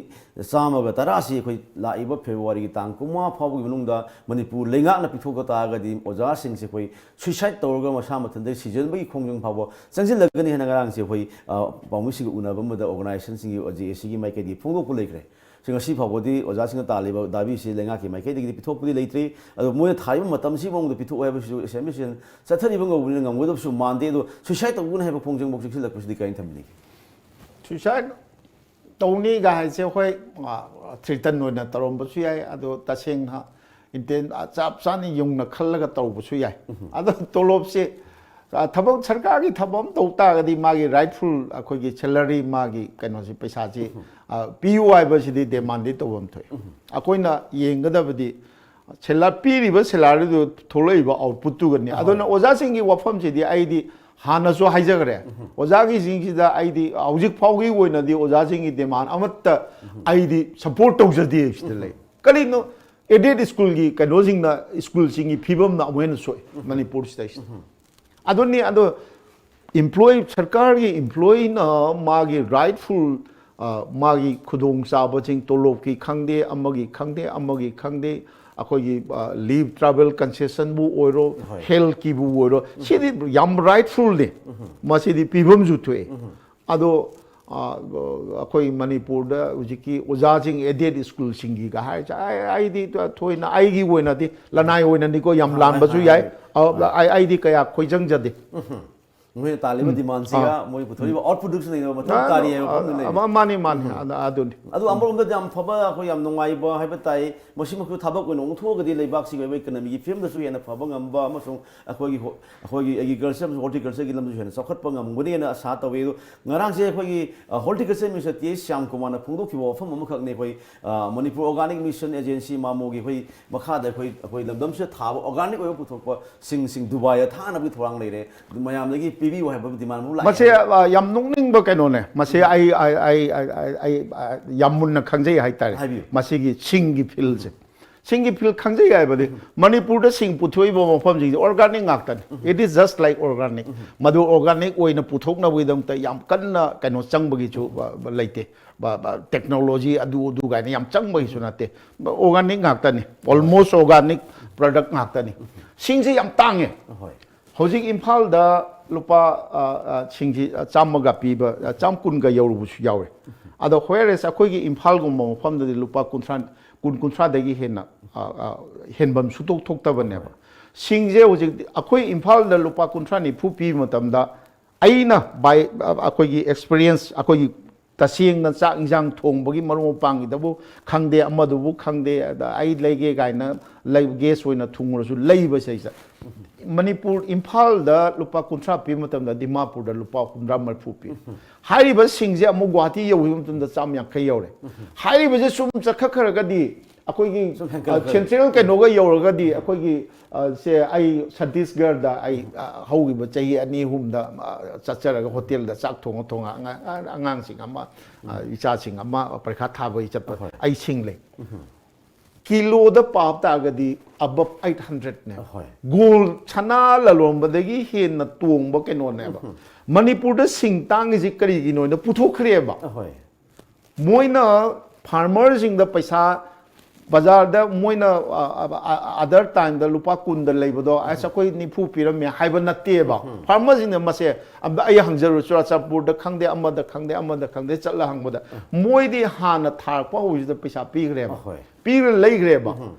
ꯆꯥꯝꯃꯒ ꯇꯔꯥꯁꯤ ꯑꯩꯈꯣꯏ ꯂꯥꯛꯏꯕ ꯐꯦꯕ꯭ꯔꯨꯋꯥꯔꯤꯒꯤ ꯇꯥꯡ ꯀꯨꯟꯃꯉꯥ ꯐꯥꯎꯕꯒꯤ ꯃꯅꯨꯡꯗ ꯃꯅꯤꯄꯨꯔ ꯂꯩꯉꯥꯛꯅ ꯄꯤꯊꯣꯛꯄ ꯇꯥꯔꯒꯗꯤ ꯑꯣꯖꯥꯁꯤꯡꯁꯦ ꯑꯩꯈꯣꯏ suicide ꯇꯧꯔꯒ ꯃꯁꯥ ꯃꯊꯟꯇ ꯁꯤꯖꯤꯟꯕꯒꯤ ꯈꯣꯡꯖꯪ ꯐꯥꯎꯕ ꯆꯪꯁꯤꯜꯂꯒꯅꯤ ꯍꯥꯏꯅ ꯉꯔꯥꯡꯁꯦ ꯑꯩꯈꯣꯏ, ꯑ, ꯄꯥꯎꯃꯤꯁꯤꯡꯒ ꯎꯅꯕ ꯑꯃꯗ organizationꯁꯤꯡꯒꯤ, ꯖꯦ ꯑꯦ ꯁꯤꯒꯤ ꯃꯥꯏꯀꯩꯗꯒꯤ ꯐꯣꯡꯗꯣꯛꯄ ꯂꯩꯈ꯭ꯔꯦ꯫ ꯁꯤ ꯉꯁꯤ ꯐꯥꯎꯕꯗꯤ ꯑꯣꯖꯥꯁꯤꯡꯅ ꯇꯥꯜꯂꯤꯕ ꯗꯥꯕꯤꯁꯤ ꯂꯩꯉꯥꯛꯀꯤ ꯃꯥꯏꯀꯩꯗꯒꯤꯗꯤ ꯄꯤꯊꯣꯛꯄꯗꯤ ꯂꯩꯇ꯭ꯔꯤ꯫ ꯑꯗꯣ ꯃꯣꯏꯅ ꯊꯥꯔꯤꯕ ꯃꯇꯝꯁꯤ ꯃꯑꯣꯡꯗ ꯄꯤꯊꯣꯛꯑꯣ ꯍꯥꯏꯕꯁꯤꯁꯨ ꯑꯦꯁꯦꯝꯕ꯭ꯂꯤꯁꯤꯅ ꯆꯠꯊꯔꯤꯕ ꯉꯧꯕꯅꯤꯅ ꯉꯝꯒꯗꯕꯁꯨ ꯃꯥꯟꯗꯦ꯫ ꯑꯗꯣ suicide ꯇꯧꯒꯅꯤ ꯍꯥꯏꯕ ꯈꯣꯡꯖꯪꯐꯥꯎ ꯆꯪꯁꯤꯜꯂꯛꯄꯁꯤꯗꯤ ꯀꯔꯤ ꯊꯝꯕꯤꯅꯤꯡꯉꯤ? Suicide ꯇꯧꯅꯤꯒ ꯍꯥꯏꯁꯦ, ꯍꯣꯏ, ꯑ, threaten ꯑꯣꯏꯅ ꯇꯧꯔꯝꯕꯁꯨ ꯌꯥꯏ, ꯑꯗꯣ ꯇꯁꯦꯡꯅ intent, ꯑ, ꯆꯞ ꯆꯥꯅ ꯌꯨꯝꯅ ꯈꯜꯂꯒ ꯇꯧꯕꯁꯨ ꯌꯥꯏ꯫ ꯑꯗꯣ ꯇꯣꯂꯣꯞꯁꯦ, ꯑ, ꯊꯕꯛ, ꯁꯔꯀꯥꯔꯒꯤ ꯊꯕꯛ ꯑꯃ ꯇꯧ ꯇꯥꯔꯒꯗꯤ ꯃꯥꯒꯤ rightful ꯑꯩꯈꯣꯏꯒꯤ salary, ꯃꯥꯒꯤ ꯀꯩꯅꯣꯁꯤ, ꯄꯩꯁꯥꯁꯤ, ꯑ, ꯄꯤꯌꯨ ꯍꯥꯏꯕꯁꯤꯗꯤ demandꯗꯤ ꯇꯧꯐꯝ ꯊꯣꯛꯏ꯫ ꯑꯩꯈꯣꯏꯅ ꯌꯦꯡꯒꯗꯕꯗꯤ ꯁꯦꯂꯥ-, ꯄꯤꯔꯤꯕ salaryꯗꯨ ꯊꯣꯛꯂꯛꯏꯕ outputꯇꯨꯒꯅꯤ꯫ ꯑꯗꯨꯅ ꯑꯣꯖꯥꯁꯤꯡꯒꯤ ꯋꯥꯐꯝꯁꯤꯗꯤ ꯑꯩꯗꯤ ꯍꯥꯟꯅꯁꯨ ꯍꯥꯏꯖꯈ꯭ꯔꯦ꯫ ꯑꯣꯖꯥꯒꯤꯁꯤꯡꯁꯤꯗ ꯑꯩꯗꯤ ꯍꯧꯖꯤꯛ ꯐꯥꯎꯒꯤ ꯑꯣꯏꯅꯗꯤ ꯑꯣꯖꯥꯁꯤꯡꯒꯤ demand ꯑꯃꯠꯇ ꯑꯩꯗꯤ support ꯇꯧꯖꯗꯦ ꯁꯤꯗ ꯂꯩ꯫ ꯀꯔꯤꯅꯣ, aided ꯁ꯭ꯀꯨꯜꯒꯤ ꯀꯩꯅꯣꯁꯤꯡꯅ, ꯁ꯭ꯀꯨꯜꯁꯤꯡꯒꯤ ꯐꯤꯕꯝꯅ ꯑꯃꯨꯛ ꯍꯦꯟꯅ ꯁꯣꯛꯏ ꯃꯅꯤꯄꯨꯔꯁꯤꯗꯩꯁꯤꯗ꯫ ꯑꯗꯨꯅꯤ, ꯑꯗꯣ employee, ꯁꯔꯀꯥꯔꯒꯤ employeeꯅ ꯃꯥꯒꯤ rightful, ꯑ, ꯃꯥꯒꯤ ꯈꯨꯗꯣꯡꯆꯥꯕꯁꯤꯡ, ꯇꯣꯂꯣꯞꯀꯤ ꯈꯪꯗꯦ, ꯑꯃꯒꯤ ꯈꯪꯗꯦ, ꯑꯃꯒꯤ ꯈꯪꯗꯦ, ꯑꯩꯈꯣꯏꯒꯤ, ꯑ, leave travel concessionꯕꯨ ꯑꯣꯏꯔꯣ, ꯍꯣꯏ꯫ Healthꯀꯤꯕꯨ ꯑꯣꯏꯔꯣ, ꯁꯤꯗꯤ ꯌꯥꯝ rightfulꯅꯤ꯫ ꯃꯁꯤꯗꯤ ꯄꯤꯐꯝꯁꯨ ꯊꯣꯛꯑꯦ꯫ ꯑꯗꯣ, ꯑ, ꯑꯩꯈꯣꯏ ꯃꯅꯤꯄꯨꯔꯗ ꯍꯧꯖꯤꯛꯀꯤ ꯑꯣꯖꯥꯁꯤꯡ aided ꯁ꯭ꯀꯨꯜꯁꯤꯡꯒꯤꯒ ꯍꯥꯏꯔꯤꯁꯦ, ꯑꯩ, ꯑꯩꯗꯤ ꯊꯣꯏꯅ ꯑꯩꯒꯤ ꯑꯣꯏꯅꯗꯤ, ꯂꯅꯥꯏ ꯑꯣꯏꯅꯗꯤꯀꯣ, ꯌꯥꯝ ꯍꯣꯏ, ꯂꯥꯟꯕꯁꯨ ꯍꯣꯏ, ꯌꯥꯏ꯫ ꯍꯣꯏ꯫ ꯑ, ꯍꯣꯏ꯫ ꯑꯩ, ꯑꯩꯗꯤ ꯀꯌꯥ ꯈꯣꯏꯖꯪꯖꯗꯦ꯫ ꯃꯈꯣꯏꯅ ꯇꯥꯜꯂꯤꯕ ꯗꯤꯃꯥꯟꯁꯤꯒ ꯃꯣꯏ ꯄꯨꯊꯣꯛꯏꯕ ꯑꯥꯎꯠꯄꯨꯠꯇꯨꯒꯁꯨ ꯂꯩꯅꯕ ꯃꯊꯧ ꯇꯥꯔꯤ ꯍꯥꯏꯕ ꯋꯥꯐꯝꯗꯨ ꯂꯩꯔꯦ꯫ ꯃꯥꯅꯤ, ꯃꯥꯅꯤ꯫ ꯑꯗꯨꯅꯤ꯫ ꯑꯗꯨ ꯑꯃꯔꯣꯝꯗꯗꯤ ꯌꯥꯝ ꯐꯕ, ꯑꯩꯈꯣꯏ ꯌꯥꯝ ꯅꯨꯡꯉꯥꯏꯕ ꯍꯥꯏꯕ ꯇꯥꯏ꯫ ꯃꯁꯤꯃꯛꯁꯨ ꯊꯕꯛ ꯑꯣꯏꯅ ꯑꯣꯟꯊꯣꯛꯑꯒꯗꯤ ꯂꯩꯕꯥꯛꯁꯤꯒꯤ ꯑꯣꯏꯕ ꯏꯀꯅꯃꯤꯒꯤ ꯐꯤꯕꯝꯗꯁꯨ ꯍꯦꯟꯅ ꯐꯕ ꯉꯝꯕ ꯑꯃꯁꯨꯡ ꯑꯩꯈꯣꯏꯒꯤ ꯍꯣ-, ꯑꯩꯈꯣꯏꯒꯤ ꯑꯦꯒ꯭ꯔꯤꯀꯜꯆꯔ ꯑꯃꯁꯨꯡ ꯍꯣꯔꯇꯤꯀꯜꯆꯔꯒꯤ ꯂꯝꯗꯁꯨ ꯍꯦꯟꯅ ꯆꯥꯎꯈꯠꯄ ꯉꯝꯒꯅꯤꯅ ꯑꯁꯥ ꯇꯧꯏ꯫ ꯑꯗꯣ ꯉꯔꯥꯡꯁꯦ ꯑꯩꯈꯣꯏꯒꯤ ꯍꯣꯔꯇꯤꯀꯜꯆꯔ ꯃꯤꯅꯤꯁꯇꯔ ꯇꯤ ꯑꯦꯁ ꯁ꯭ꯌꯥꯝꯀꯨꯃꯥꯔꯅ ꯐꯣꯡꯗꯣꯛꯈꯤꯕ ꯋꯥꯐꯝ ꯑꯃꯈꯛꯅꯤ꯫ ꯑꯩꯈꯣꯏ ꯃꯅꯤꯄꯨꯔ ꯑꯣꯔꯒꯥꯅꯤꯛ ꯃꯤꯁꯟ ꯑꯦꯖꯦꯟꯁꯤ, ꯃꯥꯃꯣꯒꯤ ꯑꯩꯈꯣꯏ ꯃꯈꯥꯗ ꯑꯩꯈꯣꯏ ꯑꯩꯈꯣꯏ ꯂꯝꯗꯝꯁꯤꯗ ꯊꯥꯕ ꯑꯣꯔꯒꯥꯅꯤꯛ ꯑꯣꯏꯕ ꯄꯨꯊꯣꯛꯄꯁꯤꯡꯁꯤꯡ ꯗꯨꯕꯥꯏꯗ ꯊꯥꯅꯕꯒꯤ ꯊꯧꯔꯥꯡ ꯂꯩꯔꯦ꯫ ꯑꯗꯨ ꯃꯌꯥꯝꯗꯒꯤ ꯄꯤꯕꯤꯌꯨ ꯍꯥꯏꯕ ꯗꯤꯃꯥꯟ ꯑꯃ ꯂꯥꯛꯑꯦ꯫ ꯃꯁꯤ ꯌꯥꯝ ꯅꯣꯛꯅꯤꯡꯕ ꯀꯩꯅꯣꯅꯦ꯫ ꯃꯁꯤ ꯑꯩ ꯑꯩ ꯑꯩ ꯑꯩ ꯑꯩ ꯌꯥꯝ ꯃꯨꯟꯅ ꯈꯪꯖꯩ ꯍꯥꯏꯇꯥꯔꯦ꯫ ꯍꯥꯏꯕꯤꯌꯨ꯫ ꯃꯁꯤꯒꯤ ꯁꯤꯡꯒꯤ ꯐꯤꯜꯁꯦ, ꯁꯤꯡꯒꯤ ꯐꯤꯜ ꯈꯪꯖꯩ ꯍꯥꯏꯕꯗꯤ ꯃꯅꯤꯄꯨꯔꯗ ꯁꯤꯡ ꯄꯨꯊꯣꯛꯏꯕ ꯃꯐꯝꯁꯤꯡꯁꯦ ꯑꯣꯔꯒꯥꯅꯤꯛ ꯉꯥꯛꯇꯅꯤ꯫ It is just like organic꯫ ꯃꯗꯨ ꯑꯣꯔꯒꯥꯅꯤꯛ ꯑꯣꯏꯅ ꯄꯨꯊꯣꯛꯅꯕꯒꯤꯗꯃꯛꯇ ꯌꯥꯝ ꯀꯟꯅ ꯀꯩꯅꯣ ꯆꯪꯕꯒꯤꯁꯨ ꯂꯩꯇꯦ꯫ ꯇꯦꯛꯅꯣꯂꯣꯖꯤ ꯑꯗꯨ ꯑꯗꯨ ꯀꯥꯏꯅ ꯌꯥꯝ ꯆꯪꯕꯒꯤꯁꯨ ꯅꯠꯇꯦ꯫ ꯑꯣꯔꯒꯥꯅꯤꯛ ꯉꯥꯛꯇꯅꯤ, ꯑꯣꯜꯃꯣꯁ ꯑꯣꯔꯒꯥꯅꯤꯛ ꯄ꯭ꯔꯗꯛ ꯉꯥꯛꯇꯅꯤ꯫ ꯁꯤꯡꯁꯦ ꯌꯥꯝ ꯇꯥꯡꯉꯦ꯫ ꯍꯣꯏ꯫ ꯍꯧꯖꯤꯛ ꯏꯝꯐꯥꯜꯗ ꯂꯨꯄꯥ ꯁꯤꯡꯁꯤ ꯆꯥꯝꯃꯒ ꯄꯤꯕ, ꯆꯥꯝ ꯀꯨꯟꯒ ꯌꯧꯔꯨꯕꯁꯨ ꯌꯥꯎꯋꯦ꯫ ꯑꯗꯣ ꯍꯣꯌꯔꯦꯁ ꯑꯩꯈꯣꯏꯒꯤ ꯏꯝꯐꯥꯜꯒꯨꯝꯕ ꯃꯐꯝꯗꯗꯤ ꯂꯨꯄꯥ ꯀꯨꯟꯊ꯭ꯔꯥ, ꯀꯨꯟ, ꯀꯨꯟꯊ꯭ꯔꯥꯗꯒꯤ ꯍꯦꯟꯅ ꯍꯦꯟꯐꯝ ꯁꯨꯊꯣꯛ ꯊꯣꯛꯇꯕꯅꯦꯕ꯫ ꯁꯤꯡꯁꯦ ꯍꯧꯖꯤꯛ ꯑꯩꯈꯣꯏ ꯏꯝꯐꯥꯜꯗ ꯂꯨꯄꯥ ꯀꯨꯟꯊ꯭ꯔꯥ ꯅꯤꯐꯨ ꯄꯤꯕ ꯃꯇꯝꯗ ꯑꯩꯅ ꯕꯥꯏ ꯑꯩꯈꯣꯏꯒꯤ ꯑꯦꯛꯁꯄꯤꯔꯤꯌꯦꯟꯁ, ꯑꯩꯈꯣꯏꯒꯤ ꯇꯁꯦꯡꯅ ꯆꯥꯛ ꯏꯟꯁꯥꯡ ꯊꯣꯡꯕꯒꯤ ꯃꯔꯨꯞ ꯃꯄꯥꯡꯒꯤꯗꯕꯨ ꯈꯪꯗꯦ, ꯑꯃꯗꯨꯕꯨ ꯈꯪꯗꯦ, ꯑꯗ ꯑꯩ ꯂꯩꯒꯦ ꯀꯥꯏꯅ ꯂꯩ, ꯒꯦꯁ ꯑꯣꯏꯅ ꯊꯨꯡꯉꯨꯔꯁꯨ ꯂꯩꯕꯁꯦ꯫ ꯃꯅꯤꯄꯨꯔ, ꯏꯝꯐꯥꯜꯗ ꯂꯨꯄꯥ ꯀꯨꯟꯊ꯭ꯔꯥ ꯄꯤꯕ ꯃꯇꯝꯗ ꯗꯤꯃꯥꯄꯨꯔꯗ ꯂꯨꯄꯥ ꯍꯨꯝꯗ꯭ꯔꯥ ꯃꯔꯤꯐꯨ ꯄꯤ꯫ ꯍꯥꯏꯔꯤꯕꯁꯤꯡꯁꯦ ꯑꯃꯨꯛ ꯒꯨꯍꯥꯇꯤ ꯌꯧꯈꯤꯕ ꯃꯇꯝꯗ ꯆꯥꯝ ꯌꯥꯡꯈꯩ ꯌꯧꯔꯦ꯫ ꯍꯥꯏꯔꯤꯕꯁꯦ ꯁꯨꯝ ꯆꯠꯈꯠꯈ꯭ꯔꯒꯗꯤ ꯑꯩꯈꯣꯏꯒꯤ ꯁꯨꯝ ꯍꯦꯟꯒꯠꯂꯛꯀꯅꯤ꯫ ꯁꯦꯟꯇ꯭ꯔꯦꯜ ꯀꯩꯅꯣꯒ ꯌꯧꯔꯒꯗꯤ ꯑꯩꯈꯣꯏꯒꯤ ꯁꯦ ꯑꯩ ꯁꯇꯤꯁꯒꯔꯗ ꯑꯩ ꯍꯧꯈꯤꯕ ꯆꯍꯤ ꯑꯅꯤ ꯑꯍꯨꯝꯗ ꯆꯠꯆꯔꯒ ꯍꯣꯇꯦꯜꯗ ꯆꯥꯛ ꯊꯣꯡꯉ ꯊꯣꯡꯉ ꯑꯉꯥꯡꯁꯤꯡ ꯑꯃ, ꯏꯆꯥꯁꯤꯡ ꯑꯃ ꯄꯔꯤꯈꯥ ꯊꯥꯕꯒꯤ ꯆꯠꯄ ꯑꯩ ꯁꯤꯡ ꯂꯩ꯫ ꯀꯤꯂꯣꯗ ꯄꯥꯕ ꯇꯥꯔꯒꯗꯤ ꯑꯕꯞ ꯑꯩꯠ ꯍꯟꯗ꯭ꯔꯦꯠꯅꯦ꯫ ꯑꯍꯣꯏ꯫ ꯒꯣꯜ ꯁꯅꯥ ꯂꯂꯣꯟꯕꯗꯒꯤ ꯍꯦꯟꯅ ꯇꯣꯡꯕ ꯀꯩꯅꯣꯅꯦꯕ꯫ ꯃꯅꯤꯄꯨꯔꯗ ꯁꯤꯡ ꯇꯥꯡꯉꯤꯁꯤ ꯀꯔꯤꯒꯤꯅꯣꯅ ꯄꯨꯊꯣꯛꯈ꯭ꯔꯦꯕ꯫ ꯑꯍꯣꯏ꯫ ꯃꯣꯏꯅ ꯐꯥꯔꯃꯔꯁꯤꯡꯗ ꯄꯩꯁꯥ ꯕꯖꯥꯔꯗ ꯃꯣꯏꯅ ꯑꯗꯔ ꯇꯥꯏꯝꯗ ꯂꯨꯄꯥ ꯀꯨꯟꯗ ꯂꯩꯕꯗꯣ ꯑꯁ ꯑꯩꯈꯣꯏ ꯅꯤꯐꯨ ꯄꯤꯔꯝꯃꯦ ꯍꯥꯏꯕ ꯅꯠꯇꯦꯕ꯫ ꯐꯥꯔꯃꯔꯁꯤꯡꯅ ꯃꯁꯦ ꯑꯝꯇ ꯑꯩ ꯍꯪꯖꯔꯨ, ꯆꯨꯔꯥꯆꯥꯟꯄꯨꯔꯗ ꯈꯪꯗꯦ, ꯑꯃꯗ ꯈꯪꯗꯦ, ꯑꯃꯗ ꯈꯪꯗꯦ, ꯆꯠꯂ ꯍꯪꯕꯗ ꯃꯣꯏꯗꯤ ꯍꯥꯟꯅ ꯊꯥꯔꯛꯄ ꯍꯧꯕꯁꯤꯗ ꯄꯩꯁꯥ ꯄꯤꯈ꯭ꯔꯦꯕ꯫ ꯑꯍꯣꯏ꯫ ꯄꯤꯔ ꯂꯩꯈ꯭ꯔꯦꯕ꯫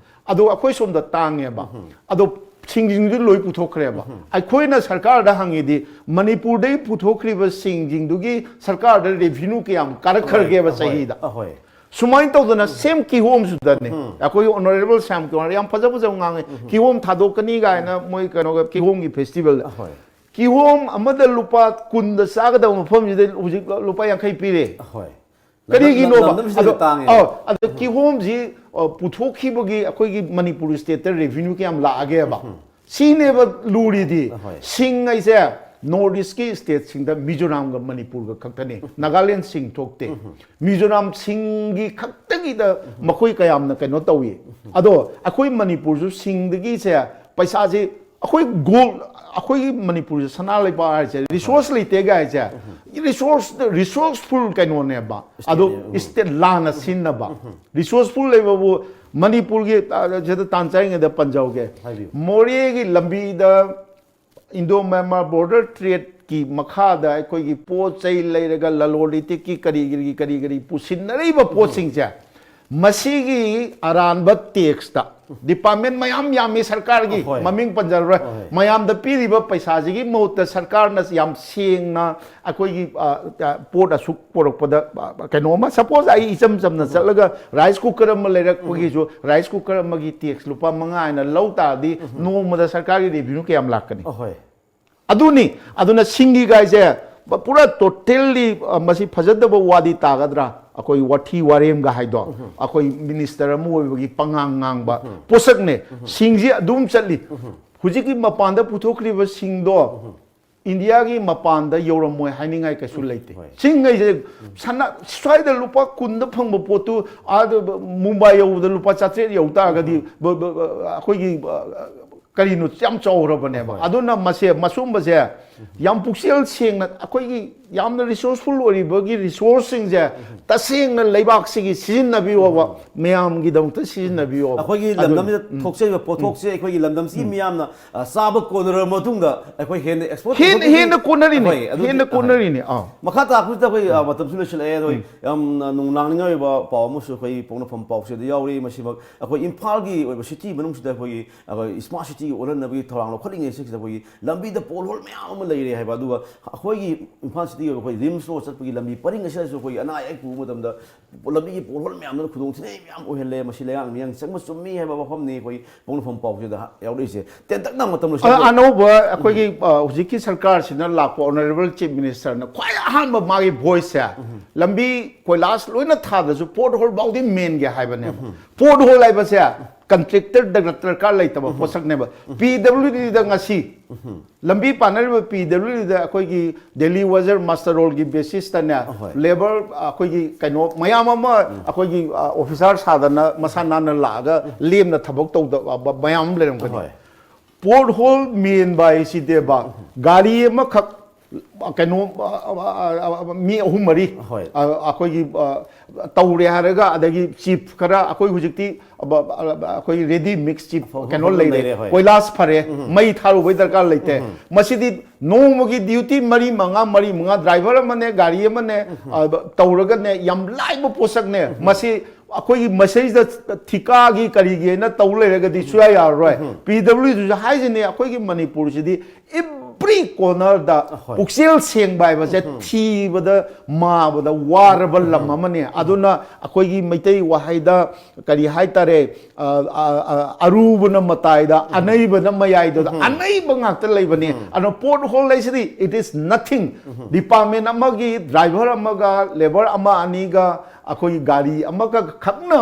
ꯑꯗꯣ ꯑꯩꯈꯣꯏ ꯁꯣꯝꯗ ꯇꯥꯡꯉꯦꯕ꯫ ꯑꯗꯣ ꯁꯤꯡꯁꯤꯡꯗꯨ ꯂꯣꯏ ꯄꯨꯊꯣꯛꯈ꯭ꯔꯦꯕ꯫ ꯑꯩꯈꯣꯏꯅ ꯁꯔꯀꯥꯔꯗ ꯍꯪꯉꯤꯗꯤ, ꯃꯅꯤꯄꯨꯔꯗꯒꯤ ꯄꯨꯊꯣꯛꯈ꯭ꯔꯤꯕ ꯁꯤꯡꯁꯤꯡꯗꯨꯒꯤ ꯁꯔꯀꯥꯔꯗ ꯔꯦꯚꯤꯅ꯭ꯌꯨ ꯀꯌꯥꯝ ꯀꯥꯔꯛꯈ꯭ꯔꯒꯦꯕ ꯆꯍꯤꯗ? ꯑꯍꯣꯏ꯫ ꯁꯨꯃꯥꯏꯅ ꯇꯧꯗꯅ ꯁꯦꯝ ꯀꯤꯍꯣꯝꯁꯨꯗꯅꯦ, ꯑꯩꯈꯣꯏꯒꯤ ꯑꯣꯅꯔꯦꯕꯜ ꯁ꯭ꯌꯥꯝ ꯀꯤꯍꯣꯝ ꯌꯥꯝ ꯐꯖ ꯐꯖꯕ ꯉꯥꯡꯉꯦ, ꯀꯤꯍꯣꯝ ꯊꯥꯗꯣꯛꯀꯅꯤ ꯀꯥꯏꯅ ꯃꯣꯏ ꯀꯩꯅꯣꯒ ꯀꯤꯍꯣꯝꯒꯤ ꯐꯦꯁꯇꯤꯚꯦꯜꯗ꯫ ꯑꯍꯣꯏ꯫ ꯀꯤꯍꯣꯝ ꯑꯃꯗ ꯂꯨꯄꯥ ꯀꯨꯟꯗ ꯆꯥꯒꯗꯕ ꯃꯐꯝꯁꯤꯗ ꯍꯧꯖꯤꯛ ꯂꯨꯄꯥ ꯌꯥꯡꯈꯩ ꯄꯤꯔꯦ꯫ ꯑꯍꯣꯏ꯫ ꯀꯔꯤꯒꯤꯅꯣꯕ? ꯂꯝ-, ꯂꯝꯗꯝꯁꯤꯗꯗꯤ ꯑꯗꯣ, ꯇꯥꯡꯉꯦ꯫ ꯑꯧ, ꯑꯗꯣ ꯀꯤꯍꯣꯝꯁꯤ, ꯑ, ꯄꯨꯊꯣꯛꯈꯤꯕꯒꯤ ꯑꯩꯈꯣꯏꯒꯤ ꯃꯅꯤꯄꯨꯔ ꯁ꯭ꯇꯦꯠꯇ ꯔꯦꯚꯤꯅ꯭ꯌꯨ ꯀꯌꯥꯝ ꯂꯥꯛꯑꯒꯦꯕ? ꯁꯤꯅꯦꯕ ꯂꯨꯔꯤꯗꯤ꯫ ꯑꯍꯣꯏ꯫ ꯁꯤꯡ ꯍꯥꯏꯁꯦ ꯅꯣꯔꯠ ꯏꯁꯀꯤ ꯁ꯭ꯇꯦꯠꯁꯤꯡꯗ ꯃꯤꯖꯣꯔꯥꯝꯒ ꯃꯅꯤꯄꯨꯔꯒ ꯈꯛꯇꯅꯤ꯫ ꯅꯥꯒꯥꯂꯦꯟ ꯁꯤꯡ ꯊꯣꯛꯇꯦ꯫ ꯃꯤꯖꯣꯔꯥꯝ ꯁꯤꯡꯒꯤ ꯈꯛꯇꯒꯤꯗ ꯃꯈꯣꯏ ꯀꯌꯥꯝꯅ ꯀꯩꯅꯣ ꯇꯧꯏ꯫ ꯑꯗꯣ ꯑꯩꯈꯣꯏ ꯃꯅꯤꯄꯨꯔꯁꯨ ꯁꯤꯡꯗꯒꯤꯁꯦ ꯄꯩꯁꯥꯁꯦ, ꯑꯩꯈꯣꯏ ꯒꯣꯜ, ꯑꯩꯈꯣꯏꯒꯤ ꯃꯅꯤꯄꯨꯔꯁꯦ ꯁꯅꯥ ꯂꯩꯕꯥꯛ ꯍꯥꯏꯁꯦ, ꯔꯤꯁꯣꯔꯁ ꯂꯩꯇꯦ ꯍꯥꯏꯁꯦ꯫ ꯔꯤꯁꯣꯔꯁ, ꯔꯤꯁꯣꯔꯁꯐꯨꯜ ꯀꯩꯅꯣꯅꯦꯕ꯫ ꯑꯗꯣ ꯁ꯭ꯇꯦꯠꯅꯦ, ꯎꯝ꯫ ꯁ꯭ꯇꯦꯠ ꯂꯥꯟꯅ ꯁꯤꯟꯅꯕ꯫ ꯔꯤꯁꯣꯔꯁꯐꯨꯜ ꯂꯩꯕꯕꯨ ꯃꯅꯤꯄꯨꯔꯒꯤ, ꯑ, ꯁꯤꯗ ꯇꯥꯟ ꯆꯥꯔꯤꯉꯩꯗ ꯄꯟꯖꯍꯧꯒꯦ꯫ ꯍꯥꯏꯕꯤꯌꯨ꯫ ꯃꯣꯔꯦꯒꯤ ꯂꯝꯕꯤꯗ ꯏꯟꯗꯣ ꯃ꯭ꯌꯥꯟꯃꯥꯔ ꯕꯣꯔꯗꯔ ꯇ꯭ꯔꯦꯗꯀꯤ ꯃꯈꯥꯗ ꯑꯩꯈꯣꯏꯒꯤ ꯄꯣꯠ ꯆꯩ ꯂꯩꯔꯒ ꯂꯂꯣꯟ ꯏꯇꯤꯛꯀꯤ ꯀꯔꯤ ꯀꯔꯤ, ꯀꯔꯤ ꯀꯔꯤ ꯄꯨꯁꯤꯟꯅꯔꯤꯕ ꯄꯣꯠꯁꯤꯡꯁꯦ, ꯃꯁꯤꯒꯤ ꯑꯔꯥꯟꯕ ꯇꯦꯛꯁꯇ ꯗꯤꯄꯥꯔꯠꯃꯦꯟ ꯃꯌꯥꯝ ꯌꯥꯝꯃꯤ ꯁꯔꯀꯥꯔꯒꯤ, ꯍꯣꯏ꯫ ꯃꯃꯤꯡ ꯄꯟꯖꯔꯔꯣꯏ, ꯍꯣꯏ꯫ ꯃꯌꯥꯝꯗ ꯄꯤꯔꯤꯕ ꯄꯩꯁꯥꯁꯤꯒꯤ ꯃꯍꯨꯠꯇ ꯁꯔꯀꯥꯔꯅ ꯌꯥꯝ ꯁꯦꯡꯅ ꯑꯩꯈꯣꯏꯒꯤ, ꯑ, ꯑ, ꯄꯣꯠ ꯑꯁꯨꯛ ꯄꯣꯔꯛꯄꯗ, ꯑ, ꯀꯩꯅꯣ ꯑꯃ, ꯁꯄꯣꯁ ꯑꯩ ꯏꯆꯝ ꯆꯝꯅ ꯆꯠꯂꯒ ꯔꯥꯏꯁ ꯀꯨꯀꯔ ꯑꯃ ꯂꯩꯔꯛꯄꯒꯤꯁꯨ ꯔꯥꯏꯁ ꯀꯨꯀꯔ ꯑꯃꯒꯤ ꯇꯦꯛꯁ ꯂꯨꯄꯥ ꯃꯉꯥ ꯍꯥꯏꯅ ꯂꯧ ꯇꯥꯔꯗꯤ ꯅꯣꯡꯃꯗ ꯁꯔꯀꯥꯔꯒꯤ ꯔꯦꯚꯤꯅ꯭ꯌꯨ ꯀꯌꯥꯝ ꯂꯥꯛꯀꯅꯤ? ꯑꯍꯣꯏ꯫ ꯑꯗꯨꯅꯤ꯫ ꯑꯗꯨꯅ ꯁꯤꯡꯒꯤ ꯒꯥꯏꯁꯦ ꯄꯨꯔꯥ ꯇꯣꯇꯦꯜꯂꯤ, ꯑ, ꯃꯁꯤ ꯐꯖꯗꯕ ꯋꯥꯗꯤ ꯇꯥꯒꯗ꯭ꯔꯥ? ꯑꯩꯈꯣꯏ ꯋꯥꯊꯤ ꯋꯥꯔꯦꯝꯒ ꯍꯥꯏꯗꯣ, ꯑꯩꯈꯣꯏ ꯃꯤꯅꯤꯁꯇꯔ ꯑꯃ ꯑꯣꯏꯕꯒꯤ ꯄꯉꯥꯡ ꯉꯥꯡꯕ ꯄꯣꯠꯁꯛꯅꯦ꯫ ꯁꯤꯡꯁꯤ ꯑꯗꯨꯝ ꯆꯠꯂꯤ꯫ ꯍꯧꯖꯤꯛꯀꯤ ꯃꯄꯥꯟꯗ ꯄꯨꯊꯣꯛꯈ꯭ꯔꯤꯕ ꯁꯤꯡꯗꯣ ꯏꯟꯗꯤꯌꯥꯒꯤ ꯃꯄꯥꯟꯗ ꯌꯧꯔꯝꯃꯣꯏ ꯍꯥꯏꯅꯤꯡꯉꯥꯏ ꯀꯩꯁꯨ ꯂꯩꯇꯦ꯫ ꯍꯣꯏ꯫ ꯁꯤꯡ ꯍꯥꯏꯁꯦ ꯁꯅꯥ, ꯁ꯭ꯋꯥꯏꯗ ꯂꯨꯄꯥ ꯀꯨꯟꯗ ꯐꯪꯕ ꯄꯣꯠꯇꯨ ꯑꯥꯗ ꯃꯨꯝꯕꯥꯏ ꯌꯧꯕꯗ ꯂꯨꯄꯥ ꯆꯥꯇ꯭ꯔꯦꯠ ꯌꯧ ꯇꯥꯔꯒꯗꯤ ꯕ-, ꯕ-, ꯕ-, ꯑꯩꯈꯣꯏꯒꯤ, ꯑ, ꯀꯔꯤꯅꯣ ꯌꯥꯝ ꯆꯥꯎꯔꯕꯅꯦꯕ꯫ ꯍꯣꯏ꯫ ꯑꯗꯨꯅ ꯃꯁꯦ, ꯃꯁꯨꯝꯕꯁꯦ ꯌꯥꯝ ꯄꯨꯛꯆꯦꯜ ꯁꯦꯡꯅ ꯑꯩꯈꯣꯏꯒꯤ ꯌꯥꯝꯅ ꯔꯤꯁꯣꯔꯁꯐꯨꯜ ꯑꯣꯏꯔꯤꯕꯒꯤ ꯔꯤꯁꯣꯔꯁꯁꯤꯡꯁꯦ ꯇꯁꯦꯡꯅ ꯂꯩꯕꯥꯛꯁꯤꯒꯤ ꯁꯤꯖꯤꯟꯅꯕꯤꯌꯣꯕ, ꯃꯌꯥꯝꯒꯤꯗꯃꯛꯇ ꯁꯤꯖꯤꯟꯅꯕꯤꯌꯣꯕ꯫ ꯑꯩꯈꯣꯏꯒꯤ ꯑꯗꯨꯅꯤ꯫ ꯂꯝꯗꯝꯁꯤꯗ ꯊꯣꯛꯆꯔꯤꯕ ꯄꯣꯠꯊꯣꯛꯁꯦ ꯑꯩꯈꯣꯏꯒꯤ ꯂꯝꯗꯝꯁꯤꯒꯤ ꯃꯤꯌꯥꯝꯅ, ꯑ, ꯆꯥꯕ ꯀꯣꯟꯅꯔꯕ ꯃꯇꯨꯡꯗ ꯑꯩꯈꯣꯏ ꯍꯦꯟꯅ ꯑꯦꯛꯁꯄꯣꯔꯠ ꯍꯦꯟꯅ, ꯇꯧꯕꯒꯤ ꯍꯦꯟꯅ ꯀꯣꯟꯅꯔꯤꯅꯤ꯫ ꯍꯣꯏ, ꯑꯗꯨꯗꯤ ꯍꯦꯟꯅ ꯇꯥꯏ꯫ ꯀꯣꯟꯅꯔꯤꯅꯤ꯫ ꯑꯥ꯫ ꯃꯈꯥ ꯇꯥꯔꯛꯄꯁꯤꯗ ꯑꯩꯈꯣꯏ, ꯑ, ꯃꯇꯝꯁꯨ ꯂꯣꯏꯁꯤꯜꯂꯛꯑꯦ꯫ ꯑꯗꯣ ꯌꯥꯝꯅ ꯅꯨꯡꯅꯥꯡꯅꯤꯡꯉꯥꯏ ꯑꯣꯏꯕ ꯄꯥꯎ ꯑꯃꯁꯨ ꯑꯩꯈꯣꯏ ꯄꯣꯛꯅꯐꯝ ꯄꯥꯎꯆꯦꯗ ꯌꯥꯎꯔꯤ꯫ ꯃꯁꯤꯃꯛ ꯑꯩꯈꯣꯏ ꯏꯝꯐꯥꯜꯒꯤ ꯑꯣꯏꯕ ꯁꯤꯇꯤ ꯃꯅꯨꯡꯁꯤꯗ ꯑꯩꯈꯣꯏꯒꯤ, ꯑꯩꯈꯣꯏ ꯁ꯭ꯃꯥꯔꯠ ꯁꯤꯇꯤ ꯑꯣꯜꯍꯟꯅꯕꯒꯤ ꯊꯧꯔꯥꯡ ꯂꯧꯈꯠꯂꯤꯉꯩ ꯁꯤꯗ ꯑꯩꯈꯣꯏꯒꯤ ꯂꯝꯕꯤꯗ ꯄꯣꯠꯍꯣꯜ ꯃꯌꯥꯝ ꯑꯃ ꯂꯩꯔꯦ ꯍꯥꯏꯕ꯫ ꯑꯗꯨꯒ ꯑꯩꯈꯣꯏꯒꯤ ꯏꯝꯐꯥꯜ ꯁꯤꯇꯤꯒꯤ ꯑꯩꯈꯣꯏ ꯔꯤꯝꯁ ꯔꯣꯗ ꯆꯠꯄꯒꯤ ꯂꯝꯕꯤ ꯄꯔꯤꯡ ꯑꯁꯤꯗꯁꯨ ꯑꯩꯈꯣꯏꯒꯤ ꯑꯅꯥ ꯑꯌꯦꯛ ꯄꯨꯕ ꯃꯇꯝꯗ ꯂꯝꯕꯤꯒꯤ ꯄꯣꯠꯍꯣꯜ ꯃꯌꯥꯝꯗꯨꯅ ꯈꯨꯗꯣꯡꯊꯤꯅꯤꯡꯉꯥꯏ ꯃꯌꯥꯝ ꯑꯣꯏꯍꯜꯂꯦ꯫ ꯃꯁꯤ ꯂꯩꯉꯥꯛ ꯃꯤꯌꯥꯡ ꯆꯪꯕ ꯆꯨꯝꯃꯤ ꯍꯥꯏꯕ ꯋꯥꯐꯝꯅꯤ ꯑꯩꯈꯣꯏ ꯄꯣꯛꯅꯐꯝ ꯄꯥꯎꯁꯤꯗ ꯌꯥꯎꯔꯛꯏꯁꯦ꯫ ꯇꯦꯟꯇꯛꯅ ꯃꯇꯝ ꯑ- ꯂꯣꯏꯁꯤꯟꯖꯔꯛ- ꯑꯅꯧꯕ ꯑꯩꯈꯣꯏꯒꯤ ꯑ, ꯍꯧꯖꯤꯛꯀꯤ ꯁꯔꯀꯥꯔꯁꯤꯅ ꯂꯥꯛꯄ ꯑꯣꯅꯔꯦꯕꯜ ꯆꯤꯐ ꯃꯤꯅꯤꯁꯇꯔꯅ ꯈ꯭ꯋꯥꯏ ꯑꯍꯥꯟꯕ ꯃꯥꯒꯤ ꯚꯣꯏꯁꯁꯦ, ꯂꯝꯕꯤ ꯀꯣꯏꯂꯥꯁ ꯂꯣꯏꯅ ꯊꯥꯗ꯭ꯔꯁꯨ ꯄꯣꯠ ꯍꯣꯜ ꯐꯥꯎꯗꯤ ꯃꯦꯟꯒꯦ ꯍꯥꯏꯕꯅꯦꯕ꯫ ꯄꯣꯠ ꯍꯣꯜ ꯍꯥꯏꯕꯁꯦ ꯀꯟꯇ꯭ꯔꯦꯛꯇꯔ ꯗꯔꯀꯥꯔ ꯂꯩꯇꯕ ꯄꯣꯠꯁꯛꯅꯦꯕ꯫ ꯄꯤ ꯗꯕ꯭ꯂꯤꯎ ꯗꯤꯗ ꯉꯁꯤ ꯂꯝꯕꯤ ꯄꯥꯟꯅꯔꯤꯕ ꯄꯤ ꯗꯕ꯭ꯂꯤꯎ ꯗꯤꯗ ꯑꯩꯈꯣꯏꯒꯤ ꯗꯦꯂꯤ ꯋꯦꯖꯔ ꯃꯁꯇꯔ ꯔꯣꯜꯒꯤ ꯕꯦꯁꯤꯁꯇꯅꯦ, ꯍꯣꯏ꯫ ꯂꯦꯕꯔ ꯑꯩꯈꯣꯏꯒꯤ ꯀꯩꯅꯣ ꯃꯌꯥꯝ ꯑꯃ ꯑꯩꯈꯣꯏꯒꯤ ꯑ, ꯑꯣꯐꯤꯁꯥꯔ ꯁꯥꯗꯅ ꯃꯁꯥ ꯅꯥꯟꯅ ꯂꯥꯛꯑꯒ ꯂꯦꯝꯅ ꯊꯕꯛ ꯇꯧꯗꯕ ꯃꯌꯥꯝ ꯑꯃ ꯂꯩꯔꯝꯒꯅꯤ꯫ ꯍꯣꯏ꯫ ꯄꯣꯠ ꯍꯣꯜ ꯃꯦꯟꯕ ꯍꯥꯏꯁꯤꯗꯦꯕ, ꯒꯥꯔꯤ ꯑꯃꯈꯛ ꯀꯩꯅꯣ ꯑ, ꯑ, ꯑ, ꯑ, ꯃꯤ ꯑꯍꯨꯝ ꯃꯔꯤ ꯍꯣꯏ꯫ ꯑ, ꯑꯩꯈꯣꯏꯒꯤ ꯑ, ꯇꯧꯔꯦ ꯍꯥꯏꯔꯒ, ꯑꯗꯒꯤ ꯆꯤꯐ ꯈꯔ ꯑꯩꯈꯣꯏ ꯍꯧꯖꯤꯛꯇꯤ ꯑ, ꯑ, ꯑ, ꯑꯩꯈꯣꯏꯒꯤ ꯔꯦꯗꯤ ꯃꯤꯛꯁ ꯆꯤꯐ ꯑꯐꯕ ꯀꯩꯅꯣ ꯑꯐꯕ ꯂꯩꯔꯦ, ꯂꯩꯔꯦ, ꯍꯣꯏ꯫ ꯀꯣꯏꯂꯥꯁ ꯐꯔꯦ, ꯃꯩ ꯊꯥꯔꯨꯕꯩ ꯗꯔꯀꯥꯔ ꯂꯩꯇꯦ꯫ ꯃꯁꯤꯗꯤ ꯅꯣꯡꯃꯒꯤ ꯗ꯭ꯌꯨꯇꯤ ꯃꯔꯤ ꯃꯉꯥ, ꯃꯔꯤ ꯃꯉꯥ, ꯗ꯭ꯔꯥꯏꯚꯔ ꯑꯃꯅꯦ, ꯒꯥꯔꯤ ꯑꯃꯅꯦ, ꯑ, ꯇꯧꯔꯒꯅꯦ, ꯌꯥꯝ ꯂꯥꯏꯕ ꯄꯣꯠꯁꯛꯅꯦ꯫ ꯃꯁꯤ ꯑꯩꯈꯣꯏꯒꯤ ꯃꯁꯤꯗ ꯊꯤꯀꯥꯒꯤ ꯀꯔꯤꯒꯤ ꯍꯥꯏꯅ ꯇꯧ ꯂꯩꯔꯒꯗꯤ ꯁꯨꯌꯥ ꯌꯥꯔꯔꯣꯏ꯫ ꯄꯤ ꯗꯕ꯭ꯂꯤꯎ ꯗꯤꯁꯨ ꯍꯥꯏꯁꯤꯅꯤ, ꯑꯩꯈꯣꯏꯒꯤ ꯃꯅꯤꯄꯨꯔꯁꯤꯗꯤ ꯑꯦꯚ꯭ꯔꯤ ꯀꯣꯔꯅꯔꯗ ꯍꯣꯏ꯫ ꯄꯨꯛꯆꯦꯜ ꯁꯦꯡꯕ ꯍꯥꯏꯕꯁꯦ ꯊꯤꯕꯗ ꯃꯥꯕꯗ ꯋꯥꯔꯕ ꯂꯝ ꯑꯃꯅꯤ꯫ ꯑꯗꯨꯅ ꯑꯩꯈꯣꯏꯒꯤ ꯃꯩꯇꯩ ꯋꯥꯍꯩꯗ ꯀꯔꯤ ꯍꯥꯏꯇꯥꯔꯦ, ꯑ, ꯑ, ꯑ, ꯑꯔꯨꯕꯅ ꯃꯇꯥꯏꯗ, ꯑꯅꯩꯕꯅ ꯃꯌꯥꯏꯗ, ꯑꯅꯩꯕ ꯉꯥꯛꯇ ꯂꯩꯕꯅꯤ꯫ ꯑꯗꯨꯅ ꯄꯣꯠ ꯍꯣꯜ ꯍꯥꯏꯁꯤꯗꯤ it is nothing꯫ ꯗꯤꯄꯥꯔꯠꯃꯦꯟ ꯑꯃꯒꯤ ꯗ꯭ꯔꯥꯏꯚꯔ ꯑꯃꯒ ꯂꯦꯕꯔ ꯑꯃ ꯑꯅꯤꯒ ꯑꯩꯈꯣꯏꯒꯤ ꯒꯥꯔꯤ ꯑꯃꯈꯛ ꯈꯛꯅ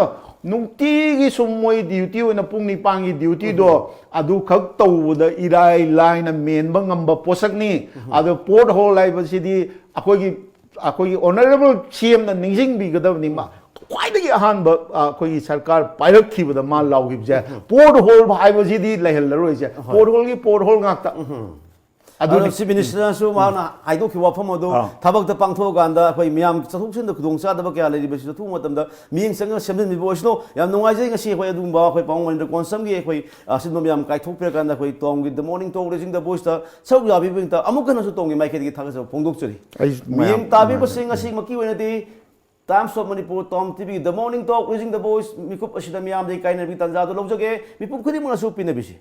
ꯅꯨꯡꯇꯤꯒꯤ ꯁꯨꯝ ꯃꯣꯏ ꯗ꯭ꯌꯨꯇꯤ ꯑꯣꯏꯅ ꯄꯨꯡ ꯅꯤꯄꯥꯟꯒꯤ ꯗ꯭ꯌꯨꯇꯤꯗꯣ ꯑꯗꯨꯈꯛ ꯇꯧꯕꯗ ꯏꯔꯥꯏ ꯂꯥꯏꯅ ꯃꯦꯟꯕ ꯉꯝꯕ ꯄꯣꯠꯁꯛꯅꯤ꯫ ꯑꯗꯣ ꯄꯣꯠ ꯍꯣꯜ ꯍꯥꯏꯕꯁꯤꯗꯤ ꯑꯩꯈꯣꯏꯒꯤ ꯑꯩꯈꯣꯏꯒꯤ ꯑꯣꯅꯔꯦꯕꯜ ꯁꯤ ꯑꯦꯝꯅ ꯅꯤꯡꯁꯤꯡꯕꯤꯒꯗꯕꯅꯤ꯫ ꯃꯥ ꯈ꯭ꯋꯥꯏꯗꯒꯤ ꯑꯍꯥꯟꯕ, ꯑ, ꯑꯩꯈꯣꯏꯒꯤ ꯁꯔꯀꯥꯔ ꯄꯥꯏꯔꯛꯈꯤꯕꯗ ꯃꯥ ꯂꯥꯎꯈꯤꯕꯁꯦ, ꯄꯣꯠ ꯍꯣꯜ ꯍꯥꯏꯕꯁꯤꯗꯤ ꯂꯩꯍꯜꯂꯔꯣꯏꯁꯦ꯫ ꯍꯣꯏ꯫ ꯄꯣꯠ ꯍꯣꯜꯒꯤ ꯄꯣꯠ ꯍꯣꯜ ꯉꯥꯛꯇ꯫ ꯑꯗꯨꯅꯤ꯫ ꯑꯗꯨꯅ ꯆꯤꯐ ꯃꯤꯅꯤꯁꯇꯔꯅꯁꯨ ꯃꯥꯅ ꯍꯥꯏꯗꯣꯛꯈꯤꯕ ꯋꯥꯐꯝ ꯑꯗꯨ ꯑꯥ꯫ ꯊꯕꯛꯇ ꯄꯥꯡꯊꯣꯛꯑꯀꯥꯟꯗ ꯑꯩꯈꯣꯏ ꯃꯤꯌꯥꯝ ꯆꯠꯊꯣꯛ ꯆꯠꯁꯤꯟꯗ ꯈꯨꯗꯣꯡꯆꯥꯗꯕ ꯀꯌꯥ ꯂꯩꯔꯤꯕꯁꯤ ꯆꯠꯊꯣꯛꯄ ꯃꯇꯝꯗ ꯃꯤꯠꯌꯦꯡ ꯆꯪꯅ ꯁꯦꯝꯖꯤꯟꯕꯤꯕ ꯑꯣꯏꯁꯅꯨ꯫ ꯌꯥꯝ ꯅꯨꯡꯉꯥꯏꯖꯩ ꯉꯁꯤ ꯑꯩꯈꯣꯏ ꯑꯗꯨꯒꯨꯝꯕ ꯑꯩꯈꯣꯏ ꯄꯥꯎ ꯃꯅꯤꯄꯨꯔ ꯀꯣꯟꯁꯝꯒꯤ ꯑꯩꯈꯣꯏ, ꯑ, ꯑꯁꯤꯒꯨꯝꯕ ꯃꯌꯥꯝ ꯀꯥꯏꯊꯣꯛꯄꯤꯔꯀꯥꯟꯗ ꯑꯩꯈꯣꯏ ꯇꯣꯝꯒꯤ The Morning Talk Raising the Voiceꯇ ꯁꯔꯨꯛ ꯌꯥꯕꯤꯕꯒꯤꯗꯃꯛꯇ ꯑꯃꯨꯛ ꯍꯟꯅꯁꯨ ꯇꯣꯝꯒꯤ ꯃꯥꯏꯀꯩꯗꯒꯤ ꯊꯥꯒꯠꯆꯕ ꯐꯣꯡꯗꯣꯛꯆꯔꯤ꯫ ꯑꯩ ꯃꯌꯥꯝ ꯃꯤꯠꯌꯦꯡ ꯇꯥꯕꯤꯕꯁꯤꯡ ꯉꯁꯤ ꯃꯀꯤ ꯑꯣꯏꯅꯗꯤ Times of Manipur, Tom TV, The Morning Talk Raising the Voice ꯃꯤꯀꯨꯞ ꯑꯁꯤꯗ ꯃꯤꯌꯥꯝꯗꯒꯤ ꯀꯥꯏꯅꯕꯒꯤ ꯇꯥꯟꯖꯥ ꯑꯗꯨ ꯂꯧꯖꯒꯦ꯫ ꯃꯤꯄꯨꯝ ꯈꯨꯗꯤꯡꯃꯛꯅꯁꯨ ꯄꯤꯅꯕꯤꯁꯤ꯫